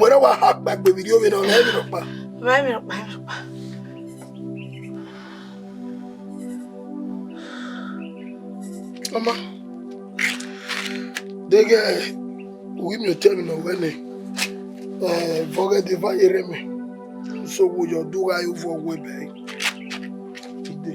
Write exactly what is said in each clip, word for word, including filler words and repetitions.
Wẹ na wa ha kpa egbe vbe iriọ vbe na, ọ na emwi nọkpa. Ọ ma emwi nọkpa, emwi nọkpa. Ọ ma, deghẹ u ghi miẹn otọ emwi ne ọ wẹ nẹ, eh, vbe ọghẹ deba ye rre mẹ, so wo yọ do gha yo vuọ wẹ bẹe. Ide.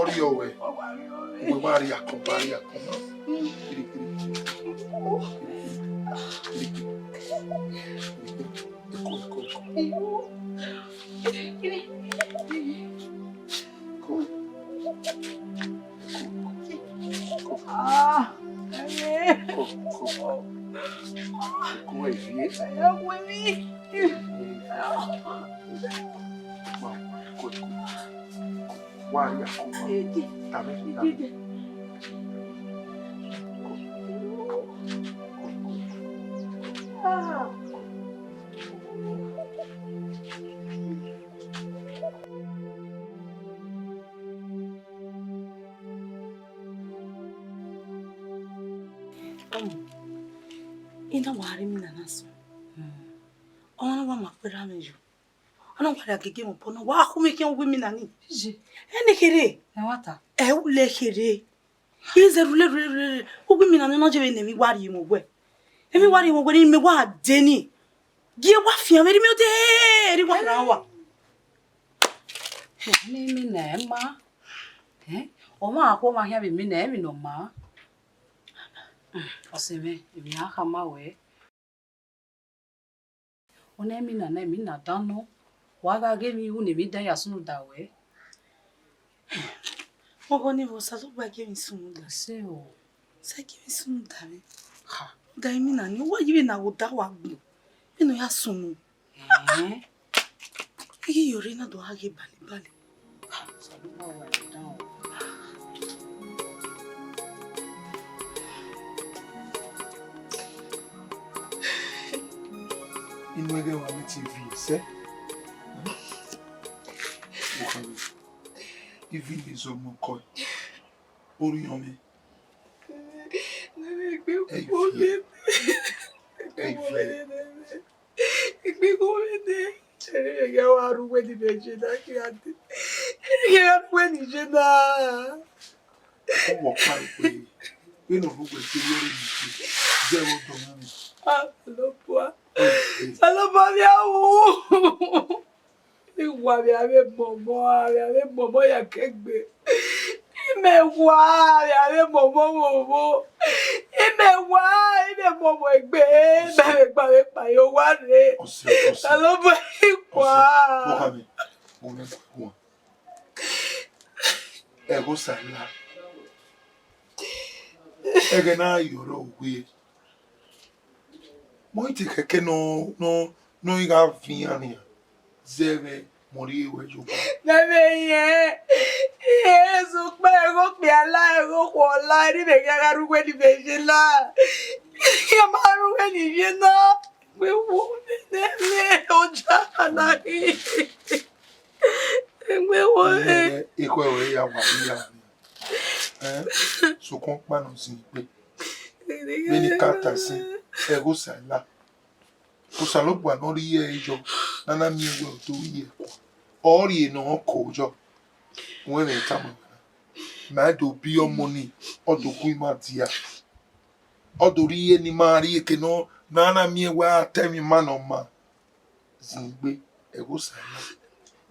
Ọrriọ wẹ, wẹ wa rhie akọn, wa rhie akọn na. Kiri, kiri, kiri, kiri, kiri. Eko, eko, eko. Eko. Eko, eko. Eko, eko. Eko, eko. Wa rhie akọn. Tame, tame. Ọmọ, I na wa rhie imina na sunu. Ọmwa ne wa ma kpe erha mwẹ yo. Ọ na wa rhie agege mu obọ na, wa khu mwẹ khian uwu imina ni. Iye. Ẹnẹ kherhe. Ẹmwata. Ẹ u lẹ kherhe. I zẹ rhulẹ, rhulẹ, rhulẹ, rhulẹ. Uwu imina ni ọ na je vbe nẹ emwi wa rhie mu wẹ. Emwi wa rhie mu wẹ ni mẹ wa de ni. Gie wa fian vbe rhie mẹ ode, erha wa rhan wa. Ẹmwẹ imina ẹ ma. Ẹ, ọmwa akhuọmwa khian vbe imina, emwi ne ọ ma. Ọse mwẹ, emwi a khama wẹ. Ọ na imina na, imina dan nọ, wa gha ghe emwi ru ne emwi dan ya sunu da wẹ. Ọghọ ni vbe Osanobua gie emwi sunu da. Ẹse o. Sa gie emwi sunu da mwẹ. Ha. Da imina ni, wa yi vbe na gho da wa gbọn. Vbene ọ ya sunu. Ẹn. I ghi yo rre na do gha ghe balibali. Inu ẹghẹ wa miẹn T V sẹ. Ivi ne zọmọ kọ, orhiọn mwẹ. Nene egbe Ẹ i khuo viẹ. Nene. Egbe Ẹ i khuo viẹ. Egbe Ẹ i khuo viẹ nene. Ẹ gha wa rre uwẹ ni vbe je na khian dee. Ẹ gha rre uwẹ ni je na. Uwọ kpa ikpe, vbene ọ rre uwẹ te rriọ rre ni ikpe, zẹ vbe ọdọ mwẹ. Osanobua. Osanobua vbe a wu. I wa vbe avbe mọmọ, a vbe avbe mọmọ ya ke egbe. Imẹ wa vbe avbe mọmọ vbe ovo. Imẹ wa, imẹ mọmọ egbe, imẹ vbe gba vbe kpa ye owa rre. Ọse, ọse. Osanobua, I wa. Ọse, bọkha mwẹ, mo mwẹ guan. Ẹghẹ Osa la. Ẹghẹ ne a ye ọre uwẹ. Mọ i te kẹkẹ nọ, nọ, nọ i gha vian nian. Zẹ vbe mọ rhie ruẹ ye owa. Mẹ vbe yẹn, Jesu kpẹ ẹghẹ okpia la, ẹghẹ okhuo la, erha mwẹ gha gha rre uwẹ ni vbe ye la. Iran ma rre uwẹ ni ye na. Egbe wo nene mwẹ, oja na ghi. Egbe wo. Ẹghẹ ekhọe ruẹ ya wa iya. Ẹn, sokpan ọkpa nọ zin egbe. Vbene I ka ta sin, ẹghẹ Osa la. Osanobua ne ọ rhie ẹre yọ, ne a na miẹn wẹ ọ do rhie ẹkua. Ọ rhie ne ọ ko yọ. Wẹ mwẹ tama wẹ na. Ma do biẹ ọmọ ni, ọ do gu ima dia. Ọ do rhie ne ima rhie eke nọ, ne a na miẹn wẹ a ta ẹmwẹ ima ne ọ ma. Zin egbe, ẹghẹ Osa la.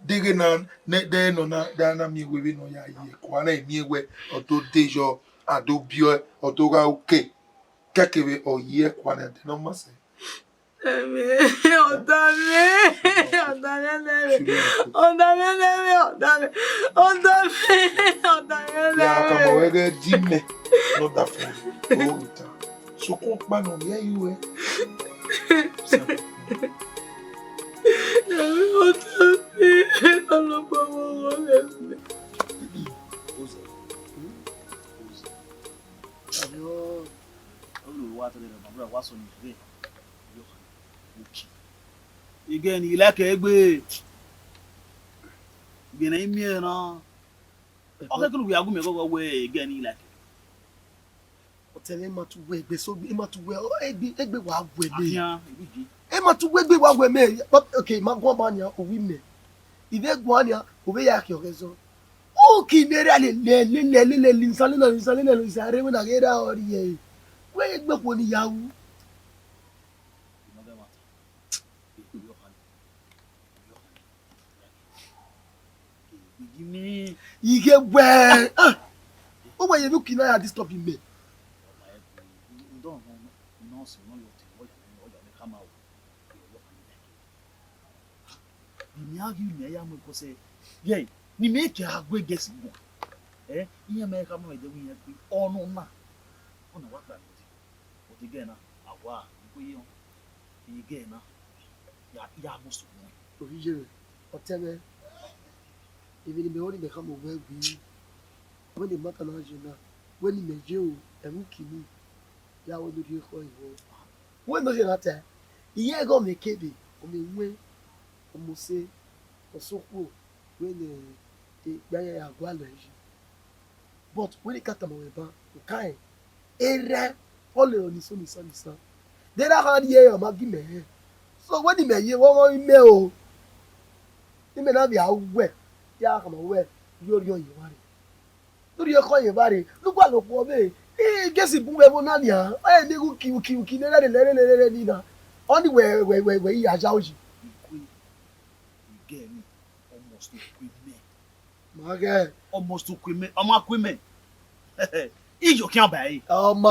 Deghẹ na, ne, de nọ na, de a na miẹn wẹ vbene ọ ya ye ẹkua na, miẹn wẹ ọ do de yọ, a do biẹ ọe, ọ do gha uke. Kẹkẹ vbe ọ ye ẹkua na, de ne ọ ma sẹ. Ẹmwẹ, ọdọ mwẹ, ọdọ mwẹ nẹ mwẹ, ọdọ mwẹ nẹ mwẹ, ọdọ mwẹ, ọdọ mwẹ, ọdọ mwẹ nẹ mwẹ. Ya ka ma wẹ ghe di mẹ, nọ da fẹ, o ta. Sokun ọkpa nọ vbe ẹ i ruẹ. Ẹmwẹ, ọdọ mwẹ, Ọlọgbọ mwẹ ọghọ mwẹ. Oze, oze. Ayo, olu wa tẹlẹ ma bra wa sọ ni vbe. Oki. Igẹ ne I like egbe. Igẹ ne I miẹn na. Ọ kẹkẹ ne u ya gu mẹ ghọghọ wẹ igẹ ne I like. Ọtẹn mwẹ, ma tu wẹ egbe so, ma tu wẹ, ọ, egbe, egbe wa wẹ mẹ. Afian, ebi ji. E ma tu wẹ egbe wa wẹ mẹ. But, okay, ma guan ba nia, owi mẹ. I vbe guan nia, ovbe ya khian ọghẹ zọ. Oki ne ra lele, lele, lele, lele, nsa lele, nsa lele, nsa rre, wẹ na ghe ra ọ rrie. Wẹ egbe khuo ne I ya ru. Ighe wẹ, ah, uwẹ ye vbe uki na ya disturb mẹ. Mẹ a ghi mẹ ya mu ẹko sẹ, ye, ne imẹ ke a gu egesi guan. Ẹ, iran ma khama mwẹ ẹdẹ wẹ iran gbe ọnọ na, ọna wa kpa mẹ odẹ. But igẹ na, a wa, I kue ye họn, igẹ na, ya, ya mu sunu. Ovbi iye mwẹ, ọtẹn mwẹ, emwi ne imẹ ho ne imẹ khama owẹ gbe, wẹ ne imata na ye na, wẹ ne imẹ ye o, ẹmwẹ uki nii, ya wẹ ne u rhie ekhọe vbọ. Wẹ ne ọ ye na ta, I ye ẹghẹ ọmwẹ kebe, ọmwẹ iwẹn, ọmose, ọsokhuo, wẹ ne ekpa ya ya gualọ yi. But wẹ ne I ka tama ruẹ ban, okan rẹn, erha ọ lele ọni so nisan nisan. De erha kha rrie, ọ ma gi mẹ hẹ. So wẹ ne imẹ ye vbe ọmọ imẹ o, imẹ na vbe a wẹ, ya khama wẹ, ye orhiọn ye evba rre. Ne u rhie ekhọe ye evba rre, ne u gualọ okhuo vbe, I gesi bun vbe ẹvbo na nian, ọ rẹn ne uki, uki, uki ne erha rre lẹrẹ lẹrẹ ni na. Ọni wẹ, wẹ, wẹ, wẹ I ya ya oyi. Igẹ ni, almost uku imẹ. Ma ghẹ. Almost uku imẹ, ọ ma ku imẹ. Iyo khian ba ẹre. Ọ ma,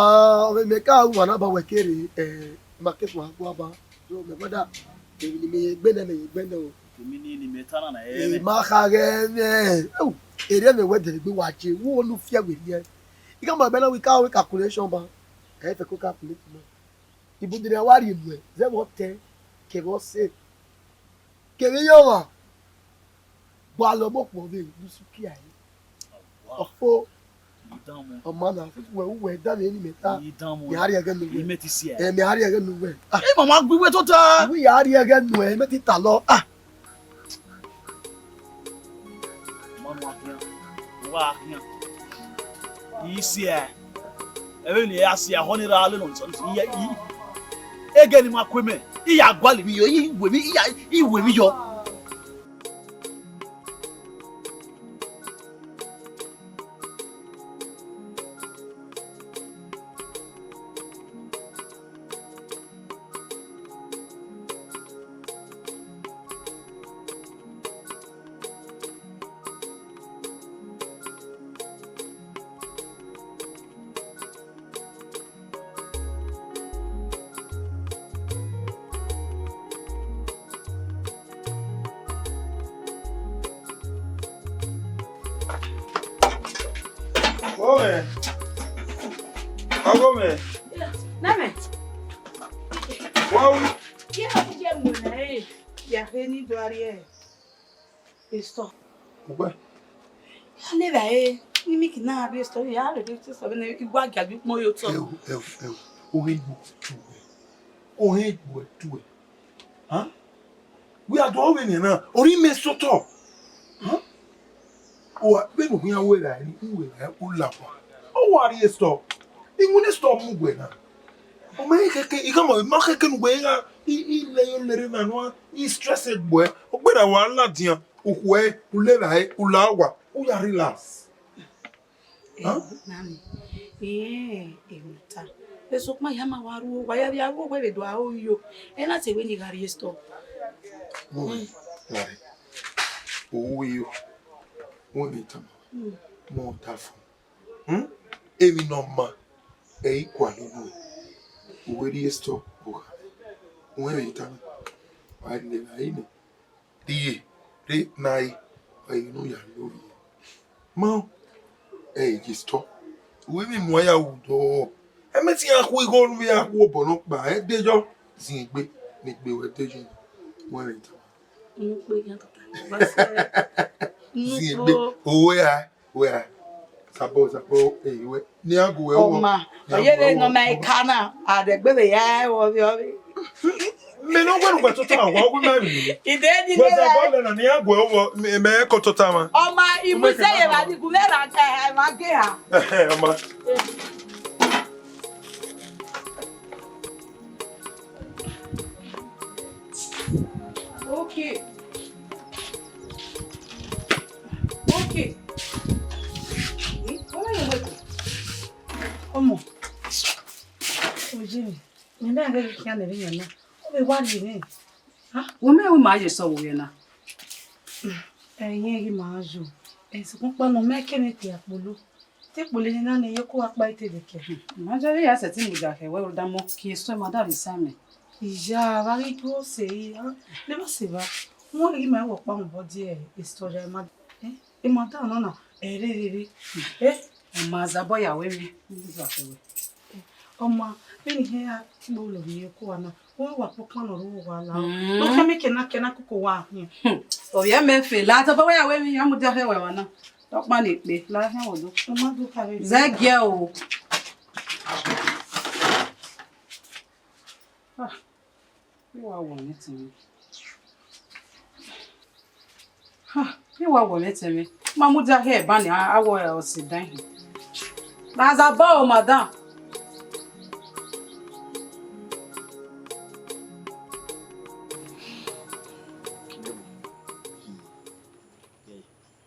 ọ vbe mẹ ka ru wa na ba wẹ kere, eh, ma ke sua gua ba. So, mẹ brother, emwi ne imẹ ye egbe nẹ, mẹ ye egbe nẹ o. Emwi ni, ne imẹ ta na na, eh, ẹ, ma kha ghẹ mwẹ. Oh, erriọ mwẹ wẹ dẹlegbe wa je, wo ne u fiẹ wẹ rriẹ. I ka ma bẹlẹ wẹ I ka ru calculation ba. Ẹ fẹ ko calculate ma. Ibun de ne a wa rhie nuẹ, zẹ vbe ọtẹn, kevbe ọse, kevbe iye ọmwa, gualọ ọmọ okhuo vbe ne u sukia ẹre. Ọfo, ọ ma na, wẹ, uwẹ danmwẹ ne imẹ ta, mẹ a rhie ẹghẹ ne uwẹ. Ẹ, mẹ a rhie ẹghẹ ne uwẹ. Ah. Ẹ, mama gbe iwe tota. Uwẹ ya rhie ẹghẹ nuẹ, mẹ te talọ. Ah. Mama khian, wa khian. I si ẹ. Ẹvbo ne I ya si ẹ, ọhọ ne I ra lele nọ, I, I, ẹghẹ ne ima ku imẹ, I ya gualọ emwi yọ, I wẹ emwi, I ya, I wẹ emwi yọ. Ọgọ mwẹ. Ọgọ mwẹ. Name. Wa wi. Ye a ku je mu na e. Ya he ni do ariẹ. Esther. Mo gbẹ. Ya le ra e. Ni mi kina abi Esther, ya le de Esther ne igua gia ju kpọn yo tọ. Ẹ o, ẹ o, ẹ o. Ohe gbo tu ẹ. Ohe gbo tu ẹ. Hàn? Wẹ a do vbe nian na, ọ rhie imẹ sẹ otọ. Hàn? Ọ wa, vbene u khian wẹ ra ni, u wẹ ra, u la owa. Ọ wa rhie Esther. Iwinna Esther mu wẹ na. Ọ ma khẹke, I khama, ma khẹke ne uwẹ gha, I, I lẹ yo lere na nua, I stress egbe ẹ. Ọ gberra wa ladian, u khuẹ, u le ra ẹ, u la owa, u ya relax. Hàn? Nami, eh, emwi ta. Sokpan ya ma wa ru owa, ya vbe ru owa vbe do aro yo. Ẹ na te wẹ ne I gha rhie Esther. Mo, eh, gha rre. Owa yo. Wẹ mẹ tama. Hmm. Mo ta fo. Hmm? Emwi ne ọ ma, ẹ i kua lolo. Uwẹ rhie Esther, o gha. Wẹ vbe tama, wa lele a ine. Rhie, rre, na re, wa ye ne u ya lo rhie. Ma, ẹ ye stop. Uwẹ vbe mu a ya ru dọ. Ẹ mẹ te iran khu igho ne u ya khu obọ nọkpa, ẹ de yọ. Zin egbe, ne egbe wẹ de yọ. Wẹ vbe tama. Mu kpe yan tota. Wa sẹ. Zin egbe, owe a. Wẹ a, sabọ, sabọ, eh, wẹ, ne iran gu wẹ vbọ, ọma, ne iran ọyẹ gu vbe wẹ nọ vbọ, ma ọma. Ka na, a dẹ gbe vbe ya ẹvbo vbe ọvbe. Mẹ ne ọ wẹ ne ugbẹn tota wa, ọ gu mẹ vbe. Ide ni wẹ lele. Sabọ lẹ na, ne iran gu wẹ vbọ, mẹ, mẹ ko tota ma. Ọma, u mẹ ibuze ke ye ma vba ni gu vbe ra, eh, eh, ma ge ha. Eh, eh, ọma. Okay. Okay. Hmm? Why are you waiting? Ọmọ, oje mi, ne na ghe khian ne irian na, ọ vbe wa rhie mwẹ. Ah? Wẹ mẹ wẹ ma ye sẹ vbe na? Ẹyẹn ghi ma yo. Ẹ sokpan ọkpa nọ, mẹ kẹ mwẹ tie akpolo. Te kpolo ne na ne ye ko akpa ite de kẹ. Ma jẹ ya sẹ ti mu da khẹ wẹ, ọ da mọ kie sẹ ma da vbe sa mẹ. Iya, vba ghi duro sẹ, ah, ne ma sẹ vba. Wẹ ghi ma wẹ ọkpa mu bọ die story ma. Eh? Ima da nọ na, ẹ rherere. Eh? Ọ ma zabọ ya wẹ mi, ne u za fẹ wẹ. Ọma, vbene ihe a tigbo lọ vbe iyeke uwa na, u wa kpokpan ne ọ rre uwa la. Mm. Ne ọ khian mẹ kena kena koko wa hin. Hmm. Ovbi mwẹ fe, la tobọ wẹ ya wẹ mi, ya mudia hẹ wẹ wa na. Ọkpa ne ekpe, la khian wẹ do. Ọ ma do ka vbe. Zẹ giẹ o. Ah. I wa wọ mwẹ tẹn mwẹ. Ha, I wa wọ mwẹ tẹn mwẹ. Ma mudia hẹ ban ni, a wọ ọse dan hin. Raza bọ o, madam.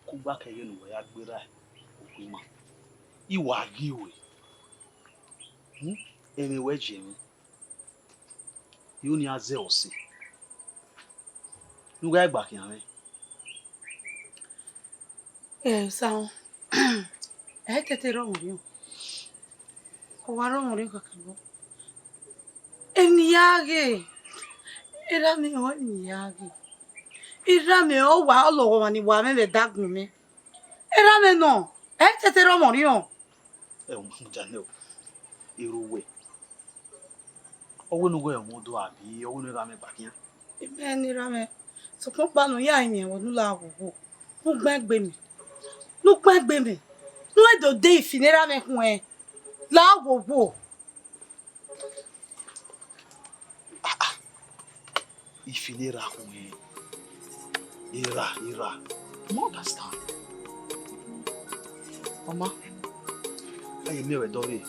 Kugba kẹghe ne uwẹ ya gberra okhuo ima. I wa ghi ru ẹre. Hmm? Ẹmwẹ wẹ je mwẹ. I ru ne iran zẹ ọse ne u gha gba khian mwẹ. Ẹ, Osanmwẹ, ẹ i tete rre ọmwa orhiọn. Ọ wa rre ọmwa orhiọn kakabọ. Emwi ne I ya ghe, erha mwẹ ọrọre emwi ne I ya ghe. Erha mwẹ ọ wa, ọ lọghọ ọmwa ni wa mwẹ vbe ẹdagun mwẹ. Erha mwẹ nọ, ẹ i tete rre ọmwa orhiọn. Ẹ, u ma mudia nẹ o, erha uwẹ. Ọ wẹ ne u ghẹ mwẹ odọ abi ọ wẹ ne u gha mwẹ gba khian? Imẹ ne erha mwẹ, sokpan ọkpa ne u ya rinmwian vbe ne u la ghwoghwo, ne u gbẹn gbe mẹ, ne u gbẹn gbe mẹ, ne u do de ifi ne erha mwẹ khuẹn la ghwoghwo. Ah, ah. Ifi ne erha khuẹn. Erha, erha. I ma understand. Ọma, a ye miẹn ruẹ dọvbe.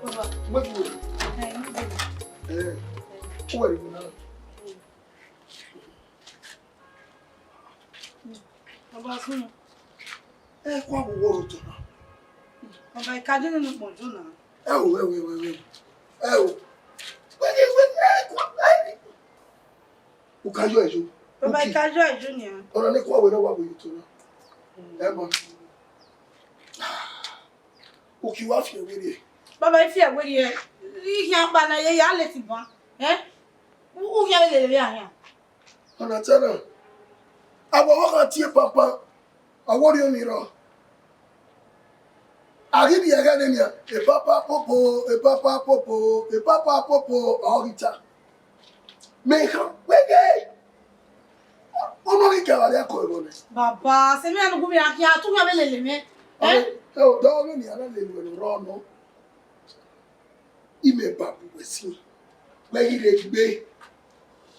Baba. Where do you go? Eh, no go. Eh, who are you now? Baba, sunu. Eh, kwa wo wo to na. Baba, I ka je nene ukpọn jo na. Ẹ o, ẹ o, ẹ o, ẹ o. Ẹ o. Wẹ, wẹ, wẹ, ẹ, kwa, ẹ. U ka yọ ẹre yo. Baba, I ka yọ ẹre yo nian. Ọna ne kwa wẹ na wa wẹ yo to na. Ẹ ma. U ki wa fi ẹre werriẹ. Baba, I fi ẹre werriẹ. I khian kpa na ye ya leti ban. Eh? U, u khian lele vbe a khian. Ọna ta na, a wa wa gha tie papa, a wa rhie ọni rrọọ. A ghi rhie ẹghẹ nene nian, epapa popo, epapa popo, epapa popo, ọ ghi ta. Mẹ khan wẹẹ, ọnọ ghi ka vbe arria kọ ẹvbo nẹ. Baba, sẹ mẹ anu gu mẹ a khian, a tu khian vbe lele mwẹ. Ẹ? Ẹ o, dọ vbe nian na lele wẹ ne u rrọọ nọ. Imẹ ba bu wẹ sin, wẹ ghi rre egbe,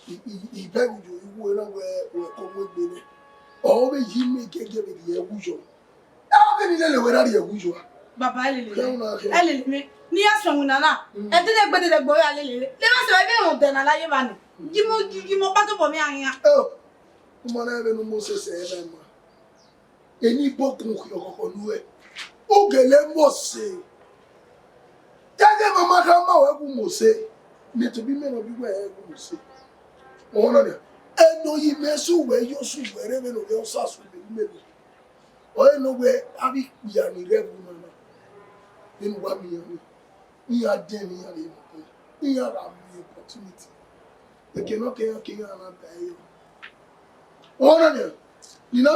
I, I, I bẹghe uyo, I wuẹ na wẹ, wẹ ko mu egbe nẹ. Ọ vbe yi mẹ gẹgẹ vbe rhie ẹwu yọ. Ẹ vbe ni lele wẹ na rhie ẹwu yọ a? Baba, ẹ lele mẹ. Kẹ u na kẹ. Ẹ lele mẹ. Ne I ya suẹn winna na. Mm. Ẹ dede gbe dede gbe ọ ya lele. Ne ma sẹ vbe rhunmwuda na la ye evba ni. Gi mẹ, gi, gi mẹ ọkpa tobọ mẹ a khian. Ẹ o, u ma na vbe ne u mu sese ẹre na ma. Eni bọkun khian ọkhọkhọ nuẹ, u gele Mose. Dede mama kha ma wẹ gu Mose, mẹ tobọ imẹ nọ bi wẹ gu Mose. Ọmọ na nia, enoyi mẹ su wẹ yo su wẹ rre vbene ovbi Ọsa su mẹ. Ọre ne wẹ avbe ikpia ni rre ẹvbo na na, vbene uwa miẹn ọnii, iran dẹn ne iran rre vbe, iran gha miẹn opportunity. Eke ne ọ ke iran ke iran na da ẹre. Ọna nian, ni na,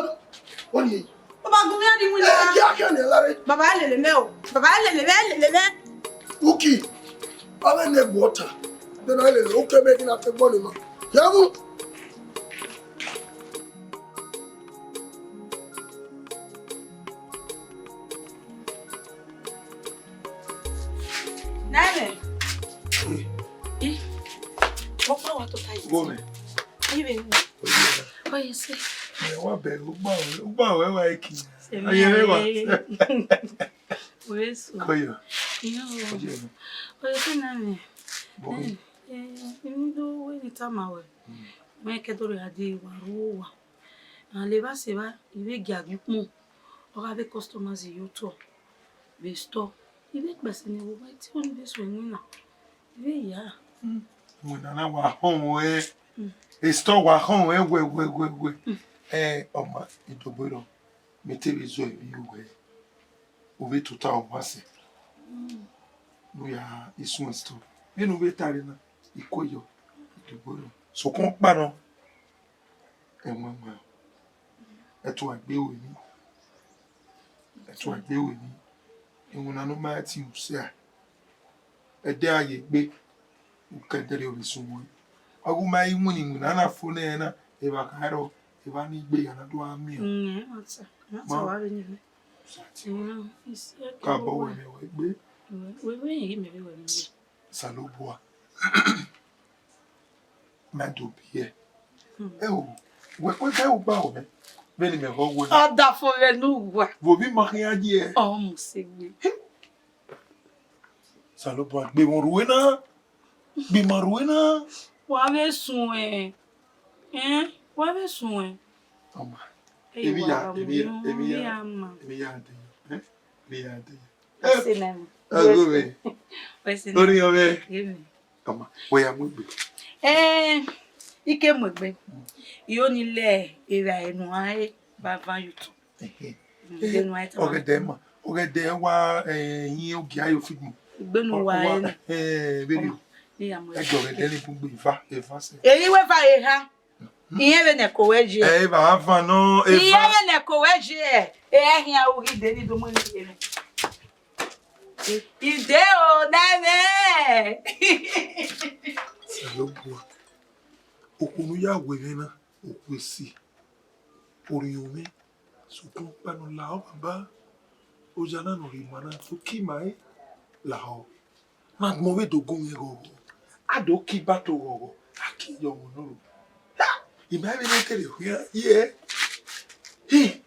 wani. Baba, gun iran ni winna. Ẹ, ya khian nian lare. Baba, lele mẹ o. Baba, lele mẹ, lele mẹ. Uki, avbe ne ẹgbẹ ọta, de na lele, ukẹ mẹ ghi na te gbọ ne ma. Ya mu. Nene. Ih, ọkpa wa tota yi. Gome. Ayi be. Oye na. Oye se. Ẹ wa bẹ, ugba, ugba wẹ wa eki. Aye wẹ wa. Oye so. Koyo. Iyo. Oye na. Oye se na me. Gome. Eh, eh, imi do wẹ ni tama wẹ. Mm. Mẹ ke do re ade wa ru wa. Alevba sevba, I vbe gia gie ukpọn, ọ gha vbe customers ye otọ vbe store. I vbe kpẹse ne vbe obọ ẹtin ọnii vbe suẹn iwinna, I vbe ya. Iwinna na wa họn ruẹ, e store wa họn ruẹ wẹ, wẹ, wẹ, wẹ. Ẹ, ọ ma, Idogberọ, mẹ te vbe zọ emwi ruẹ, u vbe tota ọmwa sẹ. Ne u ya i suẹn store. Vbene u vbe tare na, I ko yọ, Idogberọ. Sokpan ọkpa nọ, ẹmwẹ ẹmwẹ, ẹtuẹn gbe ru emwi, ẹtuẹn gbe ru emwi, iwinna ne ọ ma tie usẹ a, ẹdẹ a ye egbe, u ke ẹdẹrriọ vbe sunu ẹre. Ọ ghi ma i winna iwinna na fo nẹ na, evba kha rrọọ, evba ni gbe ya na do gha miẹn. Mm, ẹ ma ta, ẹ ma ta. Ma wa vbe ni. Sa tie. Mm, isi ẹkẹ ka bọ wẹ. Wẹ mẹ wẹ egbe. Wẹ, wẹ, wẹ, mẹ vbe wẹ ni. Osanobua. Ma do biẹ. Hmm. Ẹ o, wẹ kue gbe ugba o mẹ. Vbene mẹ ghọ wẹ na. Ọdafẹn vbe ne uwa. Vbe ovbi ma khian ye. Ọ mu sẹ egbe. Osanobua gbe emwa rhue na. Gbe ima rhue na. Wa vbe suẹn. Ẹn? Wa vbe suẹn. Ọma. Ey, emwi wa ya, ra emwi ya, mu emwi ya, emwi ya ma. Emwi ya de. Ẹn? Emwi ya de. Wẹ sẹ nẹ. Ẹ, wẹ sẹ nẹ. Orhiọn mwẹ. Amen. Ọma, wẹ ya mu egbe. Ẹn, I ke mu egbe. I ho ni lẹ evbare ne uan re vbe avan ye otọ. Ẹhẹn. Mm, eh, vbene uan ta. Ọgẹdẹ ma, ọgẹdẹ wa, eh, yin ogia yo fit mu. Vbene uwa wa, re na. Eh, vbene. Ọma, ne I ya mu egbe. Ẹgbẹ ọgẹdẹ ni bun gbe eva, eva sẹ. Eyi wẹ eva eha. Iran vbe nẹ ko wẹ ye. Ẹ, eva avan nọ, eva. Iran vbe nẹ ko wẹ ye. E khian u ghi de ni do mu ni ye. Ide o, nẹ mwẹ. Osanobua. Okhuo ne u ya wẹ mwẹ na, okhuo esi. Orhiọn mwẹ. Sokpan ọkpa nọ lahọ baba. Oya na nọ rre ima na, to ki ima re lahọ. Ma gbọn vbe do gun mwẹ ghọghọ. A do ki ibato ghọghọ, a ki yọ ọmọ nọ ro. Ha! Ima vbe ne kere khian ye. Hi!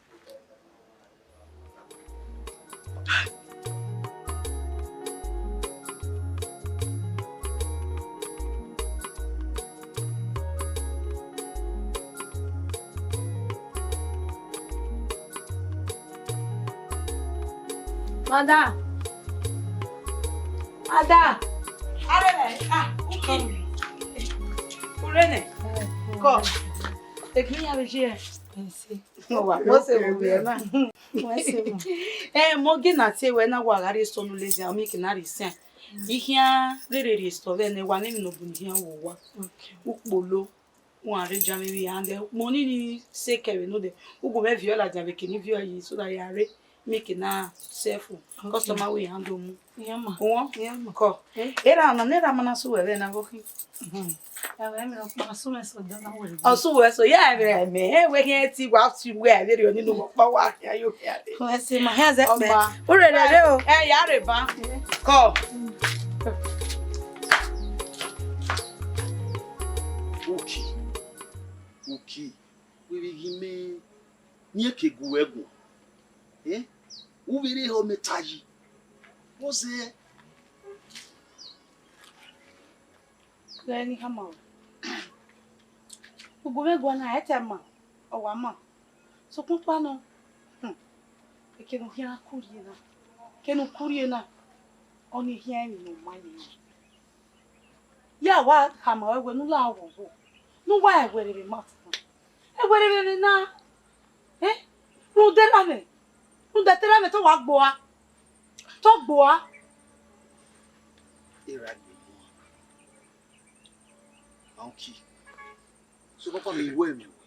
Madam. Madam. Arẹrẹ, ah, Uki. Urene. Kọ. Take me here, here. Mo wa, mo se wo ye na. Mo se wo. Eh, mo ghi na tie wẹ na wa gha rrie sunu lazy, a mi ke na rrie sẹ. I khian rherhe rrie store vbe ne wa ne emwi ne ọ bu ne I khian wo owa. Okay. Ukpolo, wa rre jam vbe ya, and then mo ni ni se kẹvbe nodẹ. U gu mwẹ viọ ladian vbe eke ne I viọ yi, so that ya rre, mi ke na sẹ fu. Okay. Customer will handle mu. Iran ma. Wọn? Iran ma. Kọ. Eh? Erha ọna, ne erha ma na sẹ uwẹ vbe na vbe khin. Mhm. Ẹ, ẹ, mi ọkpa, ọ sẹ uwẹ sẹ, ọdọ na wẹ. Ọ sẹ uwẹ sẹ, ya ẹmwẹ, ẹmwẹ, ẹ, wẹ khian ti wa si uwẹ, ẹ, vberriọ ninu ọkpa wa, ya yo khian. Wẹ sẹ ma, hia zẹ kpẹ. Ọma. Urere re o. Ẹ, ya rre ban. Kọ. Uki, Uki, wẹ vbe ghi mẹ, ne I ke gu ẹ guan. Eh? U vbe rre ehọ mẹ ta yi. What's that? Ghẹ ne I khama ruẹ. U gu mwẹ guan na, ẹ te ma, ọ wa ma. Sokpan ọkpa nọ, hmm, eke ne u khian ku rrie na, eke ne u ku rrie na, ọnii khian emwi ne ọ ma ye. Ya wa khama ruẹ wẹẹ ne u la ghọghọ, ne u wa ẹwẹrẹ vbe ma ta na. Ẹwẹrẹ vbe na, eh? Rhunmwuda erha mwẹ, rhunmwuda erha mwẹ te wa gbe ua, te ọ gbe ua. Erha gbe ua. Monkey. So kọkọ ne I wẹ mẹ wẹ.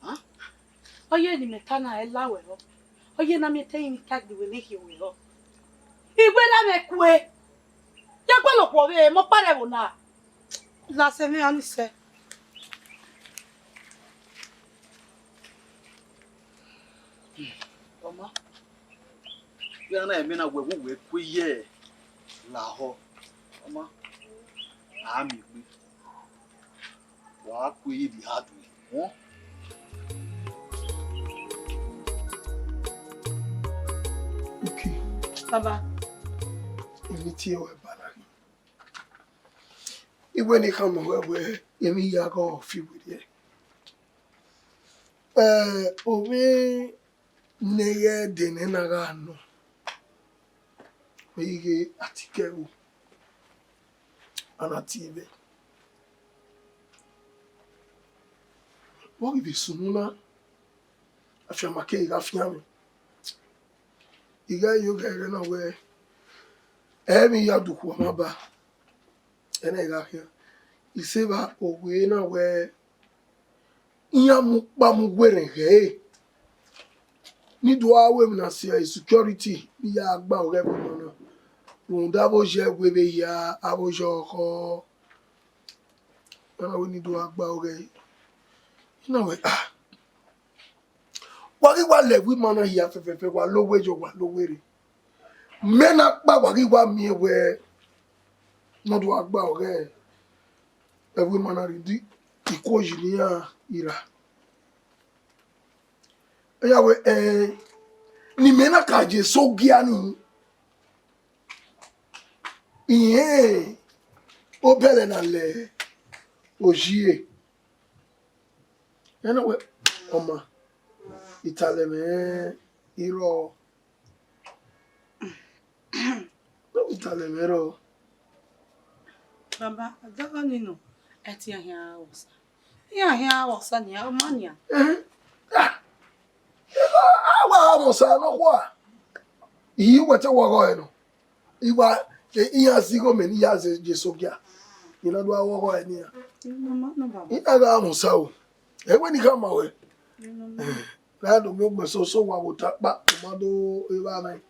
Huh? Ọ ye ne imẹ ta na, ẹ la wẹ rọ. Ọ ye ne a miẹn te ẹrinmwi ta gbe wẹ ne I khian wẹ rọ. I wẹ na mwẹ kue. Ya gbalọ khuọ vbe mẹ ọkpa rẹ ẹvbo na. Na sẹ mwẹ, a ni sẹ. Ọ ma. Wẹ na mẹ na wẹ vbe uwẹ kue ye lahọ. Ọ ma. A miẹn egbe. Wa kue ye the hard way. Huh? Okay. Baba. Emwi tie wẹ ba na. I wẹ ne I khama ruẹ wẹ emwi hia gha fi werriẹ. Eh, ovbi ne ghẹ de nẹ na gha nọ, ọ ghi ghe a ti kẹ ẹvbo, a na tie mwẹ. Vbe ọ ghi vbe sunu na, afianma keghi gha fian mwẹ. I ghẹ yo ghẹ ẹghẹ na wẹ, ẹ i mwẹ ya dukhu ọmwa ba, ẹna i gha khian. I sẹ evba owe na wẹ, iran mu ukpa mu werriẹ ghẹ ẹre. Ne I do a ru emwi na si security, ne I ya gba ọghẹ vbe ọmọ na. Rhunmwuda avbe oya ẹwe vbe hia, avbe oya ọkhọ, iran na wẹ ne I do a gba ọghẹ. I na wẹ, ah, wa ghi wa lẹ ẹvbo ima na hia fẹfẹfẹ, wa la owe yo, wa la owe rre. Mẹ na kpa wa ghi wa miẹn wẹ ne ọ do a gba ọghẹ ẹvbo ima na rhie ikuo yi ne iran ra. Ọ ya wẹ, ẹn, ne imẹ na ka ye eso gia ni, irẹn obẹlẹ na lẹ oyi ẹre. Ẹna wẹ, ọma, italẹ mwẹ i rrọọ. Italẹ mwẹ rrọọ. Baba, a dọghe ọnii nọ, ẹtin a khian gha vbe Ọsa. Iran khian gha vbe Ọsa nian, ọ ma nian. Ẹhẹn. Ah, a wa gha vbe Ọsa nọkhua. I wẹ te wẹ ọghọe nọ. I wa, e, iran zẹ igho mẹ ne I ya zẹ ye eso gia. I na do a wẹ ọghọe nian. Mama, no, baba. I na gha vbe Ọsa o. Ẹ wẹ ne I khama ruẹ. Mama. Eh, na do miẹn ugbẹn soso wa vbe ota ọkpa, ọ ma do evba mwẹ.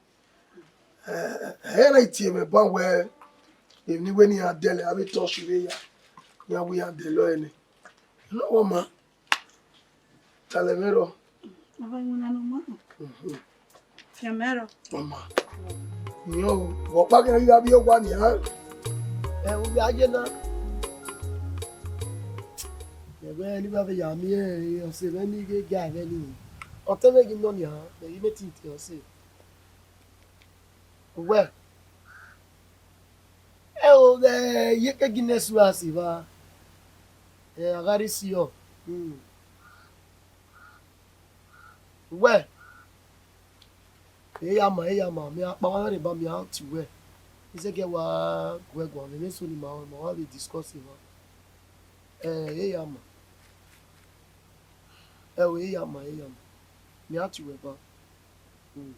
Eh, ẹ na tie mwẹ ban wẹ, emwi ne I wẹ ne iran dẹlẹ, avbe touch vbe ya, iran wẹ iran dẹlẹ ọre nẹ. I na wẹ ọma, talẹ mwẹ rrọọ. Baba, iwinna ne ọ ma. Mhm. Fian mẹ rrọọ. Ọma. Nian o, vbe ọkpa khian ghi gha vbiẹ owa nian. Ẹ, u gha ye na. Ẹghẹ ne I wa vbe ya miẹn ọse mwẹ ni ghe ga ẹghẹ ni. Ọtẹn mwẹ ghi nọ nian, mẹ ghi mẹ tin tie ọse. Uwẹ, ẹ o ghẹ iyeke Guinness ra si vba, ẹ, a gha rhie si ọ. Hmm. Uwẹ, e ya ma, e ya ma, mẹ a kpa wa rre ba mẹ a tie uwẹ. I zẹgiẹ wa guẹ guan, mẹ vbe so ne ima, ma wa vbe discuss emwa. Ẹ, e ya ma. Ẹ o, e ya ma, e ya ma. Mẹ a tie uwẹ ba. Hmm.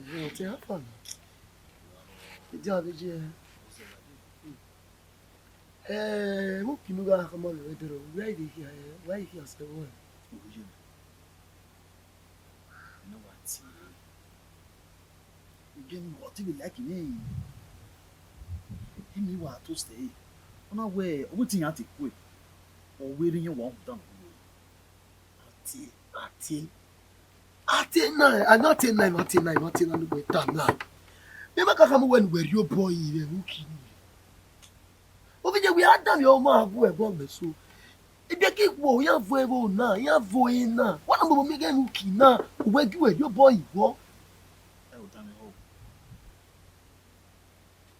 Ẹhẹn, ọtẹn, how far na? Edia vbe je. Eh, vbe uki ne u gha khama mwẹ vbe ẹdẹrẹ, wẹ i vbe khian, wẹ i khian sẹ vbọ? Oye, ne wa tie. Ige ni wa te vbe like ni. Imi wa to stay. Ọ na wẹ, ọ wẹ te iran te kue. Ọ wẹ erha iran wa rhunmwuda nọ. Atie, atie. Atie na, a na tie na, a tie na, a tie na, ne uwẹ ta na. Mẹ ma ka khama uwẹ ne uwẹ rhie obọ yi vbe uki ni. Ovbi ye wẹ a danmwẹ ọmọ a gu ẹbọ mẹ so. Ibiẹka ikhuo, iran vo ẹvbo na, iran vo ẹre na. Wa na momo miẹn ghẹ ne uki na, uwẹ gie uwẹ rhie obọ yi vbọ. Ẹ o danmwẹ ho.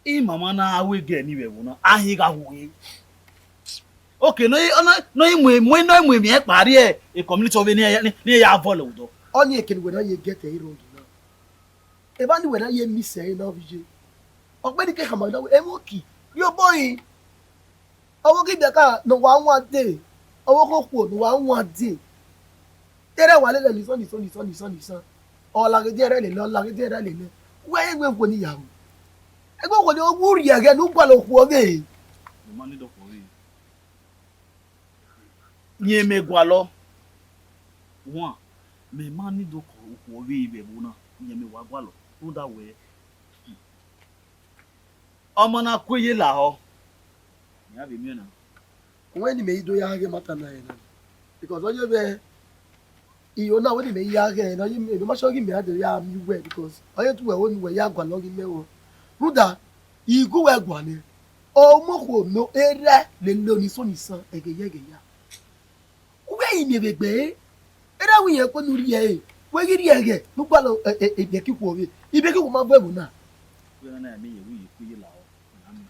Imama na ru egẹ ni vbe ẹvbo na, a hin gha hu ẹre. Okay, nọ, nọ, nọ i mu, mu, nọ i mu emwi ẹkpa rrie e community ọvbe ne, ne, ne ya vọlọ odọ. Ọni ekene wẹ na ye get ẹre wrong na. Evba ni wẹ na ye miss ẹre na vbe iye. Ọkpẹn ni ke khama na wẹ, ẹmwẹ oki, rhie obọ yi. Ọvbokhan ibiẹka ne ọ wa wan dee, Ọvbokhan okhuo ne uwa wan die, erha wa lele nisan, nisan, nisan, nisan, nisan. Ọ laghe ediẹn rẹ lele, ọ laghe ediẹn rẹ lele. Wẹ i wẹ okhuo ni ya ru. Ẹgbẹ okhuo ni ọ wu rhie ẹghẹ ne u gualọ okhuo ọvbehe. Mẹ ma need okhuo ọvbehe. Rẹn mẹ gualọ. Wan, mẹ ma need okhuo, okhuo ọvbehe vbe ẹvbo na. Rẹn mẹ wa gualọ. Rhunmwuda wẹẹ, ọmọ na ku eye lahọ. Mẹ ya vbe miẹn na. Wẹ ne imẹ i do ya ghe matter na ẹre na, because ọ ye vbe iro na wẹ ne imẹ i ya ghe ẹre na, ọ ye, mẹ ma sure ghi mẹ a dẹ ya miẹn uwẹ, because ọ ye te uwẹ ho ne uwẹ ya gualọ ghi mẹ vbọ. Rhunmwuda, I gu uwẹ gualọ, ọ mu okhuo no erha lele nisan nisan, ẹghẹ ya ẹghẹ ya. Uwẹ i miẹn vbe egbe ẹre, erha wẹ irẹn kue ne u rhie ẹre, wẹ ghi rhie ẹghẹ ne u gualọ, ẹ, ẹ, ibiẹki okhuo ọvbehe, ibiẹki okhuo ma bu ẹvbo na. Wẹ na na ya miẹn iyẹn, wẹ irẹn kue ye lahọ, wẹ na miẹn.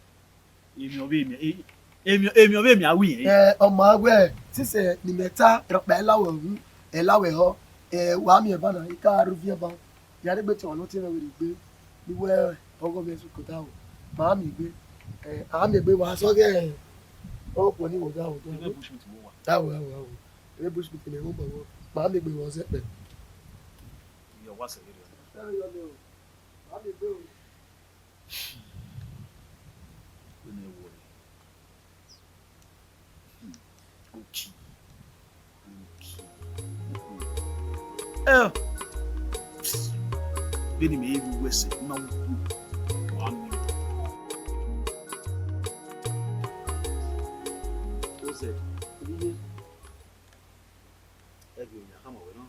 Emwi ọvbehe miẹn, e-, emwi, emwi ọvbehe miẹn a ru irẹn. Ẹ, ọ ma wẹ, since, ẹ, ne imẹ ta rhọkpa, ẹ la wẹ ru, ẹ la wẹ họ, ẹ, wa miẹn eba na, I ka rre uviẹn ba, ya rre egbe te ọmwa ne ọ tie mwẹ werriegbe, ne I wẹ ọghọ mwẹ sẹ okota o, ma miẹn egbe, ẹ, a miẹn egbe wa sẹ ọghẹ, ọ khuẹ ne I wẹ ọghe aro. Ẹ, bushmeat vbe owa. Awo, awo, awo. Ẹ, bushmeat ne I ru obọ vbọ, ma miẹn egbe wa zẹ kpẹ. Iyọ wa sẹ vberriọ. Ẹ, iyọ nẹ o, ma miẹn egbe o. Wẹ ne wọrẹ. Hmm. Okay. Okay. Eh. Vbene imẹ i ru uwẹ sẹ, u na wu ukhu, wa miẹn. Ozẹ, iye. Ẹ ghi oyan khama wẹ na.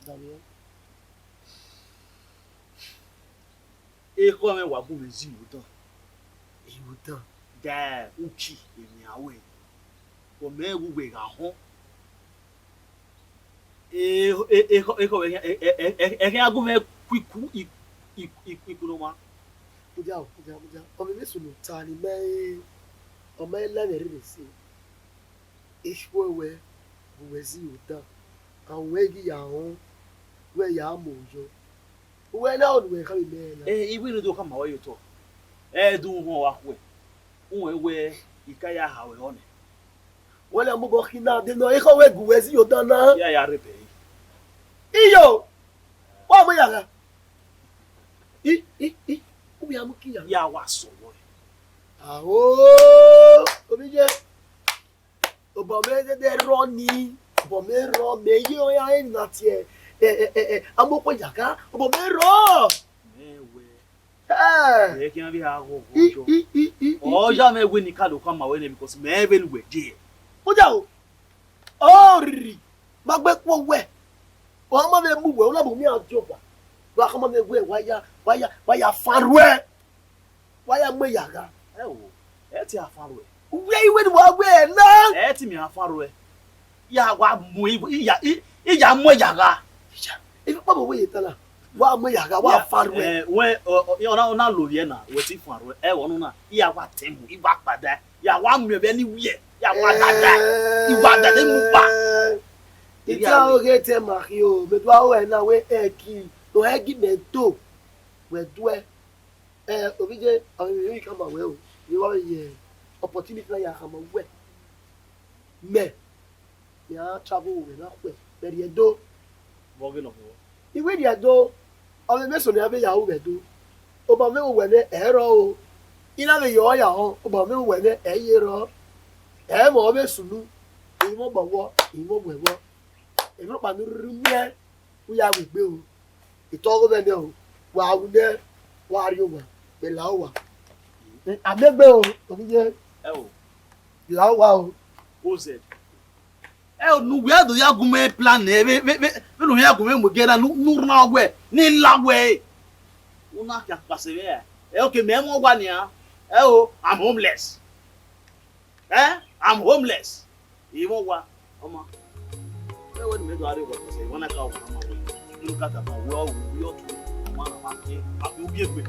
Daniel. Ekhọe mwẹ wa gu mwẹ zẹ irudan. Irudan? Dẹ uki emwi a wẹ. Vbe ọ mẹ wu wẹ gha họn. E, e, ekhọe, ekhọe mwẹ khian, ẹ, ẹ, ẹ, ẹ, ẹ khian gu mwẹ ku iku, i, i, i, iku ne ọ maa. Mudia o, mudia, mudia. Ọ vbe vbe sunu ta ne imẹ, ọ ma la mwẹ rherhe ẹse. Ekhọe wẹ, gu wẹ zẹ irudan, a wẹ ghi ya rọn, wẹ ya mu yọ. Uwẹ na ọre uwẹ khama imẹ na. Eh, I wẹ ne u do khama ruẹ ye otọ. Ẹ i do uhunmwu wa khuẹ. Uwẹ wẹ I ka ya ha ruẹ họ nẹ. Wẹ na mobọ khin na, de nọ ekhọe wẹ gu wẹ zẹ irudan na. Ya ya rre bẹre. Iyo, wa mu ya gha. I, i, i, u ya mu ki ya. Ya wa sọ wẹ. Aho, omi ye. Obọ mwẹ dẹdẹ rrọọ ni, obọ mwẹ rrọọ, mẹ ye ọre a na tie, ẹ, ẹ, ẹ, ẹ, amokhuo ya gha, obọ mwẹ rrọọ. Mẹ wẹ, ẹ, mẹ khian vbe a ghọghọ yọ. I, i, i, i, i. Ọ ya mwẹ wẹ ne I ka do khama ruẹ nẹ, because mẹ vbe ne uwẹ ye. Mudia o, ọ rhirhi, ma gbe kpo wẹ, ọ ma vbe mu wẹ, u na mu miẹn a diọba, wa khama mwẹ wẹ, wa ya, wa ya, wa ya fan ruẹ. Wa ya mu ẹre ya gha. Ẹ o, ẹ i te a fan ruẹ. Uwẹ i wẹ ne wa wẹ na. Ẹ i te mẹ a fan ruẹ. Ya wa mu i, i ya, i, i ya mu ẹre ya gha. Iya, efe kpọmọ wẹ ye ta na. Wa mu ẹre ya gha, wa fan ruẹ. Ẹ, wẹ, ọ, ọ, ọ na, ọ na lo vbiẹ na, wẹ te i fan ruẹ. Ẹ, ọ nọ na, i ya wa tẹn mu, i wa kpada, ya wa mu ẹvbo ne i wiẹ, ya wa dada, i wa dada mu kpa. Ita oghe te ma khin o, mẹ do aro ẹre na wẹ ẹki, no ẹki mẹ do, wẹ duẹ. Ẹ, ovbi ye, ọmọ mwẹ i khama ruẹ o, vbe wa vbe ye opportunity na ya khama ruẹ. Mẹ, mẹ a travel vbe na khuẹ, mẹ rhie Ẹdo. Vbe ọghe nọ khin? I wẹ rhie Ẹdo, ọmọ mwẹ sẹ ne a vbe ya ru vbe Ẹdo. Obọ mwẹ vbe wẹ nẹ ẹ i rrọọ o. I na vbe ye ọre ya họn, obọ mwẹ vbe wẹ nẹ ẹ i ye rrọọ. Ẹ i mwẹ ọmọ vbe sunu, I mwẹ obọ vbọ, I mwẹ obọ vbọ. Emwi ọkpa ne u rhirhi miẹn, u ya ru egbe o. Etọ ọghe mwẹ nẹ o, wa ru nẹ, wa rrie owa, mẹ la owa. A miẹn egbe o, ovbi ye. Ẹ o. La owa o. Ozẹ. Ẹ o, ne uwẹ do ya gu mwẹ plan nẹ, vbe, vbe, vbe, vbene u ya gu mwẹ mu ẹre na, ne u, ne u rhan wẹ, ne I la wẹ. U na khian kpasẹ vbe ra? Ẹ, okay, mẹ i mwẹ owa nian. Ẹ o, I'm homeless. Eh, I'm homeless. I mwẹ owa, ọma. Ẹ wẹ ne mẹ do a rrie owa, because I wanna ka owa na ma wẹ. Look at my well, we all two. Ọma na ma ke, ma ke ubi egbe.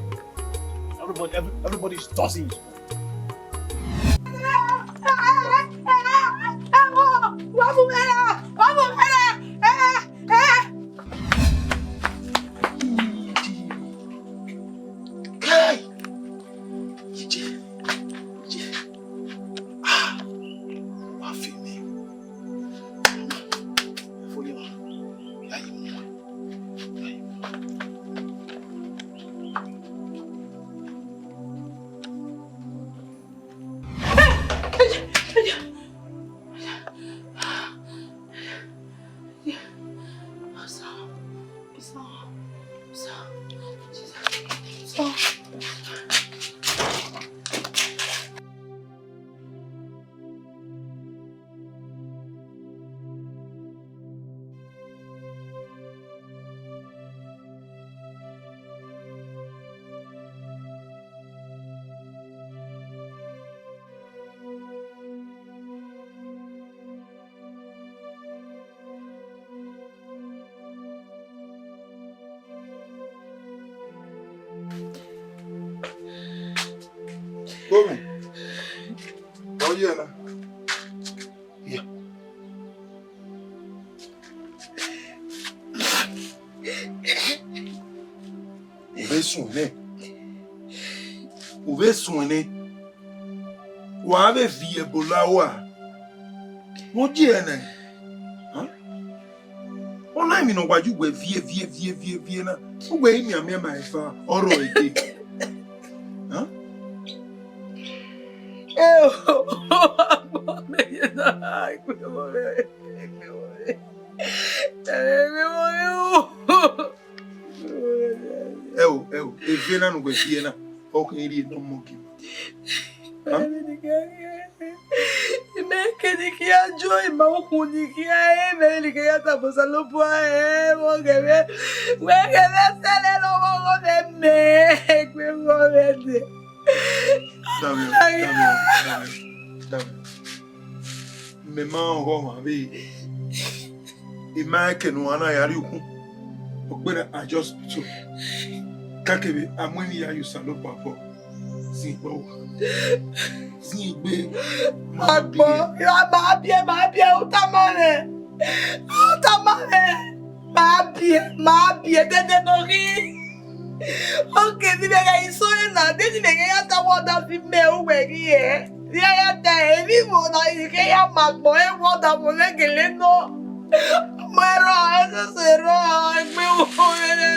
Everybody, every, everybody is tossing his phone. Kai! Ije, ije. Ah! Wa fi mi. Tommy, ọ ye na. Ya. U vbe suẹn nẹ. U vbe suẹn nẹ. Wa vbe viẹ ebo la ua. Vbọ ye nẹ? Hẹn? Ọ na emwi ne ọ wa ye uwẹ viẹ, viẹ, viẹ, viẹ, viẹ na. Uwẹ i mianmian ma eva, ọ rrọọ ede. Hẹn? Eo, agbọn mẹ ye na, egbe vbọ mwẹ, egbe vbọ mwẹ, egbe vbọ mwẹ o. Ẹ o, ẹ o, eve na ne uwẹ viẹ na, ọ khin rhie ne ọ mọ gie. Hẹn? Imẹ kene khian jo ima ukhunmwu ni khian, ẹ, mẹ ni khian ya tama Osanobua, ẹ, vbe ọghẹe mwẹ, wẹ ghẹ mwẹ sẹlẹ ne ọ vbe ọghọ mwẹ mẹ, egbe vbọ mwẹ dẹ. Damian, Damian, Damian, Damian. Mẹ ma ọghọ ọmwa vbe, I ma rẹn eke ne uwa na ya rrie ukhunmwu. Ọgbẹnẹ I just put up. Kakevbe a mu emwi ya ye Osanobua obọ. Zin egbe uwa. Zin egbe. Ma Agbọn, biẹ. Ra ma biẹ, ma biẹ, u tama mwẹ. U tama mwẹ. Ma biẹ, ma biẹ, dẹdẹ ne ọ ghi. Oke, ne imẹ ghẹ i sẹ ọnrẹn na, de ne imẹ ghẹ ya ta wẹ ọ da fi mẹ uwẹ ghi hẹ. Vbe a ya ta emwi vbo na, I khe ya ma agbọn ẹre wẹ ọ da vbe ọ vbe gele nọ. Ọmọ ẹre ọ, ẹsẹse ẹre ọ, egbe vbọ mwẹ nẹ,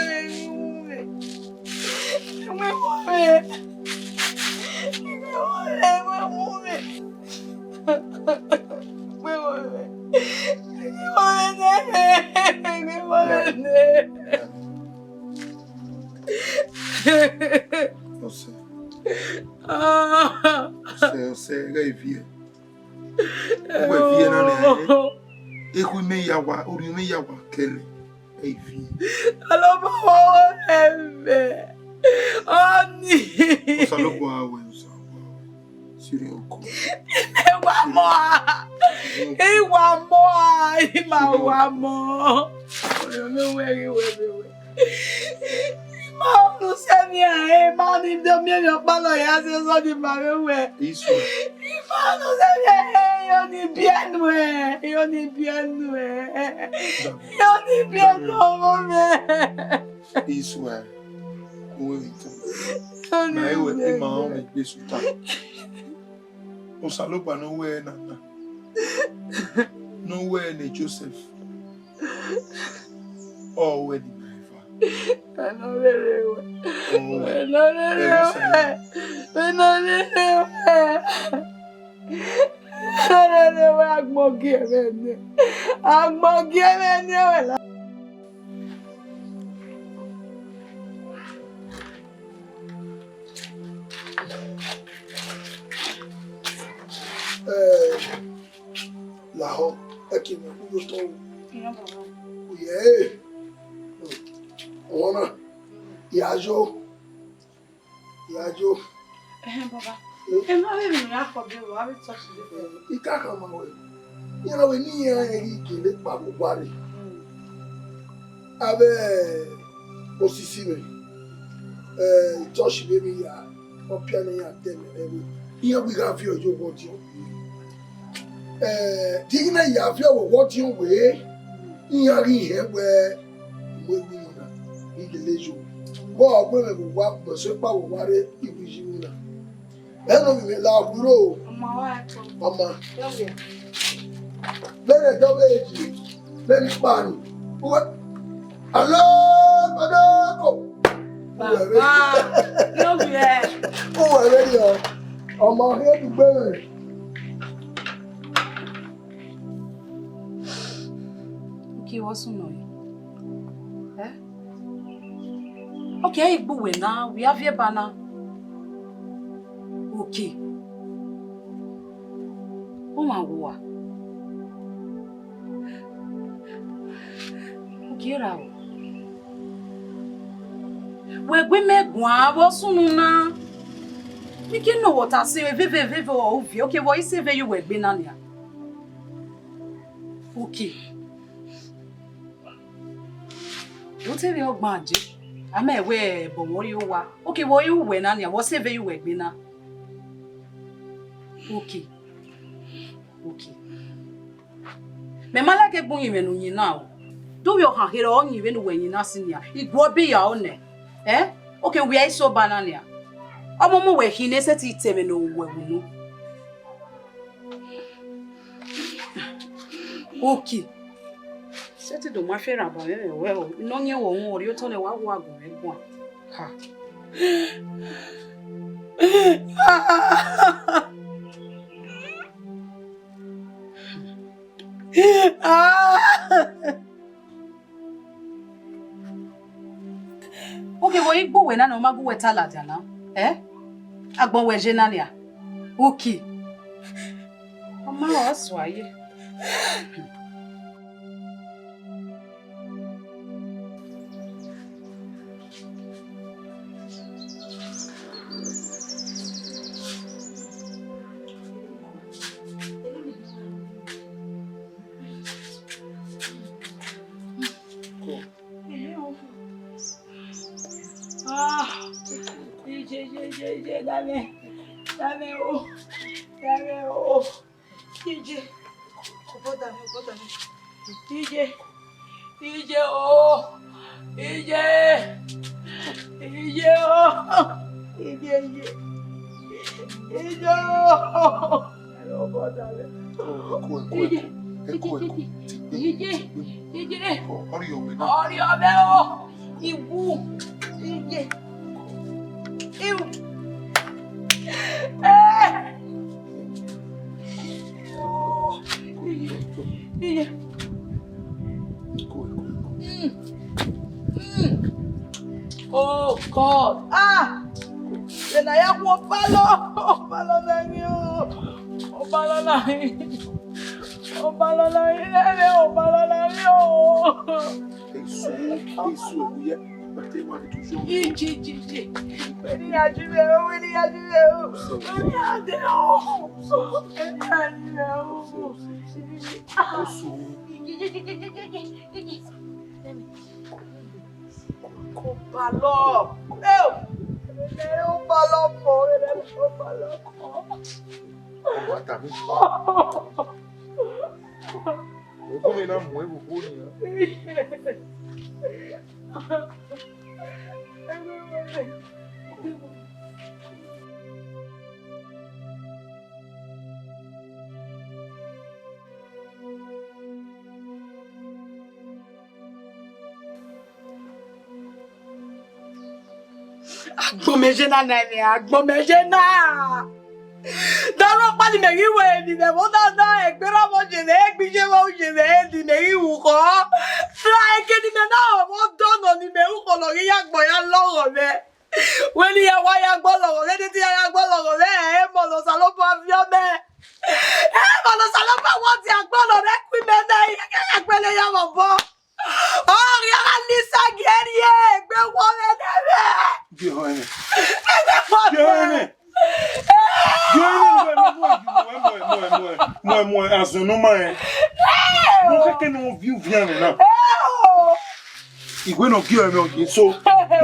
egbe vbọ mwẹ. Egbe vbọ mwẹ, egbe vbọ mwẹ. Egbe vbọ mwẹ. Egbe vbọ mwẹ nẹ, egbe vbọ mwẹ nẹ. Ọsẹ. Ọsẹ, ọsẹ, ghẹ viẹ. Uwẹ viẹ na nẹ, ekhu imẹ ya wa, orhiọn imẹ ya wa kẹlẹ, ẹ i viẹ. Ọlọmọ ẹmwẹ, ọni. Osanobua wẹ, Osanobua wẹ. Siri ọkọ. Imẹ wa mọ a, I wa mọ a, I ma wa mọ. Orhiọn mwẹ wẹ ghi wẹ vbe wẹ. I ma unu sẹ emwi ẹre, I ma ni do miẹn emwi ọkpa ne ọ ya zẹ zọ ni ma vbe wẹ. Isu. I ma unu sẹ emwi ẹre, I yo ni biẹ nuẹn, I yo ni biẹ nuẹn. I yo ni biẹ nuẹn ọmọ mwẹ. Isu ẹ. Uwẹ vbe tọn. I yo ni Ma biẹ ewe, I ma nuẹn. Ọmọ egbe suta. Osanobua ne ọ wẹ na, ne ọ wẹ ne Joseph. Ọ wẹ ne ima eva. Ẹnọ rere wẹ. Ọ wẹ. Ẹnọ rere wẹ. Ẹnọ rere wẹ. Ẹnọ rere wẹ, agbọn gie mwẹ nẹ. Agbọn gie mwẹ nẹ wẹ la. Eh, lahọ, ẹki mwẹ kugbe otọ o. Iya, baba. Oye, eh. Ọmọ na, ya yo. Ya yo. Ẹhẹn, baba. Eh? Ẹ ma vbe emwi ne a khọ be ro, a vbe touch be ro. Eh, I ka khama wẹ. Iran wẹ ne iran ghi gele kpa vbe owa rre. Hmm. Avbe osisi mwẹ, eh, I touch be emwi ya, ọ pia ne iran dẹ mẹ ẹvbo. Iran wẹ I gha viọ ye owa ọdiọn. Eh, te I ghi na ya viọ vbe owa ọdiọn wẹ, iran ghi hẹ wẹ, I mu egbe iwinna, I gele yo. Vbe ọ gbe mwẹ vbe owa, vbe ọ sẹ kpa vbe owa rre, I ghi yi iwinna. Ẹnọ vbe imẹ la khuiro. Ọma wa ẹko. Ọma. Yọ vbe. Vbene dọ vbe eji, vbene ikpani. Uwẹ. Alo, Badeko. Uwẹ vbe. Baba, yọ vbe. Uwẹ vbe rriọ. Ọma ọkhiẹn dugbe mwẹ. Uki wọ sunu nọ. Eh? Ok, ẹ i gbe uwẹ na, wẹ a viẹ ba na. Ok. Ọmwa wa. Ok, ra o. Wẹ gu mẹ guan vbe ọ sunu na. Mike nọ wọ ta se veve veve ọ viẹ. Ok, vbe ọ i se vbe ye uwẹ gbe na nia. Ok. Vbe ọ te vbe ọgban je, a ma wẹ ẹbọ vbe ọ rrie owa. Ok, vbe ọ i re uwẹ na nia, vbe ọ se vbe ye uwẹ gbe na. Okay. Okay. Mẹ ma like egbe uyinmwẹ ne u yin na o. Do vbe ọhan kherhe ọ yin vbene uwẹ yin na sin nia, I guọ ọbe ya ọ nẹ. Eh? Okay, wia iso ba na nia. Ọmọ mu wẹ khin ne sẹtin te ẹmwẹ ne ọ ru wẹ unu. Okay. Sẹtin do ma fe ra ba mwẹ wẹ o. Nọ yin wọ wọn, ọ rhie otọ nẹ wa gu agbọn mwẹ guan. Ha. Uki vbe igbe uwẹ na ne ọ ma gu wẹ ta ladian na, eh? Agbọn wẹ je na nia. Uki. Ọ ma rọ sua ye. Ah, ije, ije, ije, ije, dame, dame o, dame o. Ije, oboda mi, oboda mi. Ije, ije o, ije, ije o, ije, ije, ije o. Oboda mi. Ije, ije, ije, ije. Ọ rhie ọmọ na. Ọ rhie ọmọ o. Iwu. Iye. Iwu. Eh. Iye. Iye. Mm. Mm. Oh God. Ah. Ena ya wo palo. Palo na ni o. O palo na ni. O palo na ni. O palo na ni o. Esu, esu, ewu ye. Iji, iji, iji. Wẹ ne I ya ju mwẹ o, wẹ ne I ya ju mwẹ o. Wẹ ne I ya ju mwẹ o. Wẹ ne I ya ju mwẹ o. Ko balọ. Eo. Ene o balọ fo, ene o balọ fo. Ọmọ tami. Ọgọmẹ na mu ẹvbo nia. Agbọn mẹ ye na nẹ, agbọn mẹ ye na. Dọlọ ọkpa ne imẹ ghi wẹ emwi ne ẹvbo na na, egbe ra vbe oye mwẹ, egbe iye vbe oye mwẹ, ne imẹ ghi ru khọ. Ra eke ne imẹ na, ọmọ dọnọ ne imẹ ru khọ nọ ghi ya agbọn ya lọghọ mwẹ. Wẹ ne I ya wa ya agbọn lọghọ mwẹ, ne I ya ya agbọn lọghọ mwẹ, emọ ne Osanobua viọ mẹ. Emọ ne Osanobua wẹ ọ dia agbọn nọ rre ku imẹ na, I ya gbele ya vbe obọ. Ọ ghi gha lisa gie rrie, egbe wọ mwẹ ne mwẹ. Gie họn ẹmwẹ. Egbe wọ mwẹ. Gie họn ẹmwẹ. Gie họn ẹmwẹ, mu ẹmwẹ, mu ẹmwẹ, mu ẹmwẹ, mu ẹmwẹ, azun ne u ma rẹn. Mu kẹkẹ ne ọ viọ uvian mwẹ na. Iwe ne ọ gie họn ẹmwẹ ọ ye so.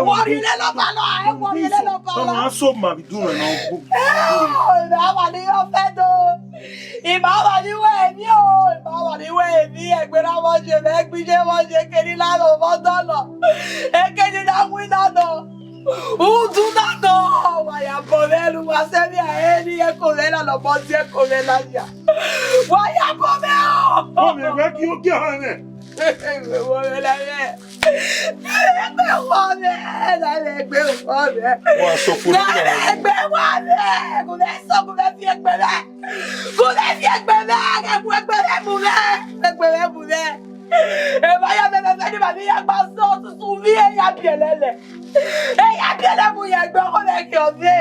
Wọ rhie lele ọba na, wọ rhie lele ọba na. Ọmọ a so ma vbe idun mwẹ na. Ẹ o, ẹ ma wa ni ọ fẹ do. I ma wa ni wẹ emwi o, I ma wa ni wẹ emwi, egbe na vbe oye mwẹ, egbe iye vbe oye, eke ne I na ro vbe ọdọ nọ, eke ne I na winna nọ, udu na nọ, wa ya bọ mwẹ, ne uwa sẹ emwi a ẹre, ne eko mwẹ na nọ, ọmọ ziẹ eko mwẹ na ya. Wa ya bọ mwẹ o. Ọmọ mwẹ ghi ogie họn ẹmwẹ. Egbe wọ mwẹ na mwẹ. Egbe wọ mwẹ, na mwẹ egbe wọ mwẹ. Wa sọ fún mi. Na mwẹ egbe wọ mwẹ. Gu mwẹ sọ, gu mwẹ fi egbe mwẹ. Gu mwẹ fi egbe mwẹ, gu egbe mwẹ mu mwẹ. Egbe mwẹ mu mwẹ. Evba ya mwẹ mwẹ ni ma ni ya gba sọ, susu vbi e ya biẹlẹ lẹ. E ya biẹlẹ mu ya egbe ọkọ mwẹ khian ọvbe.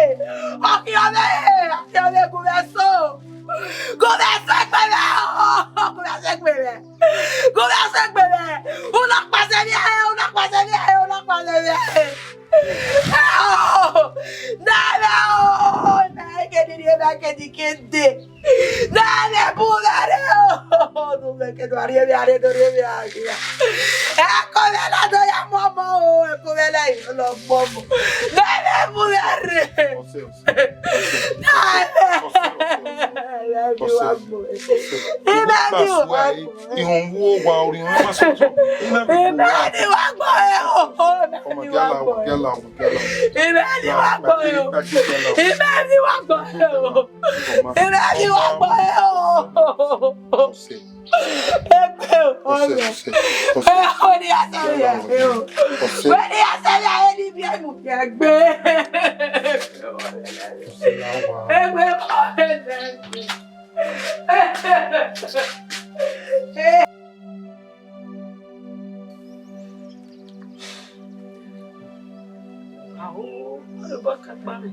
Ọ khian ọvbe, ọ khian ọvbe gu mwẹ sọ. Gu mwẹ sẹ egbe mwẹ, gu mwẹ sẹ egbe mwẹ. Gu mwẹ sẹ egbe mwẹ. U na kpasẹ vbe ẹre, u na kpasẹ vbe ẹre, u na kpasẹ vbe ẹre. Na mwẹ o, na eke ni rhie na eke ni ke de. Na mwẹ bu mwẹ rre o. Do mwẹ ke do rhie vbe are, do rhie vbe are. Eko mwẹ na do ya mu ọmọ o, eko mwẹ na i lọ gbe ọmọ. Na mwẹ bu mwẹ rre. Na mwẹ. Ọse, ọse. Imẹ ni wa gbọ. Ihọn wo wa ori họn ma sọ. Imẹ ni wa gbọ e o. Ọmọ, gala wo, gala wo, gala wo. Imẹ ni wa gbọ e o. Imẹ ni wa gbọ e o. Imẹ ni wa gbọ e o. Ọse. Egbe o, ọse, ọse, ọse. Wẹ ni a sẹ ya e o. Ọse. Wẹ ni a sẹ ya e ni bi enu kẹ gbe. Ọse la wa. Egbe o, ọse. Aho, ọre bọ ka kpa mwẹ.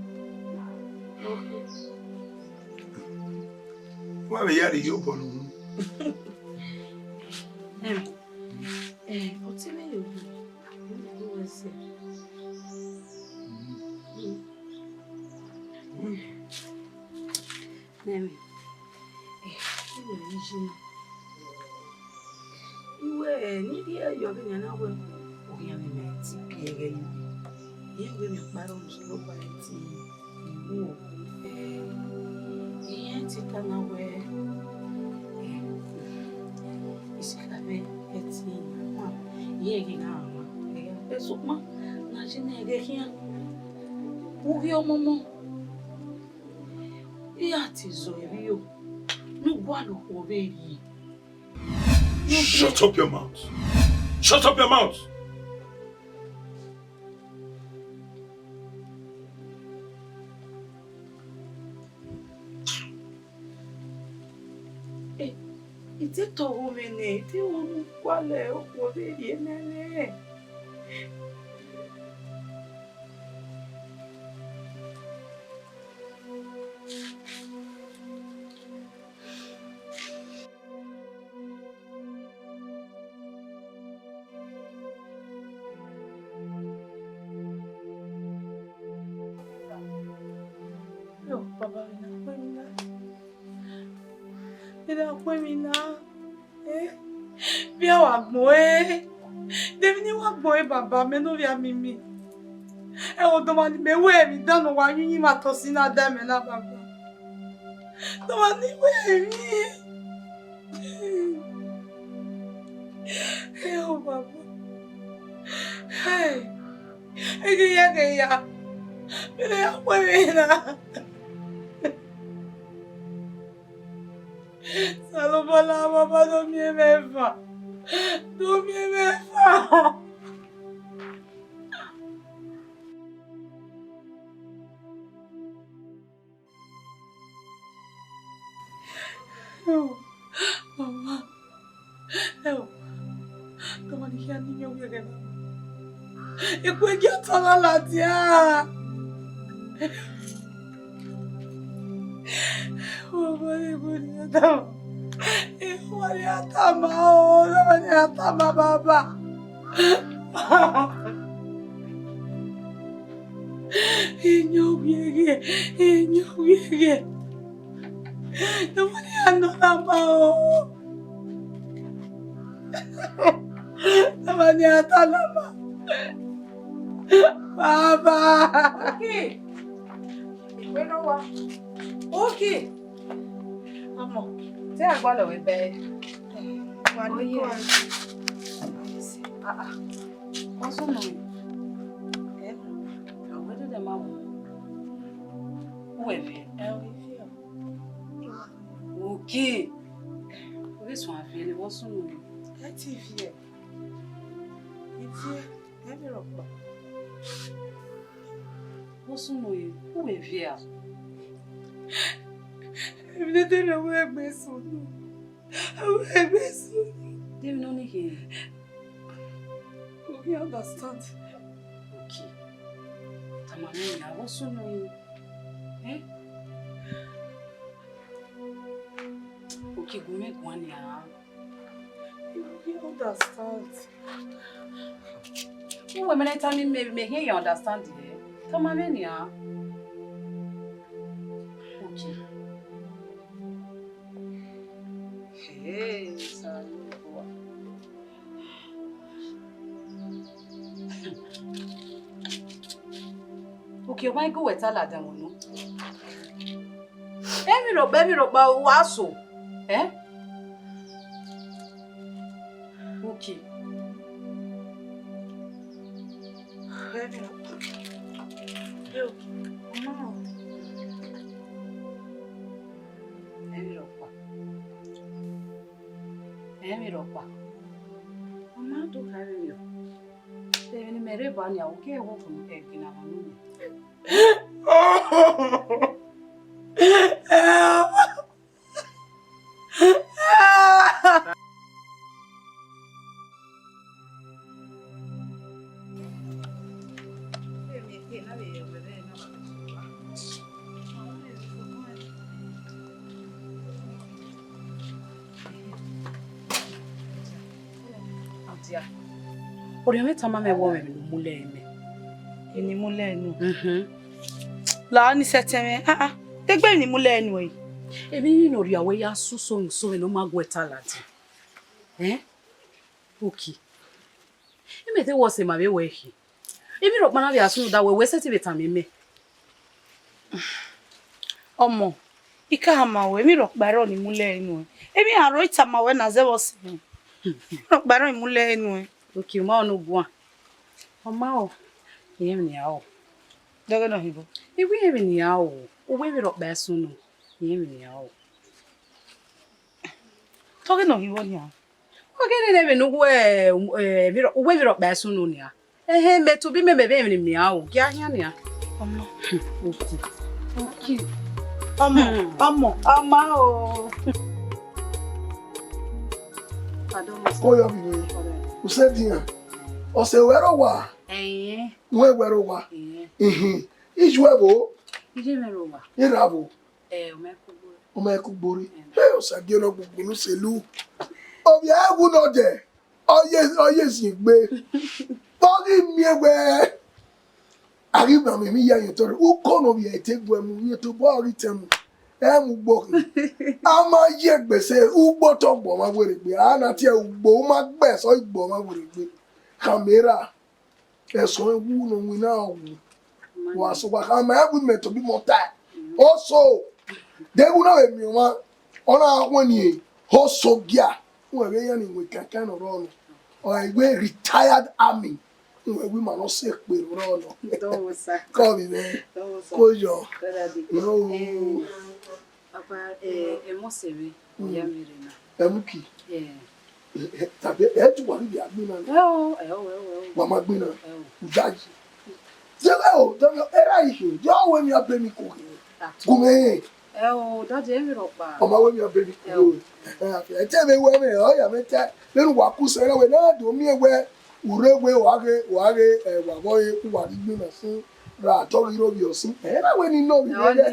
Wa vbe ya rhie obọ ne uhunmwu. Em, eh, ọtẹn mwẹ yo, yo, yo, ẹse. Nẹmẹ, eh, I wẹ ne I ye na. I wẹ, eh, ne I rhie yọ vbene a na wẹ, okhian mwẹ ma ti biẹ ẹghẹ ye. Irẹn wẹ mẹ ọkpa rre ọmwa Osanobua ẹtin, I ru o. Eh, irẹn te tama wẹ, eh, isikẹ mwẹ ẹtin, irẹn ghi na rhan, eh, sokpan, ne a ye ne ẹghẹ khian, u ghi ọmọmọ. Iran te zọ ivbiyo ne u gualọ okhuo vbe rrie. Shut up your mouth. Shut up your mouth. Eh, I te tọghọ mwẹ nẹ, I te ru ne u gualọ okhuo vbe rrie nẹ nẹ. Yo, baba, vbe ne a khuẹ emwi na? Vbe ne a khuẹ emwi na? Eh? Vbe a wa gbẹn ẹre? De emwi ne I wa gbẹn ẹre, baba, mẹ ne ovbi a miẹn mẹ? Ẹghẹ ọdọmwa ne imẹ wẹ emwi dan ne ọ wa yin uyinmwẹ otọ sin na da mẹ na, baba. Ọdọmwa ne I wẹ emwi. Ẹo, baba. Hey. Ẹ ghi ya, ghi ya. Vbe ne a khuẹ emwi na? Osanobua, baba, do miẹn mwẹ eva. Do miẹn mwẹ eva. Ẹo, mama. Ẹo, tọmọ ni khian ne iyẹn wiẹghẹ na. Eku egie ọtọ na ladian. Ọmọ ni eku ni a tama. Eku ni a tama o, ọmọ ni a tama, baba. Iyẹn wiẹghẹ, iyẹn wiẹghẹ. Nobody had no number o. Nobody had a number. Baba. Okay. Wẹ ne ọ wa. Okay. Ọmọ, te a gualọ vbe bẹe. Wa ni ko a. Ah, ah. What's going on? Eh? Wẹ dede ma wo. Uwẹ vbe? Ẹ, ovbi ọ. Okay. Ovbi suẹn vbe ne vbe ọ sunu. Ẹ te viẹ. Ivie, ẹ vbe rhọkpa. Vbe ọ sunu re, uwẹ viẹ a? Emwi ne ọ dẹrẹ wẹ egbe sunu. Wẹ egbe sunu. De emwi ne ọ ni khin? U ghi understand. Okay. Tama mwẹ nian, vbe ọ sunu re? Eh? Okay, gu mwẹ guan nian. You don't understand. Uwẹ mẹ ne tama mẹ, mẹ hiẹn ya understand ye. Tama mwẹ nian. Okay. Hey, Osanobua. Okay, ọ ma gu wẹ ta ladian vbe unu. Emwi rhọkpa, emwi rhọkpa, wa so. Eh? Uki. Emwi rhọkpa. Emwi rhọkpa. Emwi rhọkpa. Ọ ma do kha vberriọ. Emwi ne imẹ rre ba nia, u gie ẹvbo funu ẹgbin na mwa nọ mẹ. Orhiọn mwẹ tama mwẹ wẹẹ ọmwẹ emwi ne u mu lẹ ẹre mẹ. Emwi ne I mu lẹ ẹre nuẹn? Mhm. La ni sẹtin mwẹ, ah, ah, te egbe emwi ne I mu lẹ ẹre nuẹn. Emwi ne orhiọn wẹ ya susu so vbene ọ ma gu ẹre ta ladian. Eh? Uki. Imẹ te wẹ ọse ma vbe wẹ khin. Emwi rhọkpa na vbe a sunu da wẹ, wẹ sẹtin vbe tama mẹ. Ọmọ, I ka ma wẹ, emwi rhọkpa ẹre ọni mu lẹ ẹre nuẹn. Emwi aro I tama wẹ na zẹ vbe ọse mwẹ. Emwi rhọkpa ẹre ọni mu lẹ ẹre nuẹn. Uki, u ma ọna guan. Ọ ma o, irẹn emwi ne I ra ro. Dọghe nọ hin bo. I wẹ irẹn emwi ne I ra ro, u wẹ emwi rhọkpa sunu, irẹn emwi ne I ra ro. Dọghe nọ hin bo nian. Ọ ghe nene vbene u wẹ, eh, emwi rhọ-, u wẹ emwi rhọkpa sunu nian. Ẹhẹn, mẹ tobọ imẹ, mẹ vbe emwi ne I ra ro, gie a khian nian. Ọmọ. Uki. Uki. Ọmọ, ọmọ, ọmọ o. Pardon, master. Koyọ vbe, u sẹ dian. Ọse wẹ rre owa. Ẹyẹn. Wẹ wẹ rre owa. Ẹyẹn. Ihin. Iye ẹvbo. Iye mwẹ rre owa. Erha vbo. Ẹ, ọ ma ku gborre. Ọ ma ku gborre. Ẹ. He, Osagie ne ọ gbogbo ne u selu. Ovbi ẹvbo nọ dẹ. Ọ ye, ọ ye zin egbe. Ọ ghi miẹn wẹ a ghi ma mwẹ emwi ya ye otọ rre. Uko ne ovbi ẹre te gu ẹmu, ye tobọ ọ ghi tẹ mu. Ẹ mu ugbo khin. A ma ye egbe sẹ, ugbo tọ gbọ ọmwa werriegbe. A na tie ugbo, u ma gbe ẹsọ igbo ọmwa werriegbe. Khama erha. Ẹsọn wu ne ọ winna wu. Wa so wa khama ẹvbo imẹ tobọ imẹ ọta. Oso. Deghẹ u na vbe miẹn ọmwa, ọ na wẹ ne oso gia. Uwẹ vbe yan ni wẹ kankan ne ọ rrọọ nọ. Ọ i wẹ retired army. Uwẹ wẹ ima ne ọ sẹ ekpe ne ọ rrọọ nọ. Dọwọ sa. Kọ vbe mwẹ. Dọwọ sa. Ko yọ. Dọdadi. No. Eh, Papa, eh, ẹmwẹ ọse mwẹ, mm, ọ ya mwẹ rre na. Ẹmwẹ uki? Eh. Eh, eh, tàbí ẹ ti wà níbi àgbẹ̀ náà ni. Ẹ o, ẹ o, ẹ o, ẹ o. Wà máa gbé náà. Ẹ o. Ìyá yìí. Ṣé ẹ o, dọ́dọ̀, ẹ ráyè ṣe, jẹ́ ọ̀wọ́ ẹni abẹ́ mi kò rí. Àtò. Gùnmẹ̀ yẹn. Ẹ o, dájú ẹ ń rọ̀ pa. Ọmọ awẹ́ mi abẹ́ mi kò rí. Ẹ o. Ẹ, ẹ, ẹ tẹ́ mi wẹ́ mi, ọ̀yà mi tẹ́. Nínú wàá kú sẹ́yìn, wẹ́ náà dùn mí wẹ́. Ure wẹ wa ghe, wa ghe, eh, wa vbe ọre, wa rhie igbinna sunu, ra tọ ghi rre ovbi ọse. Eh, na wẹ ni nọ vbe. Ọ nẹ.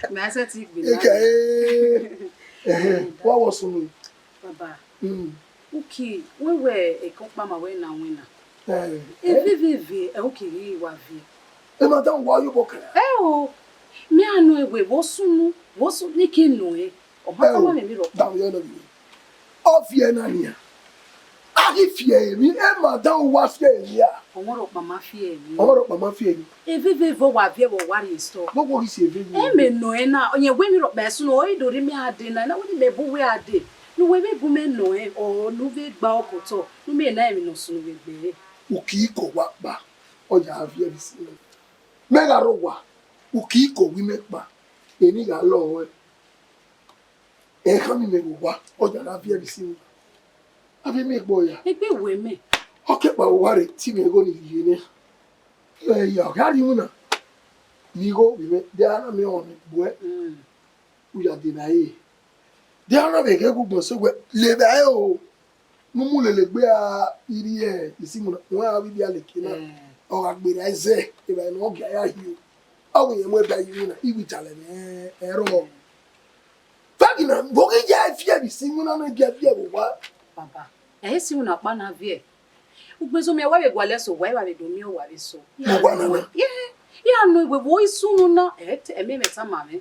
Mẹ a sẹtin gbe na. Eke, eh, eh, wa wọ sunu. Baba. Mm. Uki, wẹ wẹ eke ọkpa ma wẹ na winna. Eh, eh. Eve veve, ẹ, uki ghi wa viẹ. E ma dan wa yo bọ kẹrẹ. Ẹ o, mẹ a nọ ẹwe vbe sunu, vbe sunu, ne ke nọ ẹ. Ọ ma tama mwẹ emwi rhọkpa. Ẹ o, da mwẹ nọ vbe. Ọ viẹ na nian. A ghi fiẹ emwi, e ma dan uwa fiẹ emwi a. Ọmọ rhọkpa ma fiẹ emwi. Ọmọ rhọkpa ma fiẹ emwi. Eve veve wa viẹ vbe wa rrie store. Vbọ wo ghi si eve veve? Ẹ mẹ nọ ẹ na, ọ yẹn wẹ emwi rhọkpa ẹsun, ọ i do rhie mẹ a dee na, na wẹ ne mẹ bu wẹ a dee. Ne uwẹ vbe bu mẹ nọ ẹ, ọ ne u vbe gba ọkọ otọ, ne u miẹn na emwi ne ọ sunu vbe egbe ẹre. Uki iko wa kpa, ọ ya viẹ vbe isi mwẹ. Mẹ gha rre owa, uki iko wi mẹ kpa, emwi gha lọ ruẹ. Ẹ khama mẹ vbe owa, ọ ya na viẹ vbe isi mwẹ. Avbe miẹn egbe ọya. Egbe wẹ mẹ. Ọ ke kpa owa rre, te imẹ igho ni rhie nẹ. Ẹ ya, ọ gha rhie iwinna. Ne igho vbe mwẹ, de a na mẹ ọmọ gbuẹ. Mm. U ya deba ẹre. De a na vbe ghẹ gu gbọn sẹ wẹ, levba ẹre o. Ne u mu lele egbe a, i rrie isi iwinna, wẹ a vbe ivbi a leke na. Mm. Ọ gha gberra ẹzẹ, evbare ne ọ gia ya hio. Ọ wẹ irẹn mu ẹdẹ ye iwinna, I vbe talẹ mwẹ ẹrọ. Fagina, vbe ọ ghi ya fiẹ vbe isi iwinna ne ọ gia fiẹ vbe owa? Baba, ẹ i si iwinna ọkpa na viẹ. Ugbẹn zomwẹ wa vbe gualọ ẹse owa, I wa vbe do miẹn owa vbe eso. Mo wa nana. Ye, ya nọ iwe vbe isu unu na, ẹ te, ẹmwẹ mwẹ tama mwẹ.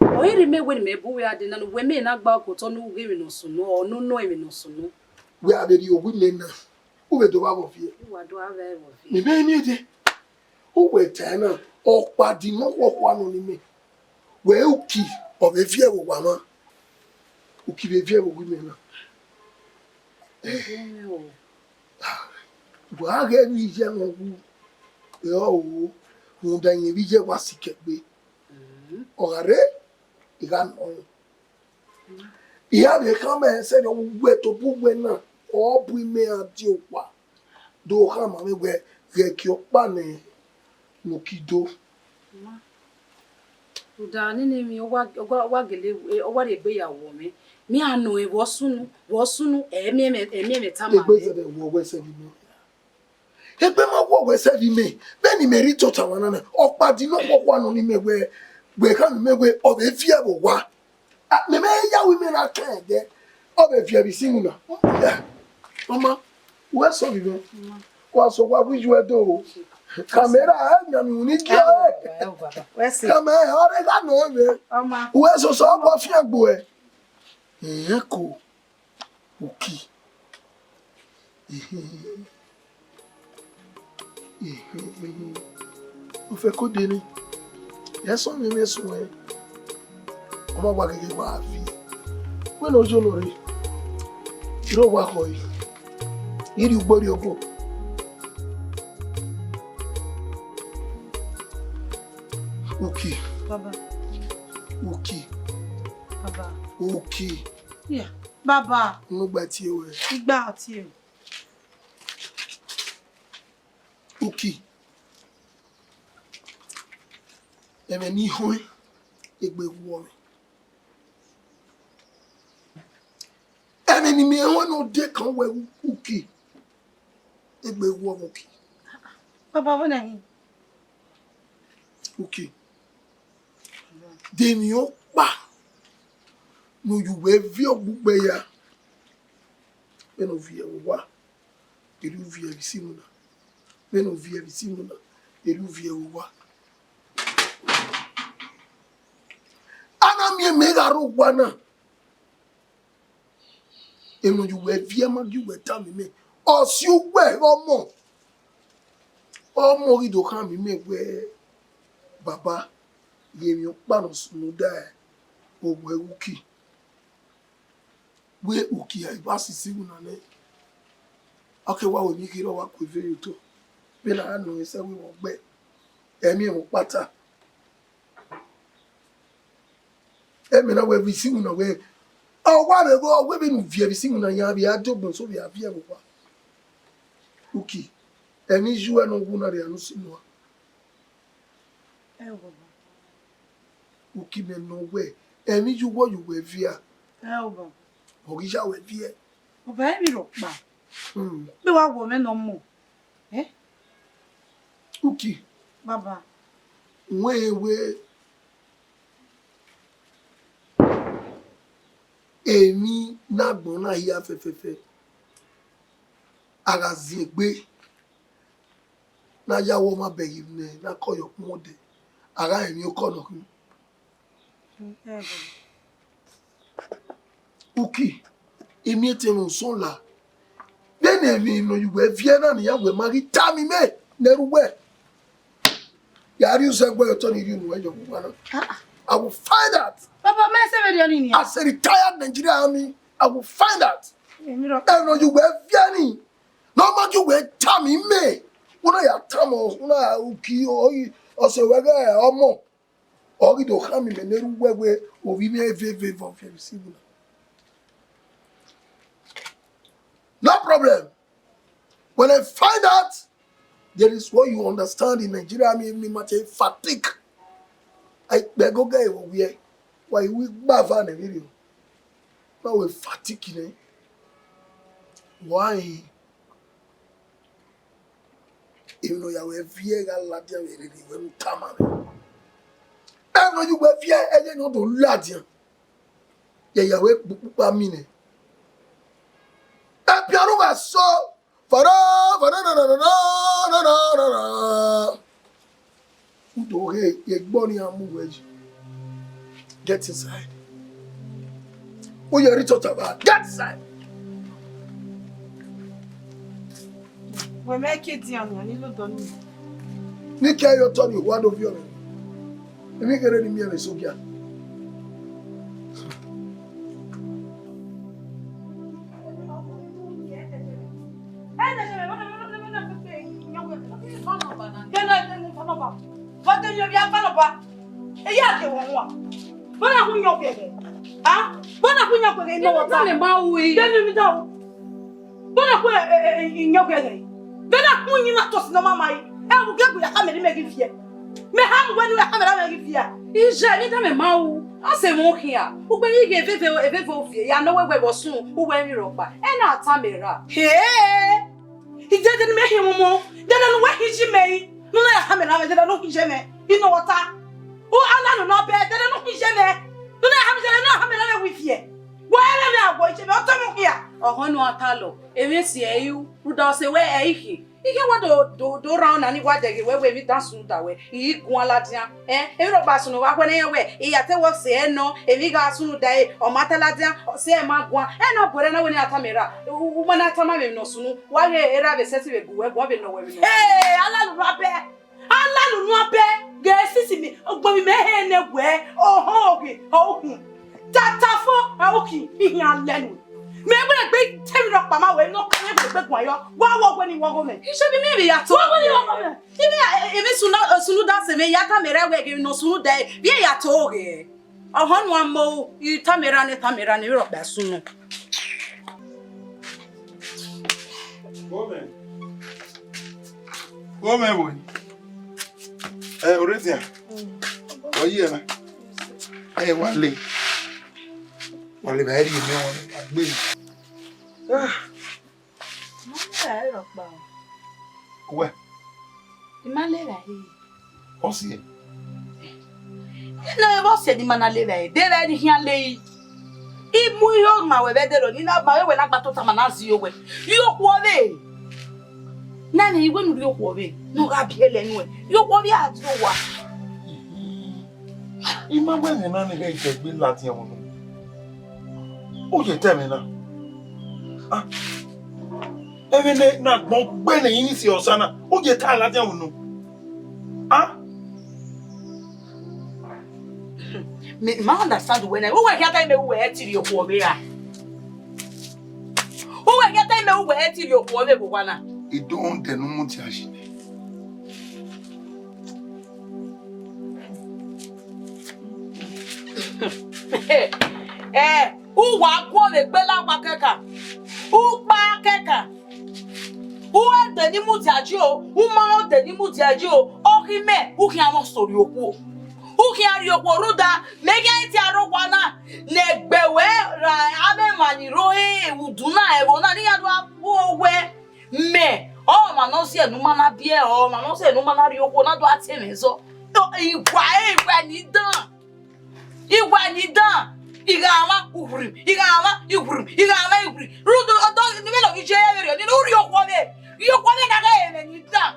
Ọ i rhie mẹ wẹ ne mẹ bu wẹ a dee na, ne uwẹ mẹ na gba ọkọ otọ ne u ghe emwi ne ọ sunu, ọ ne u nọ emwi ne ọ sunu. Wẹ a vbe rhie owa imẹ na, u vbe do vba vbọ viẹ? I wa do vba vbọ viẹ. Mẹ vbe miẹn dee. Uwẹ ta na, ọkpa dinmwẹ ọkhuọkhua nọ ne imẹ. Wẹ Uki, ọ vbe viẹ vbe owa mwa, Uki vbe viẹ vbe owa imẹ na. Wa ghẹ vbe iye mwẹ wu, ẹ ọ ro, rhunmwuda irẹn vbe iye wa sikẹ egbe. Ọ gha rre, I gha nọ rẹn. I gha vbe khama ẹn sẹrriọ, uwẹ tobọ uwẹ na, ọ bu imẹ ra die owa, do khama mwẹ wẹ ghẹ gie ọkpa nẹ ne Uki do. Rhunmwuda nene emwi, ọ wa, ọ wa, ọ wa gele, ọ wa rhie egbe ya wọ mwẹ. Mẹ a nọ ẹn vbe ọ sunu, vbe ọ sunu, ẹ miẹn mwẹ, ẹ miẹn mwẹ tama Egbe mwẹ. Zẹdẹ wọ wẹ sẹ vbe imẹ. Egbe ma wọ wẹ sẹ vbe imẹ. Vbene imẹ rhie tota mwa na na, ọkpa di nọ kpọkpọ nọ ne imẹ wẹ, wẹ khama imẹ wẹ, ọ vbe viẹ vbe owa. A, mẹ mẹ ya wẹ imẹ na kẹn ẹdẹ, ọ vbe viẹ vbe isi iwinna. Ọma, wẹ sọ vbe imẹ. Wa sọ wa wi ju ẹdẹ o. Kamẹra, ẹ mianmian unu ni gie. Ẹ o, ẹ o, baba. Wẹ sẹ. Kamẹra, ọ rre gha nọ mwẹ. Ọma. Wẹ sọ sọ, ọ gba fian gbe ẹ. Ẹn ko. Uki. Ehe. Ehe. Ofẹ ko de ne. Ẹ sọ mwẹ, mẹ sọ mwẹ. Ọ ma wa gege wa vi. Wẹ ne ọ yo nọ rre. Iro wa khọ yi. Iri ugbo ri ogo. Uki. Baba. Uki. Baba. Uki. Yeah. Baba. Unu gba tie wẹ. Igba tie. Uki. Ẹmwẹ ne I họn egbe wọ mwẹ. Ẹmwẹ ne imẹ họn ne ọ de kan wẹ Uki. Egbe wọ mwẹ Uki. Baba, vbọ na hin? Uki. De emwi ọkpa ne u ye uwẹ viẹ ọgbugbe ya? Vbene u viẹ vbe owa, erriọ u viẹ vbe isi iwinna. Vbene u viẹ vbe isi iwinna, erriọ u viẹ vbe owa. A na miẹn mẹ gha rre owa na. Emwi ne u ye uwẹ viẹ ma gie uwẹ tama imẹ. Ọ si uwẹ ọmọ. Ọmọ ghi do khama imẹ wẹ, baba, ghe emwi ọkpa ne ọ sunu da owẹ Uki. Wẹ Uki a i vba sisi iwinna nẹ. Ọ ke wa ru emwi kherhe, ọ wa ku eve ye otọ. Vbene a gha nọ ẹn sẹ wẹ vbe ọ gbe, ẹ miẹn mwẹ ọkpa ta. Ẹmwẹ na wẹ vbe isi iwinna wẹ, ọ wa vbe ghe, ọ wẹ vbene u viẹ vbe isi iwinna yan vbe a dọgbọn eso vbe a viẹ vbe owa. Uki, ẹmwẹ iye uwẹ ne ọ wu na rhia ne u si nua. Ẹ o, baba. Uki, mẹ nọ wẹ, ẹmwẹ iye uwẹ ọ ye uwẹ viẹ a? Ẹ o, baba. Ọ ghi ya wẹ viẹ. Baba, emwi rhọkpa. Hmm. Vbe wa wọ mwẹ ne ọ mọ. Eh? Uki. Baba. Wẹ wẹ emwi ne agbọn na hia fẹfẹfẹ, a gha ziengbe ne a ya wẹ ọmwa bẹghe ne a na kọ ye ọkpẹn odẹ, a gha rẹn emwi okọ nọ khin. Uki, imiẹtẹn mwẹ usọn la. Vbene emwi ne ọ ye uwẹ viẹ na nian, wẹ ma ghi tama imẹ ne ẹrhu uwẹ. Ya rhie uzẹ gbe otọ ni rhie unu ẹyọ vbe uwa na. Ah, ah. I will find out. Baba, mẹ sẹ vberriọ ni nian. As a retired Nigerian army, I will find out. Emwi rhọkpa. Emwi ne ọ ye uwẹ viẹ ni, ne ọ ma gie uwẹ tama imẹ. Wẹ na ya tama, wẹ na ya Uki, ọ, ọse wẹ ghẹ ọmọ. Ọ ghi do khama imẹ ne erha uwẹ wẹ ovbi mwẹ veve vbe ọ viẹ vbe isi iwinna. No problem. When I find out, there is what you understand in Nigeria, mi, mi ma te fatigue. Ai kpẹ gogo ẹre vbe owiẹ, wa i ru igbava nẹ vberriọ. Na wẹ fatigue nẹ. Wa rẹn. Emwi ne ọ ya wẹ viẹ gha ladian vbe rere wẹ ne u tama mwẹ. Emwi ne ọ ya wẹ viẹ, ẹghẹ ne ọ do ladian. Ya ya wẹ kpukpukpa mi nẹ. Ebiọru gha sọ, fara, fara, na, na, na, na, na, na, na. U do ghe, ye egbe ọnii a mu wẹ yi. Get inside. U ye rhie tota ba, get inside. Wẹ mẹ ke dian nian ni lodọ ni. Ni ke ye otọ ni wa do viọ mwẹ. Emwi kherhe ne I miẹn mwẹ sẹ ogia. Wa, eya ke wọ wan. Bọna khu yan okpia ẹghẹ. A? Bọna khu yan okpia ẹghẹ, I nọ wẹ ọta. Ẹ ma ru i. Dẹni mi da o. Bọna khu, e, e, e, i yan okpia ẹghẹ. Bọna khu yin na tosi ne ọ ma ma i. Ẹ, u gie gu ya khama ne imẹ ghi viẹ. Mẹ ha mu wẹ ne u ya khama ne imẹ ghi viẹ. Iye, ne I tama mẹ ma ru. A sẹ mwẹ khian. Ugbẹn ghi ghe eveve, eveve ovie. Ya nọ wẹ wẹ vbe ọ sun, u wẹ emwi rhọkpa. Ẹ na tama ra. Hee! Idẹdẹ ne imẹ hin mwẹ ọmọ, idẹdẹ ne uwẹ hin yi mẹ i, ne u na ya khama ne imẹ, idẹdẹ ne u hin yi mwẹ, I nọ wẹ ọta. U, a na nọ nọ bẹ, idẹdẹ ne u hin yi mwẹ, ne u na ya khama, idẹdẹ ne u na khama ne imẹ wiviẹ. Wẹ rẹ mwẹ awọ, iye mwẹ, ọ tọ mwẹ khian. Ọhọn ne a ta lọ, emwi esi ẹ i ru, rhunmwuda ọse wẹ ẹ i khin. I khian wa do, do, do rran ọna ni wa dẹghe wẹ, wẹ emwi dan sunu da wẹ, I guan ladian. Ẹ, emwi rhọkpa sunu vbe akhuẹ ne iran wẹ, I ya te wẹ ọse ẹ nọ, emwi gha sunu da ẹre, ọ ma ta ladian, ọse ẹ ma guan. Ẹ na bu ẹre na wẹ ne a tama ra, u, u ma na tama mwẹ emwi ne ọ sunu, wa ghe erha vbe sẹtin vbe gu wẹ guan vbe nọ wẹ emwi nọ. Ee, a la unu abẹ, a la unu abẹ, ghe sisi mi, ugbẹn vbe imẹ hẹ ne wẹ, ọhọn oghe, ọ ukhun. Tata fo, ẹ u khin, I khian lẹ nu. Mẹ wẹ egbe te emwi rhọkpa ma wẹ, ne ọ ka mwẹ egbe guan yọ, wa wọ wẹ ne I wọ gho mwẹ. Iye, bi mẹ vbe ya to. Wa wẹ ne I wọ gho mwẹ. Iye, emwi sunu, sunu da sẹ mwẹ, ya tama ra wẹ ghe emwi ne ọ sunu da, vbe ya to ghe. Ọhọn ne a mu, I tama ra ne, tama ra ne, emwi rhọkpa sunu. Wo mẹ. Wo mẹ wo. Ẹ, oretian. Ọ yi ẹmwẹ. Ẹ, wa le. Wa le ba ẹ rhie mẹ wọn, wa gbe. Ah. Ma leva ẹre rhọkpa o. Uwẹ? I ma leva ẹre. Ọ si ẹe? Ena vbe ọ si ẹe ne I ma na leva ẹre, de vbe ẹre ne I khian le i. I mu iro ma wẹ vbe ẹdẹrọ, ne I na ma wẹ na gba tota ma na zẹ owẹ. Rhie okhuo vbe. Na ne I wẹ ne u rhie okhuo vbe, ne ọ gha biẹlẹ nuẹn. Rhie okhuo vbe a die owa. I ma wẹ ẹmwẹ na ni ghẹ itẹgbe ladian unu. U ye ta ẹmwẹ na. Ah. Ẹmwẹ ne na gbọn gbe ne I ni si ọsa na, u ye ta ladian unu. Ah. Me ma understand wẹ na. Uwẹ khian ta mẹ uwẹ ẹ ti rhie okhuo vbe ra. Uwẹ khian ta mẹ uwẹ ẹ ti rhie okhuo vbe vbe owa na. I do dẹ ne u mudia yi nẹ. Eh, uwa guọmwẹ egbe la uwa kẹkan, u kpa kẹkan, u ẹdẹ ni mudia yi o, u ma ẹdẹ ni mudia yi o, ọ ghi mẹ, u khian mwẹ ọse rhie okhuo, u khian rhie okhuo rhunmwuda, mẹ khian i tie aro owa na, ne egbe wẹ ra avbe emwa ni rre udu na, ẹvbo na, ne iran do gha gu owẹ. Mẹ, ọmwa ne ọ si ẹe ne u ma na biẹ, ọmwa ne ọ si ẹe ne u ma na rhie okhuo na do a tie mwẹ zọ. Iwa, iwa ni dan. Iwa ni dan. I gha mwa ughwrim, I gha mwa ughwrim, I gha mwa ughwrim. Rhunmwuda ọdọ ni vbene ọ ghi ye vberriọ, ne u rhie okhuo vbe. Rhie okhuo vbe na ghe ẹmwẹ ni dan.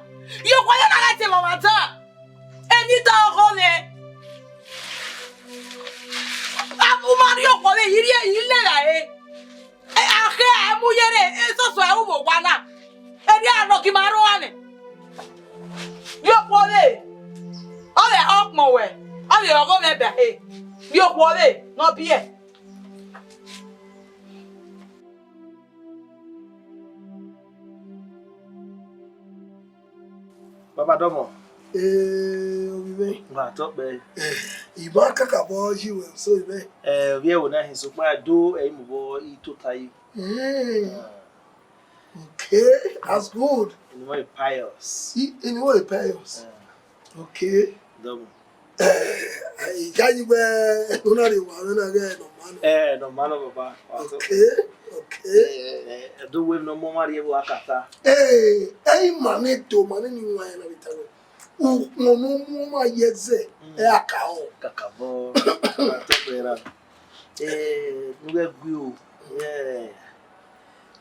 Rhie okhuo vbe na ghe te mama dan. Eni dan ọghọ mwẹ. A mu ma rhie okhuo vbe, I rhie, I lẹ ra re. E, a khe a mu yere, e soso ẹ u vbe owa na. Erriọ a nọ gi ma rre owa nẹ. Rhie okhuo vbe. Ọ vbe ọkpọn wẹ. Ọ vbe ọghọ mwẹ bẹhe. Rhie okhuo vbe, ne ọ biẹ. Baba Dọmọ. Ee, ovbi mwẹ. Wa tọ kpẹ. Eh, I ma kakabọ yi wẹ so, ovbi mwẹ. Eh, ovbi ẹvbo na hin sokpan a do ẹ i mu vbọ i tota yi. Eh. Ah. Okay, that's good. Eni wẹ pious. I, eni wẹ pious. Eh. Okay. Dọmọ. Eh, I ka yi wẹ, una rhie owa mwẹ na ghẹ nọ ma nọ. Eh, nọ ma nọ, baba. Wa tọ. Okay, okay. Eh, eh, eh, do wẹ ne ọmọ ma rhie vbe akata. Eh, ẹ i ma ne do, ma ne ni wan ya na vbe ta wẹ. Ukpọn ne u mu ọmwa ye ẹzẹ, mm, ẹ a ka ọ. Kakabọ, kakabọ, tọgbẹra. Eh, ne u ghẹ gui o. Eh,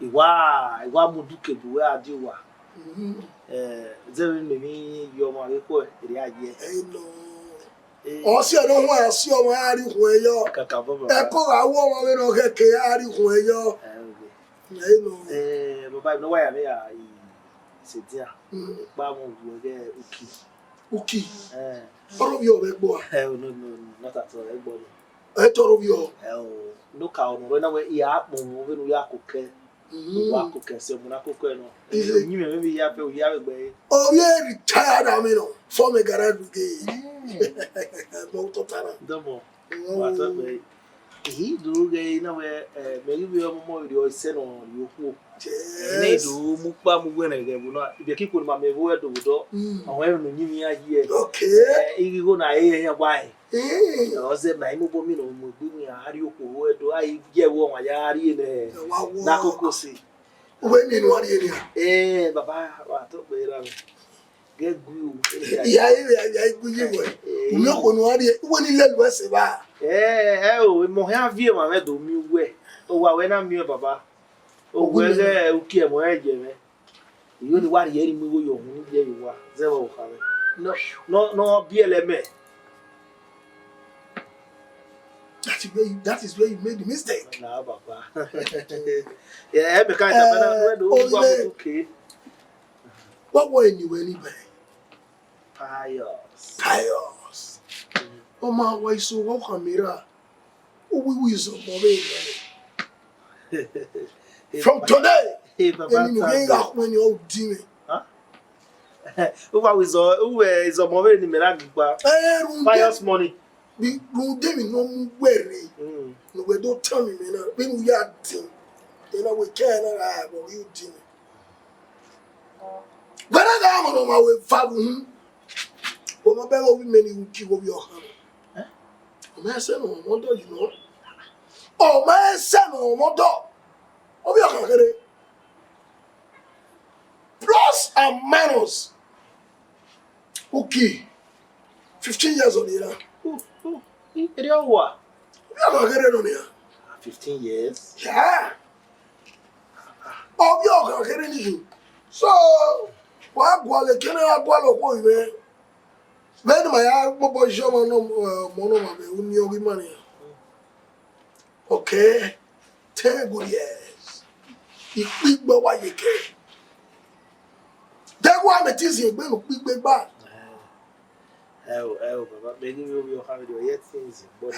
I wa, I wa mudu ke bu wẹ a die owa. Mhm. Eh, zẹ vbene mẹ emwi ye ọmwa vbe khuẹ, erriọ a ye. Ẹ i nọ. Eh. Ọ si ẹe ne ọ huẹn, a si ọmwa, a rhie ukhuẹn yọ. Kakabọ, baba. Ẹko gha wu ọmwa vbene ọ ghẹ ke, a rhie ukhuẹn yọ. Eh, okay. Ẹ i nọ. Eh, baba, emwi ne ọ wa ya mwẹ ya, I sẹ edian. Mm. Ekpa mwẹ uwẹ ghẹ uki. Uki? Eh. Ọ rọ vbiẹ ọ vbe ẹgbọ a? Eh, no, no, no, not at all, ẹgbọ nọ. Ẹ tọrọ vbiẹ ọ? Eh, o, no ka ọnọ rẹ na wẹ, I a kpọnmwẹ vbene u ya koko ẹe. Wa koko ẹse mu na koko ẹnọ. Uyinmwẹ mwẹ vbe ya fẹ, u ya vbe gbe ẹre. Ovbi e retired army nọ, former Ghana Brigade. Mẹ otọ ta na. Dọmọ. Wa tọ gbe. Ehi do ghe na wẹ, eh, mẹ ghi vbe ọmọ vbe rhie ọse nọ rhie okhuo. Yes. Ene do mu kpa mu wẹ nẹ ghe vbe na. Ibe kiko ni ma mẹ vbe do vbe dọ. Mm. Ọmọ ẹre nu nyinmi ya ye. Okay. Eh, igho na e yan wa e. Eh. Ọ zẹ ma imobo mi nọ mu egbe mi a rhie okhuo vbe do, a i ye ẹvbo ọmwa ya rhie nẹ. Ẹ wa wọ. Na koko si. Uwẹ miẹn ne uwa rhie nia? Eh, baba, wa tọ gbe ra mi. Ghe gu u. Iya, iya, iya, gu yi wẹ. Eh. U miẹn okhuo ne uwa rhie, uwẹ ni lele uwẹ sẹ evba. Eh, ẹ o, emọ hia viọ emwa mwẹ do miẹn uwẹ. Owa wẹ na miẹn baba. Owa wẹ ghẹ uki ẹmwẹ ẹre ye mwẹ. Iyo ni wa rhie ẹre mu igho ye uhunmwu ni ye ye uwa, zẹ vbe ọ kha mwẹ. No, no, no, biẹlẹ mẹ. That is where you, that is where you made the mistake. Na, baba. Yeah, ẹ mẹ ka ta bana, Eh, wẹ do, wa ole. Mu ke. What were you anyway? Pious. Pious. Mm. Ọ ma wa iso wa kha mera. Uwu izo mọ vbe nọ. From today, Hey, baba, eni ne u ghe gha khuẹn ni ọ u di mwẹ. Huh? Uwa wẹ izọ, uwẹ izọ mọ vbe ni mẹ na gba. Eh, runde, pious money. Bi runde mi nọ mu wẹ rre. Mm. Ne uwẹ do tama mẹ na, vbene u ya din. Ena wẹ kẹ na gha vbọ ghi u di mwẹ. Wẹ na gha mọ ne ọ ma wẹ va vbe uhunmwu. Ọ ma bẹghe ovbi mẹ ni ru ki vbe ovbi ọkhan. Eh? Ọ ma ẹsẹ ne ọ mọ dọ, you know. Ọ ma ẹsẹ ne ọ mọ dọ. Ovbi ọkhan kherhe. Plus and minus. Uki. Fifteen years on the year. Uh, uh, i- eri ọwa. Ovbi ọkhan kherhe nọ nia. Fifteen years. Yeah. Ovbi ọkhan kherhe ni. So, wa gualọ ekene, wa gualọ okhuo ivẹ. Vbene ma ya gbobọ yọ ọmọ nọ, eh, ọmọ nọ ma vbe uni ọghe ima nian. Okay, ten good years. Ikpigbe wa ye ke. Deghẹ wa mẹ te zin egbe ne ukpigbe gba. Ẹ o, ẹ o, baba, mẹ ghi vbe ovbi ọkhan vbe rriọ ye things gbọdọ.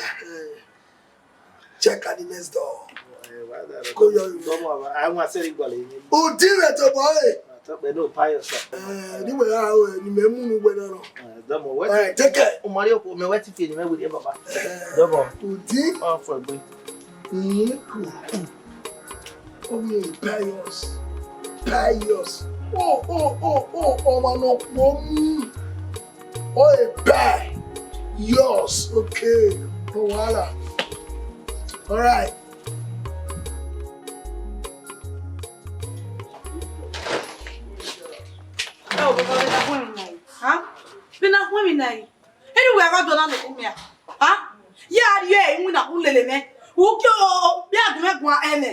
Check at the next door. Ẹ, wa da rọ. Ko yọ yu. Dọmọ aba, a wan sẹ ni gualọ yin. Udi rẹ tobọ ẹre. Tọkpẹ no pious. Eh, ni wẹ ra o, ni mẹ mu nu wẹ na nọ. Ẹ, dọmọ wẹ. All right, take care. O ma rhie okhuo, mẹ wẹ ti fi ni mẹ wẹ rhie baba. Eh, dọmọ. Udi. Ọ fọ egbe. Mm, cool. Ọmọ pious. Pious. Oh, oh, oh, oh, ọmọ nọ kpọ mu. Oh, a bag. Yours. Okay. No wahala. All right. Ẹ o, baba, vbe na khuẹn emwi na yi? Ha? Vbe na khuẹn emwi na yi? Anyway, a gha do na nokhuo mia. Ha? Ya rhie iwinna khu lele mwẹ. Uki o, o, o, ya gu mwẹ guan ẹmwẹ.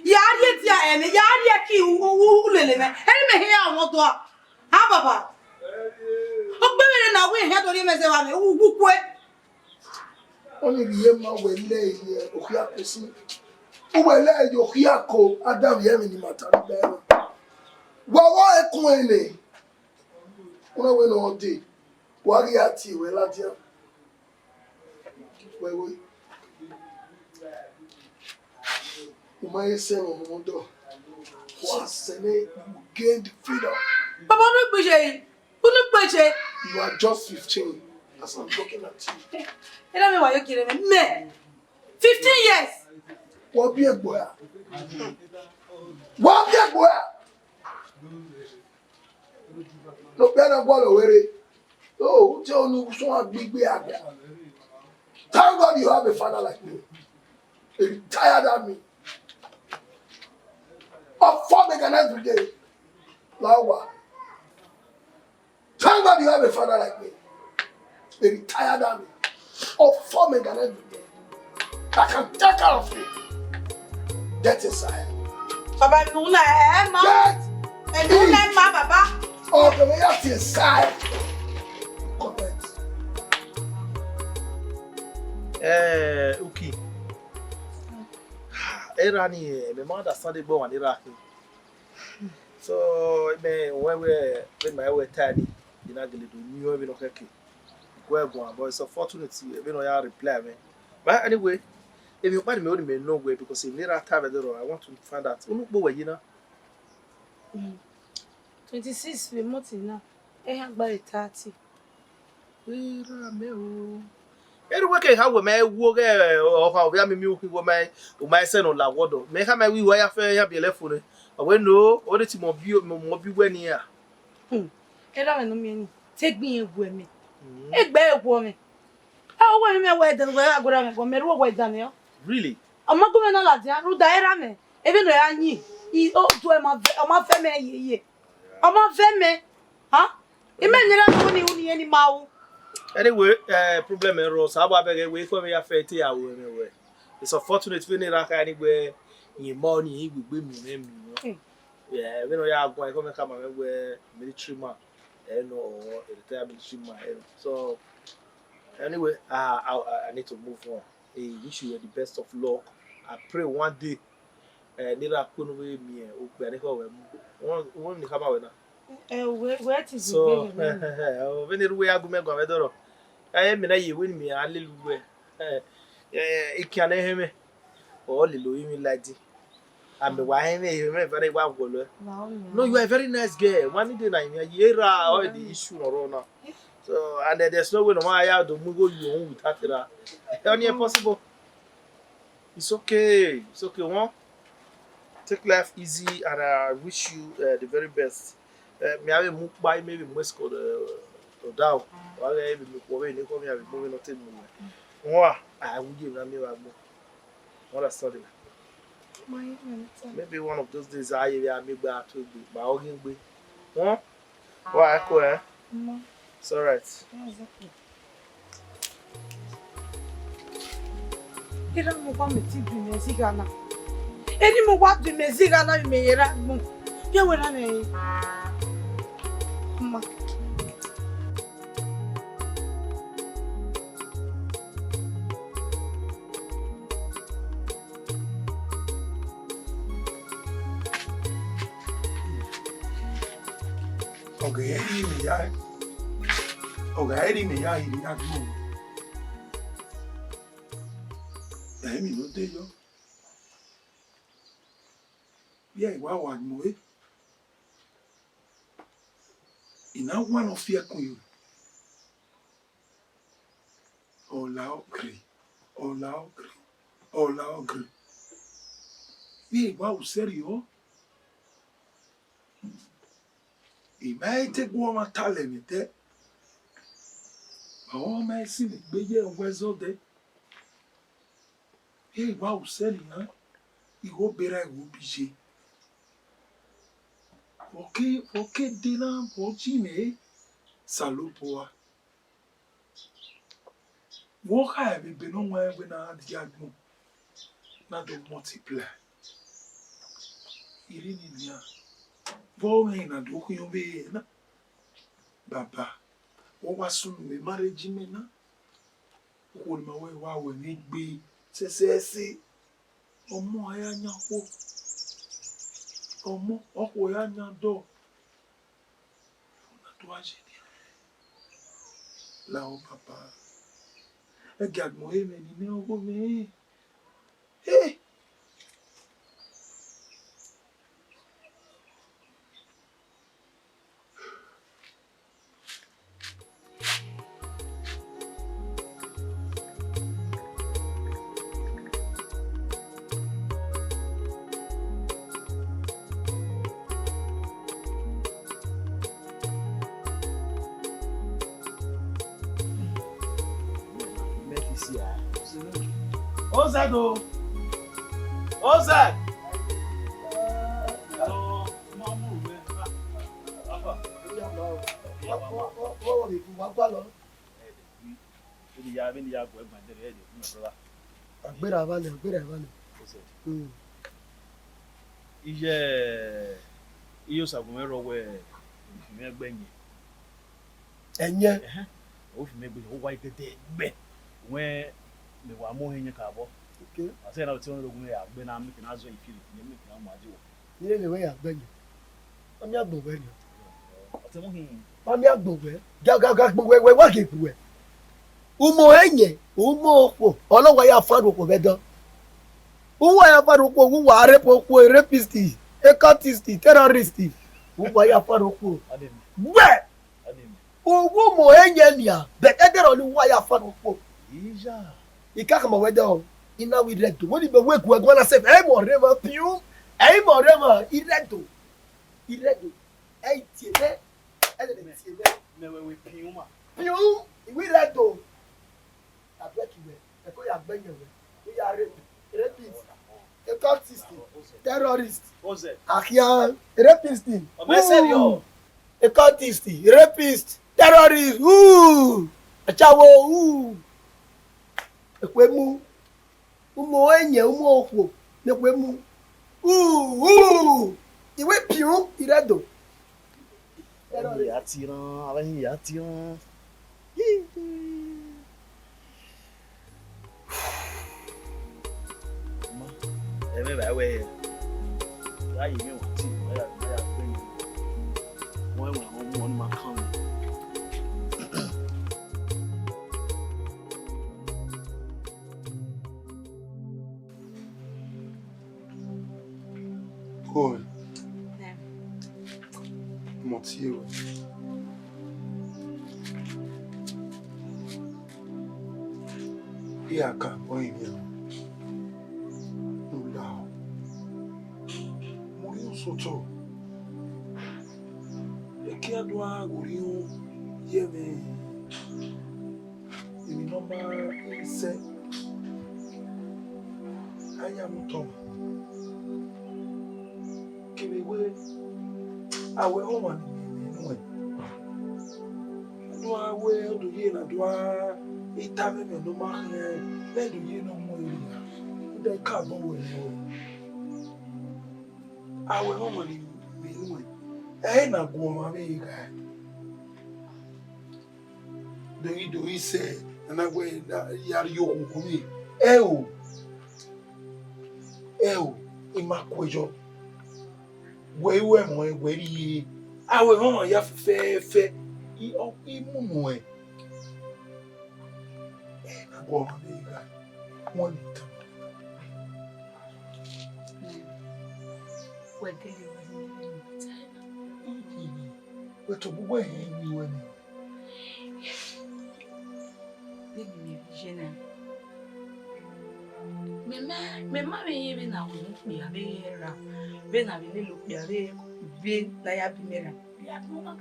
Ya rhie dia ẹmwẹ, ya rhie ki u, u, u, u lele mwẹ. Eri mẹ hia ọmọ dua. Ha, baba? Ọ gbe mwẹ rre na, wẹ hia do rhie mwẹ zẹ vbe amẹ, u, u kue. Ọni rhie ma wẹ lẹ ye okhiako sin. U wẹ lẹ ye okhiako, Adam, ye ẹmwẹ ne ima ta rhie gbe ẹmwẹ. Wa wa ẹkun ẹnẹ. Una wẹ ne ọ dee, wa ghi a tie wẹ ladian. Wẹ we, u ma he sẹ ne ọ họn dọ. Wa sẹ ne you gain the freedom. Baba, unu gbe ye, unu gbe ye. You are just fifteen as I'm looking at you. Ena me wa yo kire me. Me. Fifteen years. Wa bi egbe a. Wa bi egbe a. No be na gualọ wẹ rre. Oh, u te unu sọn agbigbe agbia. Thank God you have a father like me. A retired army. Ọ form mechanized brigade. Lawa. Thank God you have a father like me. A retired army. Ọ form mechanized brigade. I can take care of you. Get inside. Baba, unu na ẹ ma. Get in. Unu na ẹ ma, baba. Ọ kẹ mẹ ya ti inside. Comment. Eh, Uki. Erha ni, eh, mẹ ma understand egbe ọmwa ni erha khin. So, mẹ wẹ wẹ, vbe ma wẹ ta ni, I na gele do miẹn vbene ọ khẹke. Wẹ guan, but it's unfortunate, vbene ọ ya reply mwẹ. But anyway, Emwi ọkpa ni mẹ ro ni mẹ nọ wẹ, because emwi ne erha ta vbe ẹdẹrọ, I want to find out. Unu kpo wẹ ye na? Twenty six vbe month na, ehia gba re thirty. Erha mẹ o. Erha uwẹ ke ha wẹ ma wu ọghẹ ọkhan ovbi amimi ukhin wẹ ma, u ma sẹ ne ọ la wẹ ọdọ. Mẹ khama wẹ iwẹ ya fẹ ehia biẹlẹ fo nẹ. Ọ wẹ no, ọ rre ti mọ bi, mọ bi wẹ nian. Hmm. Erha mwẹ ne u miẹn ni, te egbe irẹn wu mwẹ. Egbe ẹre wu mwẹ. A wẹ mẹ wẹ dan, wẹ gha gualọ mwẹ, but mẹ ru wẹ dan nẹ. Really? Ọ ma gu mwẹ na ladian, rhunmwuda erha mwẹ, emwi ne ọ ya yin, i, o, do ẹ ma vẹ, ọ ma vẹ mẹ yeye. Ọ ma vẹ mẹ. Ha? Imẹ ni ra gu ni uni yẹn ni ma ru. Anyway, eh, problem ẹ rọ, sa wa bẹghe wẹ, ekhọe mwẹ ya fẹ te ya ru ẹmwẹ wẹ. It's unfortunate vbene erha kha ni wẹ, yin ma ọni, i gbegbe miẹn mwẹ miẹn. Hmm. Yeah, vbene ọ ya guan, ekhọe mwẹ khama mwẹ wẹ military man, ẹ nọ, or a retired military man, ẹ nọ. So, anyway, I, I, I need to move on. I wish you the best of luck. I pray one day, eh, ne I ra kpe unu vbe miẹn okpia ne ekhọe wẹ mu. Wẹ, wẹ ne I khama wẹ na. Eh, wẹ, wẹ ti zẹ. So, egbe mwẹ. Vbene erha uwẹ ya gu mẹ guan vbe ẹdẹrọ. Eh, emwi na ye wẹ ne mẹ a lele uwẹ. Eh, eh, ikian ne hẹ mwẹ. Ọ lele ovbi mwẹ ladi. Amẹ wa hẹ mwẹ, hẹ mwẹ, vbene wa guọlọ. No, you are a very nice girl. Wa ni de na, imi ye erha, all the issue nọ rọ na. So, and then there's no way no man ya do mu igho you own without erha. Ọni possible. It's okay. It's okay. One, take life easy, and I wish you, uh, the very best. Eh, mẹ a vbe mu kpa, mẹ vbe mu escort, eh, ọdaro. Wa ghẹ vbe mu khuo vbe ne ekhọe mwẹ a vbe mu vbe ne ọ te mu mwẹ. Wọn a, a wu ye na miẹn vbe agbọn. You understand it? Ma ye understand. Maybe one of those days, a ye vbe a miẹn egbe a tu egbe, ma ọ ghi gbe. Wọn? Wa ẹko, eh? Ma. It's all right. That's okay. Erha mu wa mẹ ti du imẹ zigha na. Eni mu wa du imẹ zigha na, imẹ ye ra gbọn. Ye wẹ na nẹ. Ma. Ọ gha ẹre imẹ ya, ọ gha ẹre imẹ ya hiri agbọn. Ẹ, emwi ne ọ de yọ. Vbe a i wa wa mu ẹre, I na wa ne ọ fi ẹkun yo. Ọ la ọgre, ọ la ọgre, ọ la ọgre. Vbe I wa usẹ rriọ, I ma i te gu ọmwa talẹ mwẹ dẹ. Ọ ma i si ne egbe ye ẹwẹ zọ dẹ. Vbe I wa usẹ nian, I gho berra ẹvbo bi ye. Vbe ọ ke, vbe ọ ke de na, vbe ọ yi mwẹ re, Osanobua. Vbe ọ kha ẹmwẹ ebe ne ọ wan wẹ ne a dia agbọn, na do multiply. I rhie ni nian, vbe ọ mwẹ na do khian vbe na. Baba, ọ wa sunu vbe marriage mẹ na. Okhuo ne ima wẹ wa ru ẹmwẹ egbe sẹsẹse. Ọmọ a ya yan okhuo. Ọmọ, okhuo ya yan dọ. Na do a ye nian. Lahọ, Baba. Ẹgia agbọn ọre mwẹ ni nẹ ọghe mwẹ. Hey! Ozẹdo! Ozẹdo! Ọ gha gba lọ. Vbene I ya, vbene I ya gu ẹre guan ẹdẹrriọ, ẹ dẹ, my brother. A gberra evba nẹ, a gberra evba nẹ. Ozẹdo. Hmm. Iye, iye Osagunmwẹrọ wẹ, ufimwẹ gbe ẹyẹn. Ẹyẹn? Ẹhẹn. Ufimwẹ gbe ẹyẹn, ọ wa gẹdẹ gbe. Wẹ, mẹ wa mu ohan ẹyẹn ka vbọ. Okay. A sẹ na, ọtẹn ọghe mwẹ ya gbe na, mẹ ke na zọ ifiri, mẹ ke na mu adio. Iye lele wẹ ya gbe ẹyẹn. Ọ miẹn agbọn wẹ nian. Ọtẹn mu hin. Ọ miẹn agbọn wẹ. Ga, ga, ga, agbọn wẹ, wẹ, wa ghe bu wẹ. Umọ ẹyẹn, umọ okhuo, ọ na wa ya fa ru okhuo vbe ẹdẹ. Uwa ya faro okhuo, uwa rape okhuo, rapist, cultist, terrorist. Uwa ya faro okhuo. Wẹ! Uwu mo enye nia, but ẹdẹrọ ni uwa ya faro okhuo. Ika khama wẹ dọ, ina wi rẹdo. Wẹ ni be wẹ guẹ guan na sef, ẹ mọ rre ma piu, ẹ mọ rre ma, i rẹdo. I rẹdo. Ẹ i tie mẹ, ẹ lele tie mẹ. Mẹ wẹ wẹ piu ma. Piu, I wi rẹdo. Abeg wẹ, ẹko ya gbẹyẹn wẹ, u ya rape, rapist, cultist, terrorist, akhian, rapist, cultist, rapist, terrorist, ooh, achawo, ooh, ekhue mu, umo ẹyẹn, umo okhuo, ne ekhue mu, ooh, ooh, I wi piun, I rẹdo. Avbe hin ya tiran, avbe hin ya tiran. Ma, ẹmwẹ vbe wẹ, gha ye emwi ọtẹn, ma ya, ma ya gbe emwi. Wẹ wẹ, wẹ ma kan. Koi. Nẹ. Mọ tie ruẹ. Iran ka kpọnmwẹ emwi a. Ne u lahọ. Mu orhiọn sotọ. Ekia do a ghe orhiọn ye ẹmwẹ. Emwi ne ọ ma sẹ, a ya mu otọ ọmwa. Kevbe wẹ, a wẹ ọmwa ne imẹ nuẹn. A do a wẹ, ọ do ye ne a do a, I tama ẹmwẹ ne ọ ma khian, mẹ do ye ne ọ mu ẹre ria, rhunmwuda I ka bọ wẹ nẹ. A wẹ ọmwa ne imẹ nuẹn, ẹ i na gu ọmwa vbe ghae. Do ghi do ghi sẹ, a na wẹ ya rrie okhuo vbe. Ẹo, ẹo, I ma kuẹyọ. Wẹ i ru ẹmwẹ wẹ rhie, a wẹ ọmwa ya fẹfẹfẹ, I, ọ, I mu nuẹn. Ẹ na gu ọmwa vbe gha, wọn ni tama. Wẹ gele wẹ ni ta na. Wẹ tobọ uwẹ hẹ emwi ruẹ nẹ. Vbene imẹ vbe iye na, mẹ ma, mẹ ma vbe rẹn vbene a wẹ ne okpia vbe ra, vbene a vbe lele okpia vbe, vbene a ya bu imẹ ra, ya bu na.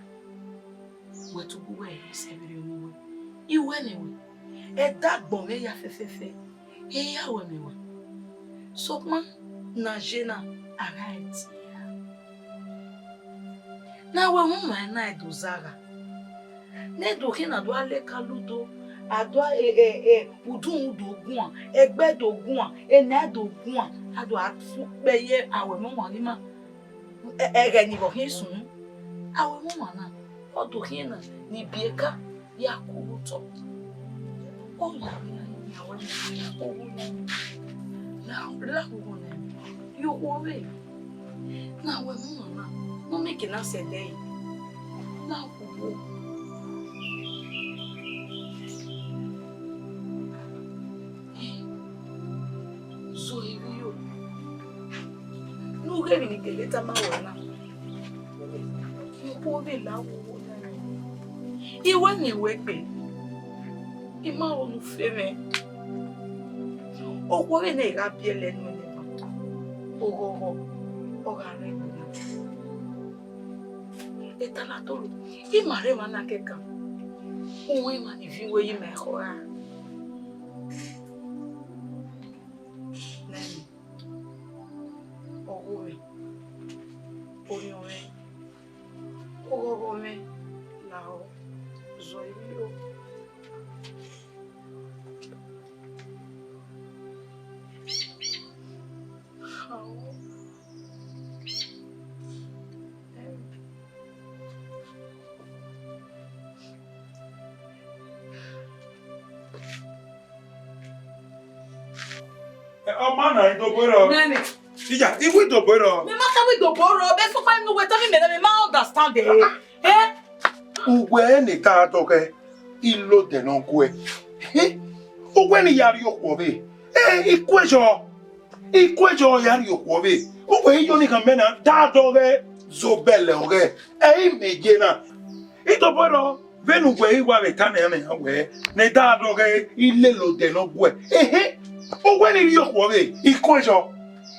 Wẹ tobọ uwẹ hẹ sẹ vberriọ ne uwẹ, I wẹ ne wẹ, ẹdẹ agbọn mwẹ ya fẹfẹfẹ, I ya wẹ mẹ wẹ. Sokpan ne a ye na, a gha re tie ra. Ne a wẹ ọmwa na do zagha. Ne do khian na do a leka ludo, a do a, e, e, e, udunmwu do guan, ẹgbẹ do guan, ena do guan, a do a fu ukpẹ ye a wẹ ọmwa ni ma. Ẹ, ẹghẹ ni vbe ọ khian sunu. A wẹ ọmwa na, ọ do khian na, ni biẹ ka. Ya ku vbe otọ. Ọ ya vbe na ya wẹ, ọ wu na. La, la ghogho nẹ. Yo wo vbe. Na wẹ mu na, no make na sẹ dẹ. La ghogho. Zo ivbi yo. Ne u ghe emwi ne I gele tama ruẹ na. Ikhuo vbe la wowo na. I wẹ ne I wẹ gbe. I ma ro ne u fe mwẹ. Okhuo vbe ne I gha biẹ lẹ nuẹn nẹ, oghọghọ, ọ gha rre egbe na. Etalatoro, I ma rre emwa na kẹkan. Uwẹ emwa ni viọ uwẹ ye ima ekhọe ra. Nẹẹn, ọgho mwẹ, orhiọn mwẹ, oghọghọ mwẹ, lahọ, zọ ivbi yo. Ao. Ẹ, ọ ma na idobo rọ. Nene. Iya, iwu idobo rọ. Me ma ta idobo rọ, be so far nu we tell me, me ma understand eh. Eh? Uwẹ ne ta tọkẹ, ilodẹ nọ guẹ. Eh? Uwẹ ni ya rrie okhuo vbe. Eh, I kuẹ yọ. Ikuẹjọ ya rhie okhuo vbe. Uwẹ i yo ni khama na, da dọghẹ zobẹlẹ ọghẹ. Ẹ i mẹ ye na. Itobọ rọ, vbene uwẹ i wa vbe ta nẹ, wẹ ne da dọghẹ i lele odẹ ne ọ guẹ. Ehe, uwẹ ni rhie okhuo vbe, ikuẹjọ.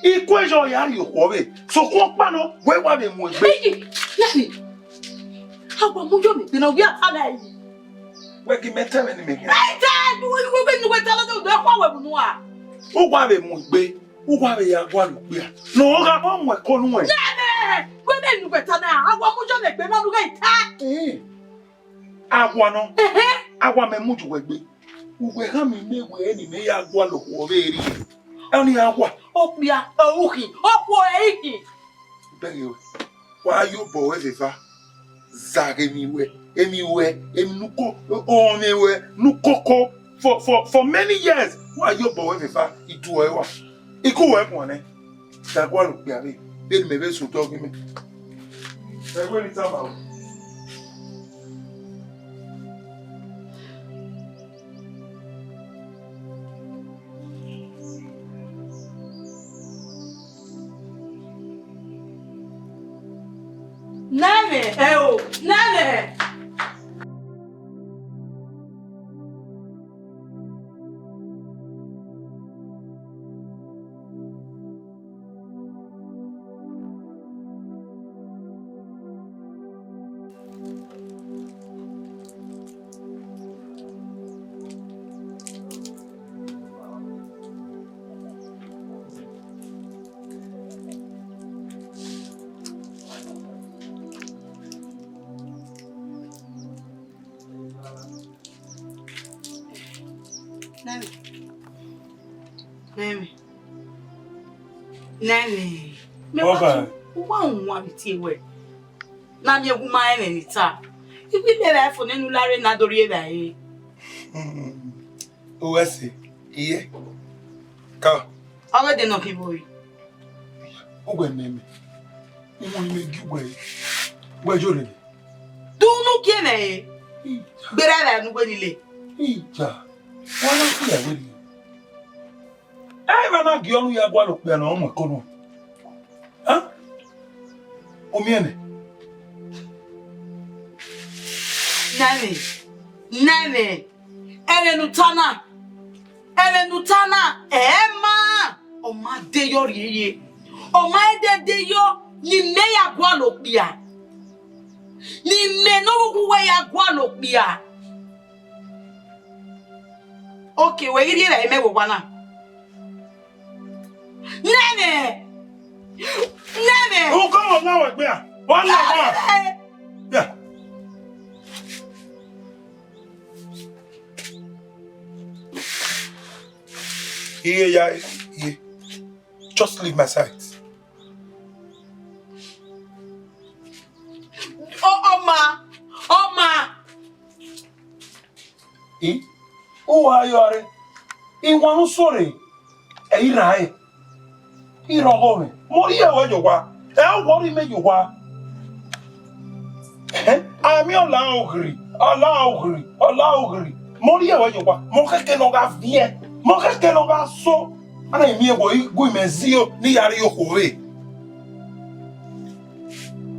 Ikuẹjọ ya rhie okhuo vbe. Sokpan ọkpa nọ, wẹ wa vbe mu egbe. Eyi, nani, a wa mu yọ mẹ egbe na, ọ ghi a ta nẹ yi. Wẹ gi mẹ ta ẹmwẹ ne mẹ khian. Ẹ ta, wẹ, wẹ, wẹ, wẹ ta lọ, wẹ khuẹ wẹ mu nua. U wa vbe mu egbe, u wa vbe ya gualọ okpia. Ne ọ gha mu ẹko nuẹn. Nẹmẹ, wẹ vbene uwẹ ta na, a wa mu yọ mẹ egbe na, ne u ghẹ ta. Ee, a wa nọ, ehe, a wa mẹ mu ju wẹ egbe. Uwẹ khama mẹ wẹ ne imẹ ya gualọ okhuo vbe rrie. Ọni a wa. Okpia, okhi, okhuo ẹre i khin. Bẹghe wẹ, wa ya obọ ruẹ vbe eva. Zaghe emwi ruẹ, emwi ruẹ, emwi ne uko, ọmwẹ ruẹ ne ukoko for, for, for many years. Wa ya obọ ruẹ vbe eva, iduẹ wa. I ku wẹ guan nẹ. Da gualọ okpia vbe, vbene mẹ vbe sẹ odọ ghe mẹ. Ẹ wẹ ne I tama ruẹ. Nẹmwẹ, ẹ o, nẹmwẹ. Nẹmwẹ. Nẹmwẹ. Nẹmwẹ. Mẹ wa Ọba. Tu, u wa wan vbe tie wẹ. Na miẹn gu ma rẹn ẹmwẹ ne I ta. I ghi lele ẹre fo nene u la rre ne a do rri evbare. Uwẹ ẹse, iye. Ka. Ọ ghe de nọ khin vbe ore. Uwẹ mẹ mẹ. Iwọn ni mẹ gie uwẹ. Uwẹ yo rre. Dunu gie mẹ re. Ija. Gberra ẹvbare ne uwẹ ni le. Ija. Wa na fi ẹre rre. Ẹ i wa na gie ọnu ya gualọ okpia ne ọ mu ẹko nuẹn. Hẹn? U miẹn nẹ? Nẹmwẹ, nẹmwẹ, ẹmwẹ ne u ta na, ẹmwẹ ne u ta na, ẹ ma, ọ ma de yọ rhie ye, ọ ma de de yọ ne imẹ ya gualọ okpia, ne imẹ ne ọ vbe uwu uwẹ ya gualọ okpia. Ok, wẹ ghi rhie vbe imẹ vbe owa na. Nẹmwẹ! Nẹmwẹ! Uko wọ na wẹ gbe a? Wa na wa. Nẹmwẹ! Yeah. Iye ya, iye. Just leave my side. Ọ, ọ ma, ọ ma. I, u wa yọ re. I wan ne u sore. Ẹ i ra ẹre. I rhọghọ mwẹ. Mo rhie ruẹ ye owa. Ẹ, ọ wọ rhie mẹ ye owa. Ẹ, a miẹn ọla oghiri, ọla oghiri, ọla oghiri. Mo rhie ruẹ ye owa. Mo khẹke ne ọ gha viẹ. Mo khẹke ne ọ gha so. A na miẹn wẹ i gu imẹ zio ne I ya rrie okhuo vbe.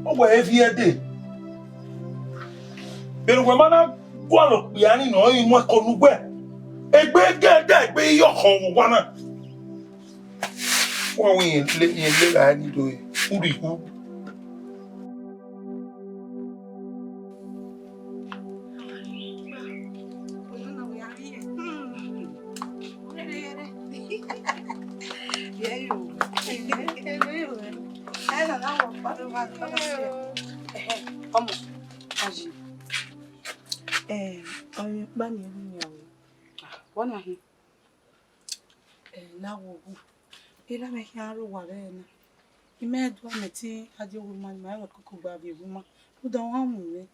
Ọ wẹ e viẹ dee. Vbene uwẹ ma na gualọ okpia ni ne ọ i mu ẹko ne uwẹ, egbe gẹdẹ egbe i yọ khọ vbe owa na. Wa wẹ irẹn le, irẹn le ra ni do urhi hu. Ọmọ, ayi. Eh, ọmọ, pa ni ru ni awe. Ah, wọ na hin. Eh, na wo hu. Ira mẹ khian ro wa vbe na. I mẹ do mẹ ti a die owu ma, ma wẹ koko gba vbe owu ma. U da wa mu mwẹ.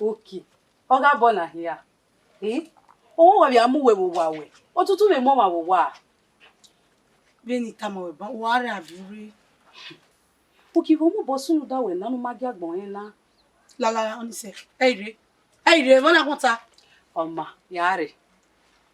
Okay. Ọ gha bọ na hia. Eh? Owo wa vbe a mu wẹ vbe owa wẹ. Otutu vbe mu ọmwa vbe owa. Vbene I tama wẹ ban, wa rre a vbe rre. Uki vbe omobọ sunu da wẹ na ne u ma gie agbọn rẹn na. Lala, ọni sẹ, ẹ i rre. Ẹ i rre, vbọ na kọnta. Ọ ma, ya rre.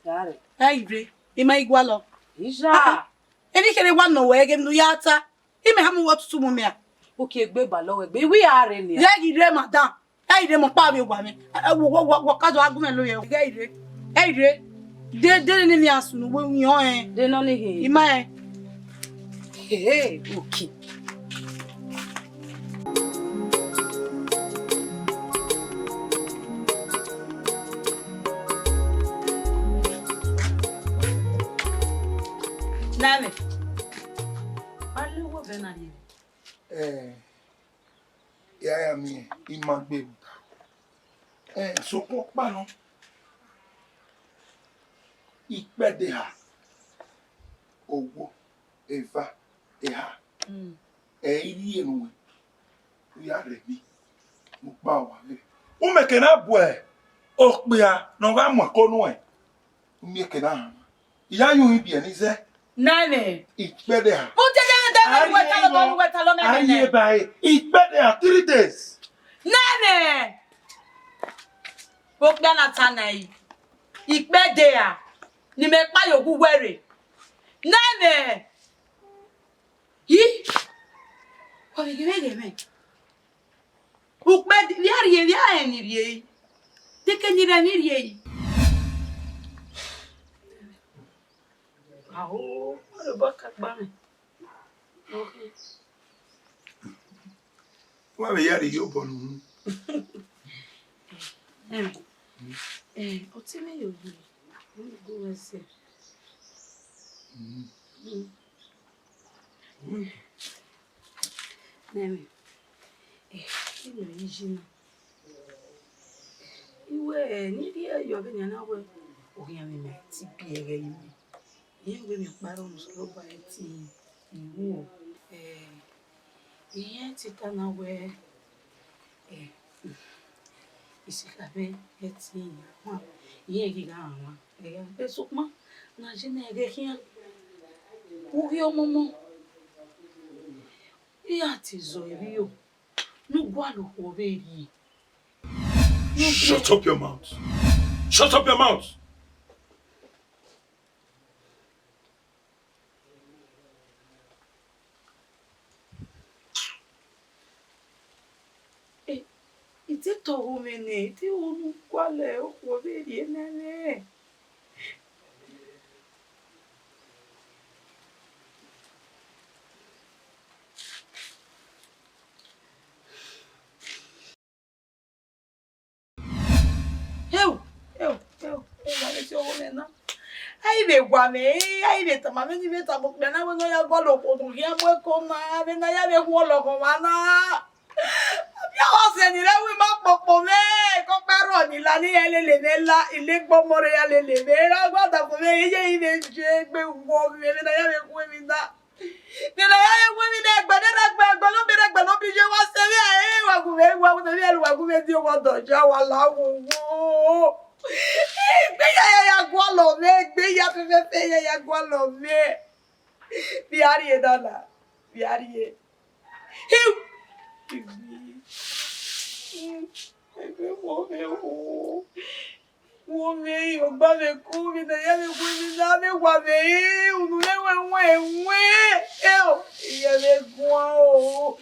Ya rre. Ẹ i rre, I ma i gualọ. Iya. Emwi kherhe wa nọ wẹ ghe ne u ya ta. Imẹ ha mu wẹ tutu mu mẹ a. Uki egbe balọ wẹ gbe, iwi a rre nia. Ghẹ ghi rre, madam. Ẹ i rre, mẹ ọkpa vbe owa mwẹ. Ẹ, wọ, wọ, wọ, wọ ka zọ a gu mwẹ lo yẹ. Ghẹ i rre. Ẹ i rre. De, de ne emwi a sunu, wẹ uyọn ẹn. De nọ ni he. I ma ẹn. He, uki. Nẹmẹ. Wa le wọ vẹ na ye. Eh, ya ya miẹn, I ma gbe vbe. Eh, sokpan ọkpa nọ. Ikpẹdẹ eha, owo, eva, eha. Mm. Ẹ i rhie nuẹn, u ya rhie emwi, mu kpa owa vbe. U mẹ ke na bu okpia ne ọ gha mu ẹko nuẹn, u miẹn ke na hama. I ya ye uhin biẹ ne I zẹ. Nẹmẹ. Ikpẹdẹ eha. Vbe u te ya da wẹ ta lọ, wẹ ta lọ mẹ nẹ. Aye ba e. Ikpẹdẹ eha, three days. Nẹmẹ. Okpia na ta na yi. Ikpẹdẹ eha. Ne imẹ kpa ye ogu wẹ rre. Nẹmẹ. Yi. Wa vbe ghe mwẹ ghe mwẹ. Ukpẹ vbe a rhie, vbe a rẹn ni rhie. Deke ni rẹn ni rhie. Aho, ọre obọ ka gba mwẹ. Wa vbe ya rhie obọ ne uhunmwu. Em, em, ọtẹn mwẹ yo yi, ọ gu wẹ sẹ. Mm. Mm. Nẹmwẹ, eh, I lọ yi na. I wẹ, ne I rhie yọ vbenian na wẹ, ọ khian mwẹ ma ti biẹ ẹghẹ ye mwẹ. Irẹn wẹ emwi ọkpa rrọọ ne Osanobua ẹtin i ru. Eh, irẹn te ta na wẹ, eh, isikhamwẹ ẹtin i ran, irẹn ghi gha ran. Eh, sokpan, ne a ye ne ẹghẹ khian, u ghi ọmọmọ. Iran te zọ emwi yo, ne u gualọ okhuo vbe rhie. Shut up your mouth. Shut up your mouth. Eh, I te tọghe mwẹ nẹ, I te ru ne u gualọ okhuo vbe rhie nẹ mwẹ. Heu, heu, heu, heu, wa vbe tie ọghe mwẹ na. A i vbe wa mwẹ, a i vbe tama mwẹ ne I vbe tama okpia na wẹ ne ọ ya gualọ okhuo ne ọ khian mu ẹko na, vbene a ya vbe khuọlọ ọghọmwa na. Ovbi ọghọ sẹ ni rre ẹvbo ima kpokpo mwẹ, ke ọkpa rrọọ ni la ne iran lele mwẹ la, I la egbe ọmọ rre iran lele mwẹ, erha ọgua da fo mwẹ, iye I vbe je egbe wọ mwẹ, vbene a ya vbe khuẹmwi na. Vbene a ya vbe khuẹmwi na, ẹgbẹe ne erha gbe, ẹgbẹe ne ọ miẹn erha, ẹgbẹe ne ọ miẹn iye, wa sẹ mwẹ, ẹ, wa gu mwẹ, wa gu mwẹ, wa gu mwẹ die owa dọja, wa la wowo. Egbe ya ya ya gualọ mwẹ, egbe ya fẹfẹfẹ ya ya gualọ mwẹ. Vbe a rhie na na, vbe a rhie. Hiu! Egbe wo vbe wo. Wo vbe ọgba vbe ku, vbe ne a ya vbe gu emwi na, vbe wa vbe unu vbe wẹ wẹ wẹ. Eo, I ghẹ vbe guan o.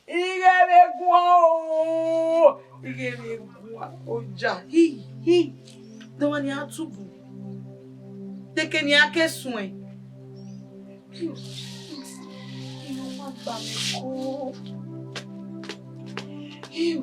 I ghẹ vbe guan o. I ghẹ vbe guan. Oja. Hi, hi. Dọmwa ni a tubu. Deke ni a ke suẹn. Iran ma gba mwẹ ko. Iu.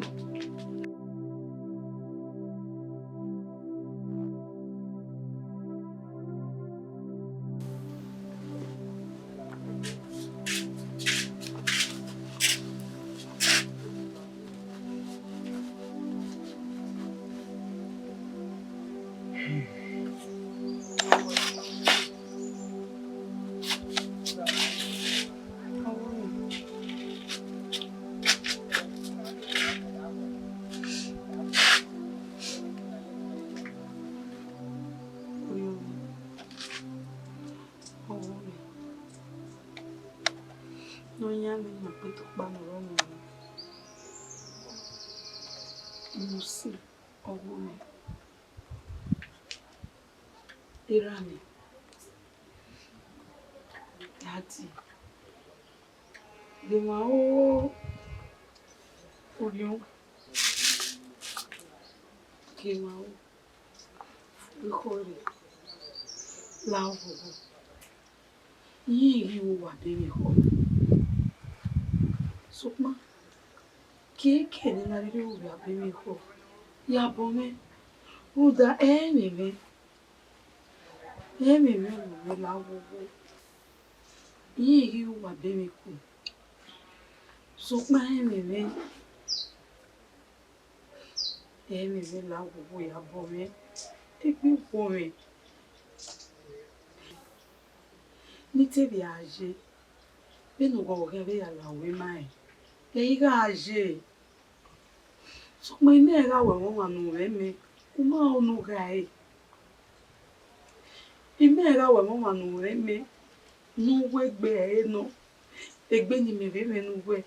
Nọyan mwẹ ne ima kpe tọ kpa ne ọ rre ọmọ mwẹ. Musi, ọghe mwẹ. Erha mwẹ. Daddy, gie ma ru orhiọn, gie ma ru ekhọe rre la vbe owa. Irẹn ghi ru uwa be mwẹ ekhọe. Sokpan, kiekie ne I na rhirhi ru uwa be mwẹ ekhọe, ya bọ mwẹ, rhunmwuda ẹmwẹ mwẹ, ẹmwẹ mwẹ ne ọ la vbe owa. Irẹn ghi ru uwa be mwẹ ekhọe, sokpan ẹmwẹ mwẹ, ẹmwẹ mwẹ la vbe owa, ya bọ mwẹ, egbe vbo mwẹ. Ne I te vbe a ye, vbene uwa ọghe vbe ya la ru ima rẹn, ẹ i gha ye. Sokpan imẹ gha wẹ ọmwa ne u mwẹ mẹ, u ma ho ne u gha re. Imẹ gha wẹ ọmwa ne u mwẹ mẹ, ne u wẹ egbe ẹre nọ, egbe ne imẹ vbe mwẹ ne uwẹ.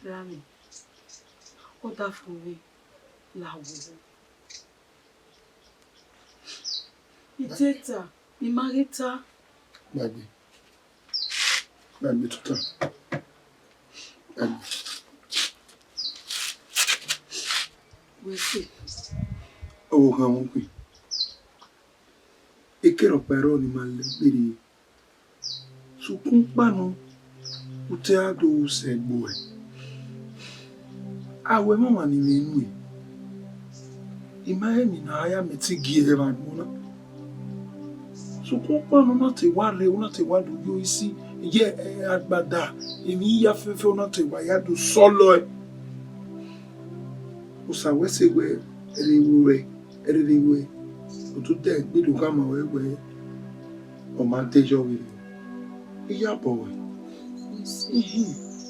Ra mwẹ, ọdafẹn mwẹ la vbe owa. I te ta, I ma ghi ta. Gbagbe. Gbagbe tota. Gbagbe. Wẹ se. Ọvbokhan mwẹ khin. Ekerọkpa ẹre ọnii ma lẹ gberra. Sokpan ukpa nọ, u te a do ru sẹ gbe uẹ. A wẹ mama ne I mwẹ nuẹn, I ma rẹn emwi ne a ya mẹ te gie ẹmwẹ agbọn na. Sokpan ukpa nọ, u na te wa rre, u na te wa do yo isi, ye, eh, agbada, emwi hia fẹfẹ, u na te wa ya do sọlọe. Osa wẹ sẹ wẹ, rre vbe uẹ, rre vbe uẹ, u do dẹ egbe do khama ruẹ wẹ, ọ ma de yọ vberriọ. I ya bọ ruẹ. Ihin,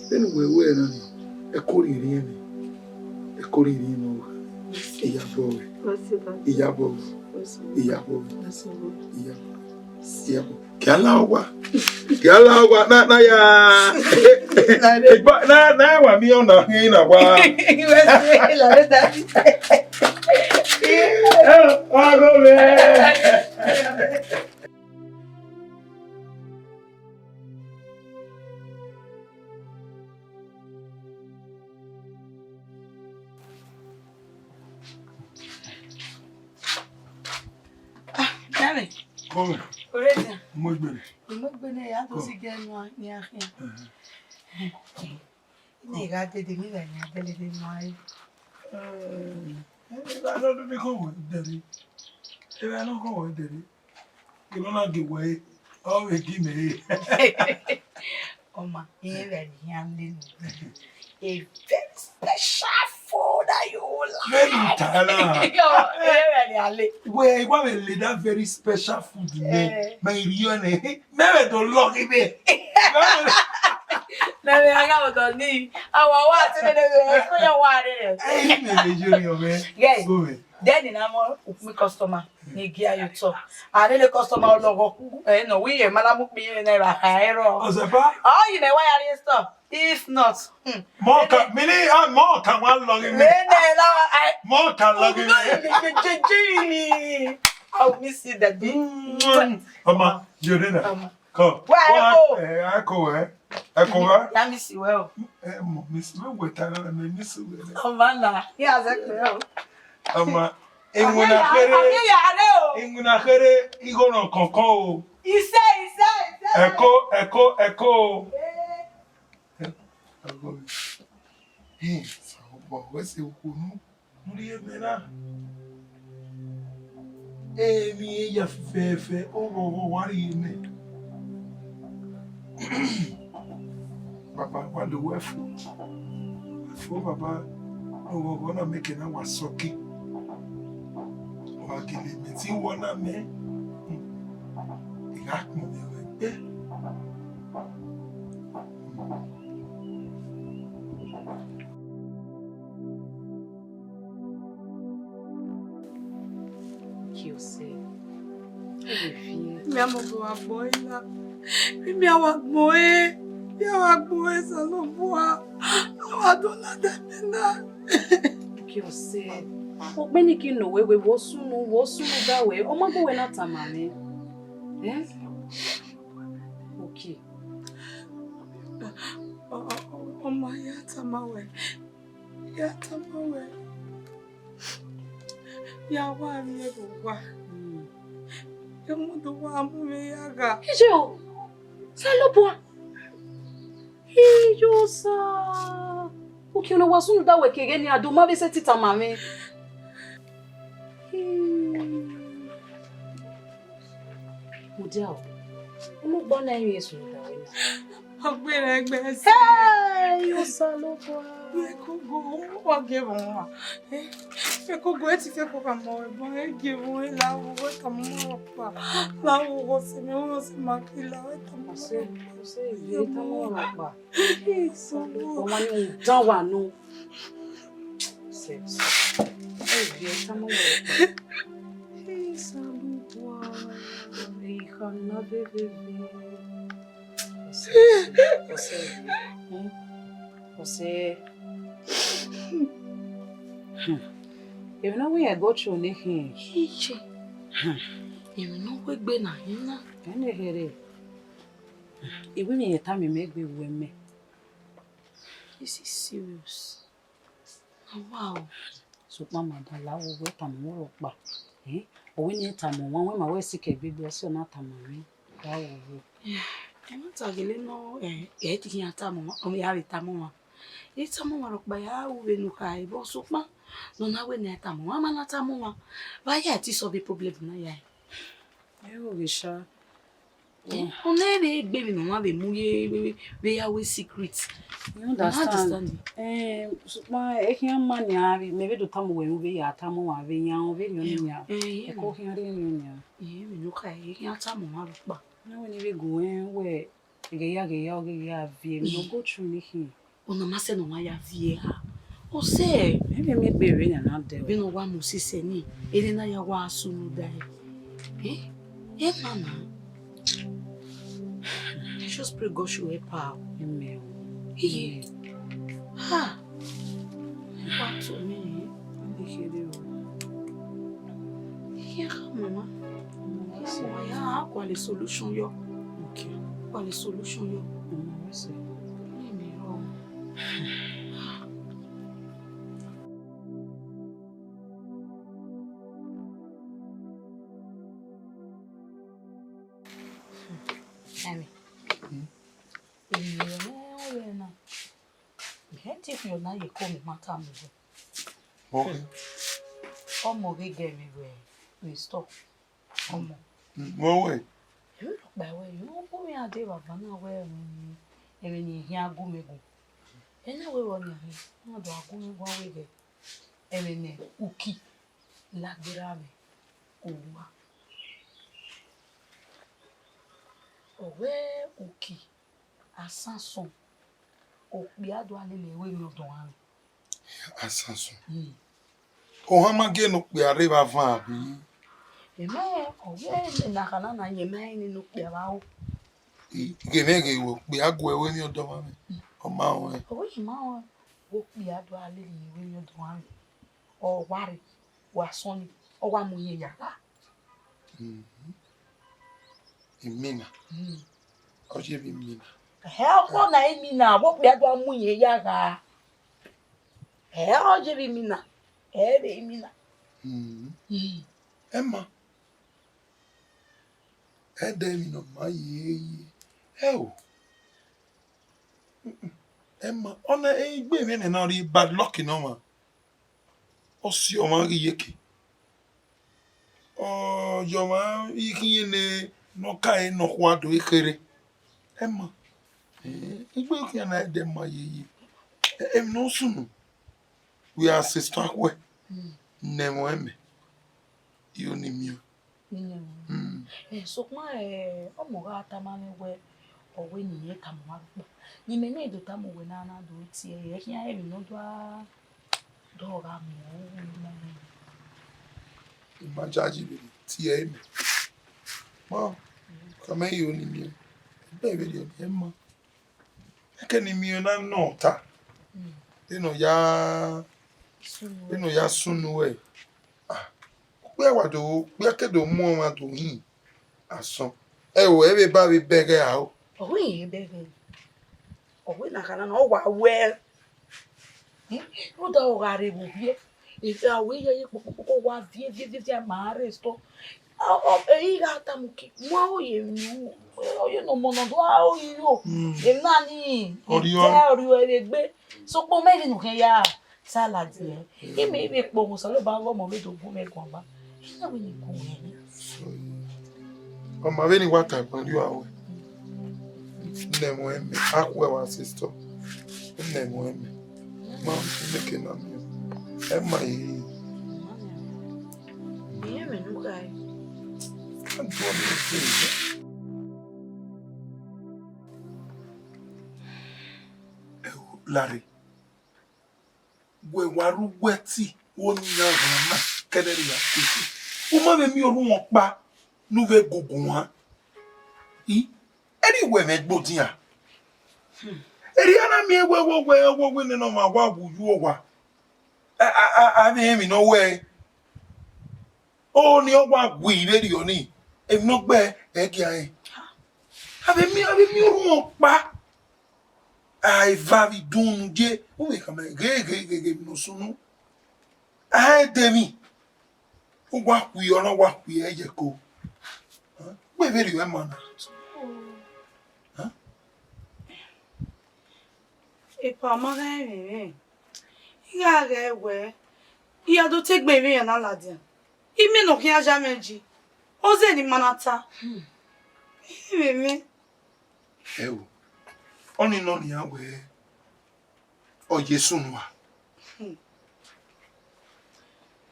vbene uwẹ ru ẹre na nia, ẹko rhiẹnrhiẹn mwẹ, ẹko rhiẹnrhiẹn mwẹ ọvbokhan. I ya bọ ruẹ. I ya bọ ruẹ. I ya bọ ruẹ. I ya bọ ruẹ. I ya bọ ruẹ. Gia la owa. Gia la owa. Na, na ya. Egba, na, na wa mi ọna hin na wa. Eh, wa go me. Ah, dame. Come. Orega. Mo gbere. Mo gbere ya to si ge no ni akhin. Ni ga dede ni ga ni adele de no ai. Eh, eh, I don't know the come with daddy. Eh, I don't come with daddy. Kí ló náà gé wẹ̀? Ọ rẹ gí mẹ. Ọmọ, ìyẹn rẹ̀ ni a ń lé nù. A very special food that you like. Mẹ́nu tààrà. Yọ, ìyẹn rẹ̀ ni a lè. Wẹ̀, ìwà rẹ̀ lè that very special food ni. Eh. Mẹ ìrì ọ nẹ. Mẹ rẹ̀ dọ̀ lọ kí bẹ́ẹ̀. Mẹ rẹ̀ aga ọ̀dọ̀ ní. Àwọn wa ti lè lè rẹ̀ kó yẹ wá rẹ̀. Ẹ yìí mẹ lè yọrí ọmọ ẹ. Yes. Go, man. Then na mo ukpẹ customer ni gia yo tọ. Are le customer ọlọghọ ku, eh, no, we e ma la mu kpi ne ra ha ero. Ọzọkpa? Oh, you know why I didn't stop. If not, hmm. Mọ ka, mi ni, ah, mọ ka wa lọ ghe mi. Lene la, I, mọ ka lọ ghe mi. I will miss you, daddy. Mm. Ọmọ, you did that. Ọmọ. Come. Where I go? Eh, I go, eh. I go, eh. Let me see well. Eh, mo, miss, we wait, I don't know, miss, we. Ọmọ na. He has a clue. Ọmọ, enwuna khere. Ọmọ ya, ọmọ ya re o. Enwuna khere, igho na kọkọ o. Ise, ise, ise. Ẹko, ẹko, ẹko o. Eh. Ẹko. Hey, sa ọgbọ, wẹ se okunu. Mu rhie mẹ na. Emwi ya fẹfẹ, oghọghọ wa rhie mẹ. Baba, wa do wẹ fo. Wẹ fo, Baba, oghọghọ na mẹ kẹ na wa sọke. Wa gele mẹ te wọ na mẹ. I gha kpọnmwẹ ruẹ egbe. Kiosẹ, ẹ vbe viẹ. Mẹ a mọ bọ wa gbọn ẹre na. Mẹ a wa gbọn ẹre. Mẹ a wa gbọn ẹre, Osanobua. A wa do ladian mẹ na. Kiosẹ, okpẹn ni ki nọ wẹ, wẹ, wo sunu, wo sunu ba wẹ. Ọ ma gu wẹ na tama mwẹ. Eh? Ọ, ọ, ọ, ọ ma ya tama wẹ, ya tama wẹ, ya wa miẹn vbe owa. Emọ do wa mu mwẹ ya gha. Iye o, Osanobua. Iye Osa. Uki ne wa sunu da wẹ ke ghẹ ne a do ma vbe sẹtin tama mwẹ. Mudia o, unu gbọ na emwi esu da wẹ na. Ọgbẹrẹgbẹ ẹse. Hey, Osanobua. Fẹkogo, wa gie vbe ọmwa. Eh, Fẹkogo, ẹ ti Fẹkogo mọ ẹbọ, ẹ gie vbe ọmwa, la wo wẹ tama ọmwa rhọkpa. La wo wẹ ọse mẹ, wẹ ọse ma ke la wẹ tama ọmwa rhọkpa. Ọse, ọse, ẹ tama ọmwa rhọkpa. Ọmwa ni dan wa nọ. Sẹ, sẹ. Ẹ, ẹ tama wẹ. Osanobua. Ẹ, ikha na veveve. Ọse, ọse, ọse. Hmm. Ọse. Hmm. Emwi ne ọ wẹ iran go through ne khin. Iye. Hmm. Emwi ne ọ wẹ egbe na, ẹ na. Ẹ na kherhe. I wẹ emwi ne tama mẹ gbe wẹ mẹ. This is serious. Wow. Sokpan ma da la wo wẹ tama ọmwa rhọkpa. Eh? Ọ wẹ ne tama ọmwa, wẹ ma wẹ sikẹ gbegbe, ọse ọ na tama mwẹ. Da wo wẹ. Ẹ ma ta gele nọ, ẹ, ẹ ti khian tama ọmwa, ọ ya vbe tama ọmwa. I tama ọmwa rhọkpa ya ru vbene u kha re, but sokpan ne ọ na wẹ ne a tama ọmwa, a ma na tama ọmwa. Vbe a ya ti solve problem na ya. Ẹ, Oghesha. Eh, ọ na vbe egbe emwi ne ọmwa vbe mu ye vbe, vbe ya wẹ secret. You understand? Eh, sokpan ẹ khian ma nian, mẹ vbe do tama uwẹ vbe ya tama ọmwa vbe yan, vbe yan nian. Eh, ẹ ko khian rhie yan nian. Ẹ, vbe ne u kha, ẹ khian tama ọmwa rhọkpa. Na wẹ ne I vbe gu ẹn wẹ, ghe ya, ghe ya, ọ ghe ya viẹ, emwi ne ọ go through ne khin. Ọna ma sẹ ne ọ ma ya viẹ ha. Ọ sẹ. Ẹ vbe miẹn egbe vbe yan na dẹ. Vbene ọ wa mu sisẹ ni, ene na ya wa sunu dae. Eh? Ẹ ma na. I just pray God should help her. Amen. Iye. Ha. Ẹ wa to mi. Ọ ni kherhe o. Iye, mama. Mama, ya, a gualọ solution yọ. Okay. A gualọ solution yọ. Mama, what's it? Let me know. Ẹmwẹ. Hmm? Emwi ne ọ rre na, mẹ te fi ọna ye ko, mẹ ma tama uwẹ. Okay. Ọmọ ghi gẹ mwẹ vbe, vbe store. Ọmọ. Mm, wẹ wẹ. Emwi rhọkpa wẹ, emwi ne ọ bu mwẹ iran dee vbe avan na wẹ, mm, ẹmwẹ ne I khian gu mwẹ gu. Ẹ na wẹ vbọ nian khin, iran do gha gu mwẹ gu, a wẹ ghẹ. Ẹmwẹ ne uki la gberra mwẹ owa. Ọ wẹ uki, asan sọn, okpia do gha lele ẹre vbe miẹn ọdọ ọmwa. Asan sọn. Hmm. Ohan ma gie ne okpia rre vbe avan abi? Ẹmwẹ, ọ wẹ ne a kha na na yẹn ma rẹn ne okpia vbe aro. I ghe mwẹ ghe wẹ okpia gu ẹre vbe miẹn ọdọ ọmwa mwẹ. Hmm. Ọ ma rẹn. Ọ wẹ I ma rẹn, okpia do gha lele ẹre vbe miẹn ọdọ ọmwa mwẹ. Ọ wa rre, wa sọn ni, ọ wa mu iyẹn ya gha. Mhm. Imina. Mm. Ọ ye vbe imina. Ẹ, ọkpọ na imina, vbe okpia do mu iyẹn ya gha. Ẹ, ọ ye vbe imina, ẹ vbe imina. Mhm. Mm. Ẹ ma. Ẹ dẹ emwi ne ọ ma ye ye. Ẹ o. Mm-mm. Ẹ ma, ọ na, egbe mwẹ nẹ na rhie bad luck nọ ma. Ọ si ọmwa ghi yeke. Ọ ye ọmwa i khian ne, ne ọ ka ẹre nọkhua do kherhe. Ẹ ma. Eh, egbe khian na ẹdẹ ma yeye. Eh, emwi ne ọ sunu, wẹ a sesta khuẹ, mm, ne ẹmwẹ mẹ, I ho ni miẹn. Nene. Mm. Eh, sokpan, eh, ọmọ gha tama mwẹ wẹ, ọ wẹ ne irẹn tama ọmwa rhọkpa. Ne imẹ na do tama uwẹ na, na do tie ẹre, ẹ khian emwi ne ọ do a, do gha mu, ọ wẹ ne ọ ma. I ma jaji vbe tie ẹre mẹ. Ma, ka mẹ I ho ni miẹn. Ẹgbẹ vberriọ ni ẹ ma. Ẹkẹ ne I miẹn na nọ ọta. Mm. Vbene ọ ya, sunu, vbene ọ ya sunu ẹre. Ah, okpia wa do, okpia ke do mu ọmwa do hin asọn. Ẹ o, ẹ vbe ba vbe bẹghe aro. Ọ wẹ irẹn bẹghe, ọ wẹ na kha na, ọ wa wẹ. Rhunmwuda ọ gha rre vbe ovbiẹ, a wẹ iye ye kpokpokpokpo wa viẹ viẹ viẹ viẹ ma rre store. Ọ, ọ, ẹ i gha tama uki, mu aro ye emwi ne ọ, ọ ye ne ọmọ ne ọ do aro ye iro. Emwi na ni, Ọrriọ. Ita ọrriọ ẹre egbe. Sokpan mẹ vbe ne u khian ya salad nẹ, imẹ i vbe kpe ohẹn, Osanobua ọghe ọmọ vbe do gu mwẹ guan gba. Iran wẹ ne I gu mwẹ nẹ. Ọ ma vbene I wa ta egbe rriọ ruẹ. Nẹ ẹmwẹ mẹ, a khu ẹmwẹ sister. Nẹ ẹmwẹ mẹ. Ma make na miẹn. Ẹ ma ye. Iye mẹ ne u ghae. A do ọmọ ẹse. Ẹ o, Larry. Wẹ wa rre uwu ẹtin, wo ni iran rhan na kẹdẹ rhia koko. U ma vbe miẹn orhu ọkpa ne u vbe gugu wan. I, erriọ uwẹ mwẹ gbe odian. Erriọ a na miẹn wẹ, wẹ, wẹ, wẹ, wẹ nene ọmwa wa wu uyu owa. A, a, a, a vbe rẹn emwi ne ọ wẹẹ. Ọni ọ wa wi vberriọ ni, emwi ne ọ gbe ẹgia rẹn. A vbe miẹn, a vbe miẹn orhu ọkpa. A eva vbe idunmwu ye, u vbe khama ghe, ghe, ghe, ghe emwi ne ọ sunu. A i de emwi, u wa khui, ọ na wa khui ẹre ye ẹko. Wẹ vberriọ ima na. Epa ma gha rẹn rẹn, I gha ghẹ wẹ, I ya do te egbe emwi iran na ladian. Imẹ ne ọ khian ya mwẹ ji, ọ zẹ ne ima na ta. Ẹ vbe mwẹ. Ẹ o, ọni nọ nian wẹẹ, ọ ye sunu a.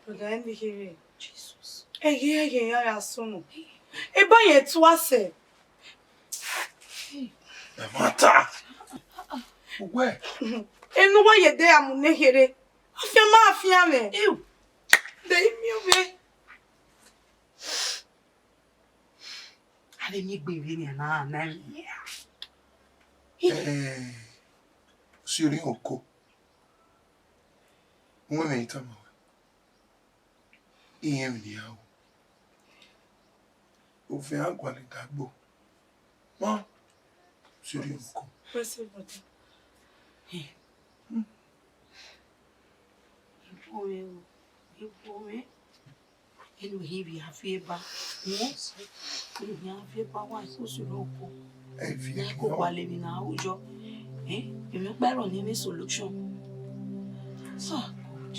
Brother, ẹ miẹn kherhe. Jesus. Ẹghẹ ẹghẹ ya ya sunu. Eba yẹn tua sẹ. Ẹ ma ta. Uwẹ. Enu wa ye de amu ne kherhe. Afian ma afian mwẹ. Ew. De imiovbe. A vbe miẹn egbe vbenian na na miẹn. Eh, si orhiọn oko. Uwẹ mwẹ i tama wẹ. Irẹn emwi ne I ya ru. Ovẹn a gualọ dagbo. Ma, si orhiọn oko. Wẹ sẹ, brother. Ibuo mwẹ o, ibuo mwẹ. Enu hin vbe a fi eba, enu hin a fi eba wa ko sunu oko. Na ko gualọ emwi na ru yọ. Eh, emwi ọkpa ẹrọ ne ẹ mwẹ solution. Ah, God.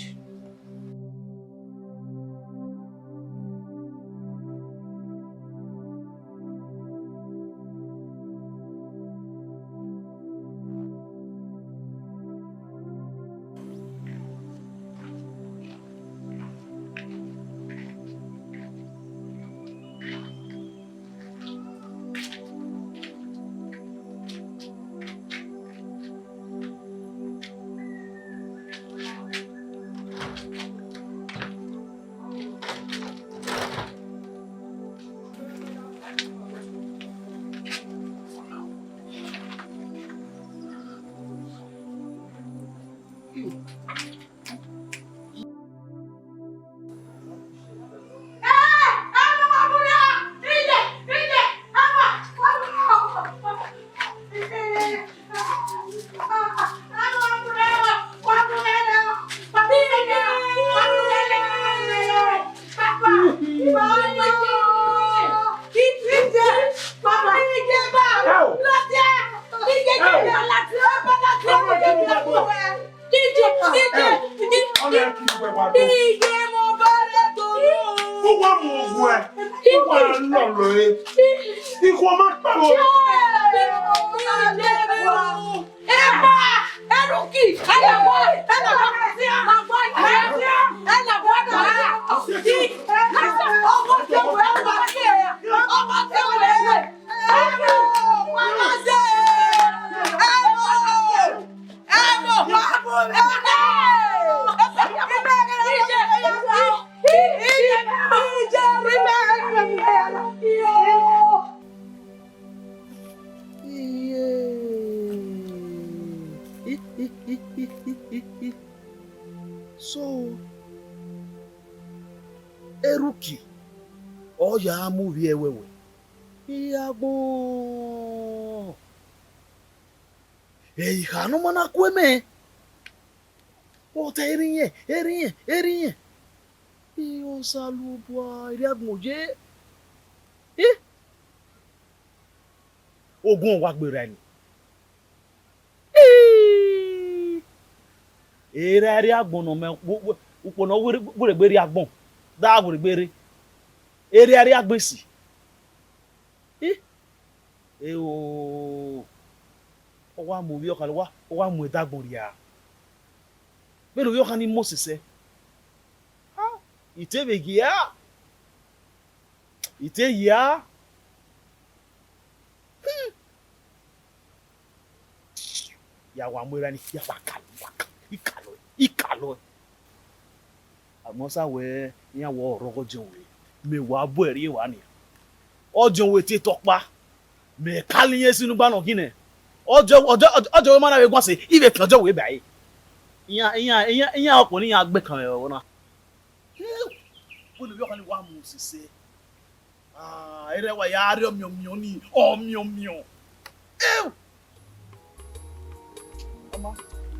Uwa mu ogun ẹ, uwa lọlọ e. Ikhuo ma kpẹvbo. Epa, Eruki, ẹlẹwa, ẹlẹwa, ẹlẹwa, ẹlẹwa, ọmọ tẹ wẹ, ọmọ tẹ wẹ, ọmọ tẹ wẹ, ẹmọ, wa ma zẹ, ẹmọ, ẹmọ, ẹmọ, ẹmọ. Iye. So, Eruki, ọ ya mu vbiẹ wẹwẹ. I ya gbọn. Ẹ i kha ne ọ ma na ku mẹ. Ọ ta erriẹn, erriẹn, erriẹn. Ẹ Osanobua, erriọ agbọn ye. Ẹ, ogun wa gbe ra ni. Ii! Erha erriọ agbọn nọ mẹ, wo, wo, ukpo ne ọ werriegbe erriọ agbọn, da werriegbe rre. Erha erriọ agbọn esi. Ii! Eo, ọ wa mu ovbi ọkhan, ọ wa, ọ wa mu ẹdagbọn rria. Vbene ovbi ọkhan ni mose sẹ, a, I te vbe hia, I te hia. Hmm. Ya wa mu erha ni, ya wa kalọ, wa kalọ, I kalọ, I kalọ. Agbọn sa wẹ iran wẹ ọ rrọọ ọghe ọdiọn wẹ, mẹ wa bu ẹre rrie evba nian. Ọdiọn wẹ te tọ ọkpa, mẹ ka lele iran esi ne ugba nọ khin nẹ. Ọdiọn, ọdiọn, ọdiọn wẹ ma na vbe guan sẹ, I vbe fian ọdiọn wẹ ba ẹre. Iran, iran, iran, iran ọkpọ ne iran gbe kan vbe ẹvbo na. Wẹ ne ovbi ọkhan ni wa mu sẹsẹ. Ah, erha wa ya rrie ọmiọnmiọn ni, ọmiọnmiọn. Eu! Ọ ma,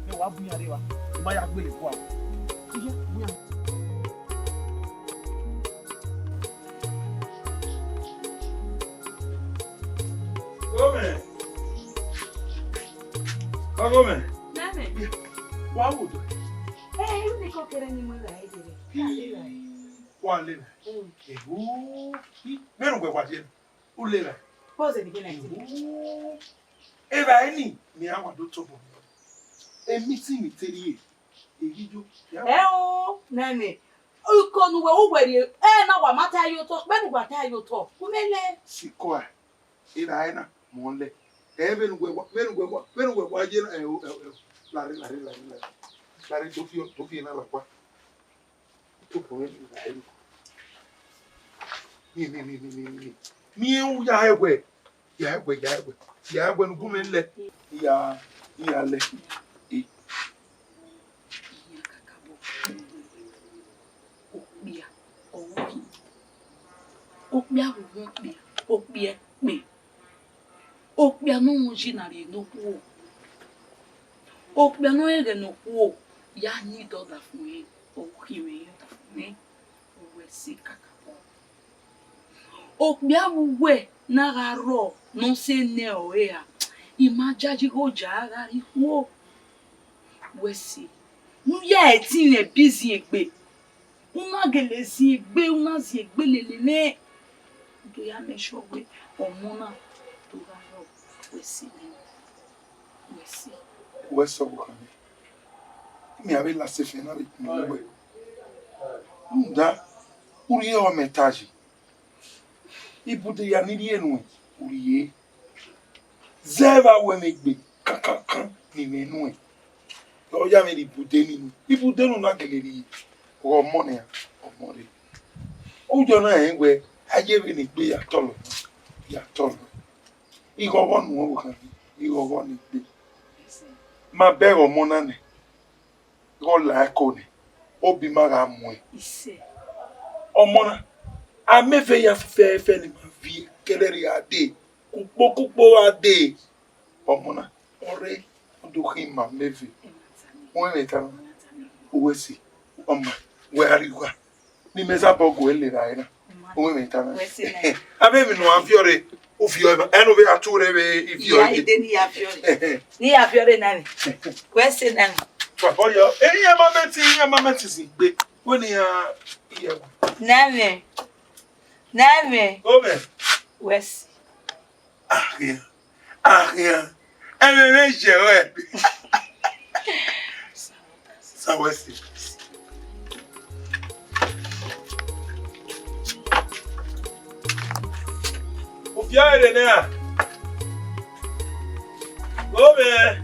mẹ wa bu iran rre evba, I ma ya gbele kua. Iya, bu iran. Gomẹ. Gomẹ. Name. Wa wo do. Eh, irun ni ko kere ni mo ra ide re. Wa le ra. Mm. Ewu. Vbene uwẹ wa ye, u le ra. Pause ni gele. Ewu. Evba eni, mi a wa do tobọ. Emi si mi te rrie. Eyi yo. Ya. Ẹ o, nene. Uko ne uwẹ ru wẹ rrie, ẹ na wa ma ta ye otọ, vbene uwa ta ye otọ, u mẹ lẹ. Sikua, erha ẹre na, mẹ ọ lẹ. Ẹ vbene uwẹ wa, vbene uwẹ wa, vbene uwẹ wa ye na, ẹ o, ẹ o, ẹ o. Lare, lare, lare, lare. Lare, do fi, do fi na la kua. Tobọ mwẹ ni la ru. Ni, ni, ni, ni, ni, ni. Ni u ya hẹ wẹ. Ya hẹ wẹ, ya hẹ wẹ. Ya hẹ wẹ ne u gu mwẹ lẹ. Ya, ya lẹ. E. Okpia, ọ ru okpia vbe okpia, okpia ẹkpe. Okpia ne ọ mwẹ uyi na rhie ne okhuo. Okpia ne ọ rẹn ẹghẹ ne okhuo ya yin dọda fun ẹre, ọ khin vbe yin dọda fun ẹre, ọ wẹ ẹse kakabọ. Okpia vbe uwẹ ne a gha rrọọ ne ọ sẹ nẹ ọre ra, I ma jayi igho ya gha rrie ikhuo. Wẹ ẹse, ne u ya ẹtin mwẹ bi ziẹn egbe. U na gele ziẹn egbe, u na ziẹn egbe lele mwẹ. U do ya make sure wẹ ọmọ na do gha rrọọ, wẹ ẹse nẹ, wẹ ẹse. Wẹ ẹse ọvbokhan mwẹ. Mẹ a vbe la sẹ efian na vbe kpunu wẹ. Rhunmwuda, u rhie ọmẹ ta yi. Ibude ya ni rhie nuẹn, u rhie. Zẹ vbe a wẹ mwẹ egbe kankankan ne I mwẹ nuẹn. Ọ ya mwẹ rhie ibude ni nuẹn. Ibude ne u na gele rhie, ọghe ọmọ nian, ọmọ rre. Uyọ na rẹn wẹ, a ye vbene egbe ya tọlọ, ya tọlọ. Igho ọghọ nuẹn ọvbokhan, igho ọghọ ne egbe. Ma bẹghe ọmọ na nẹ, ghe ọ la ẹko nẹ, obi ma gha muẹn. Isẹ. Ọmọ na, a mẹ vbe ya fẹfẹfẹ ne ima viẹ, kẹlẹ rhie gha dee, kukpo kukpo gha dee. Ọmọ na, ọ rre, ọ do khin ima mẹ vbe. Uwẹ mwẹ ta na, uwẹ si, ọma, wẹ a rrie ugha. Ne imẹ sabọ gu ẹre lera ẹre na. Uwẹ mwẹ ta na. Wẹ si na. Avbe emwi ne uwa viọ rre, u viọ ẹmwẹ, ẹn, u vbe gha tu rre vbe I viọ. Iya, ẹre. Ide ne I ya viọ rre. Ne I ya viọ rre na nẹ. Wẹ si na nẹ. Tuabọ yọ. Eni iran ma mẹ ti, iran ma mẹ ti zin gbe. Wẹ ne iran, iye. Na mwẹ. Na mwẹ. Omẹ. Wẹ si. Akhian, akhian, ẹmwẹ mwẹ yẹ ruẹ. Sa wẹ si. Ufia rre nẹ ra? Omẹ.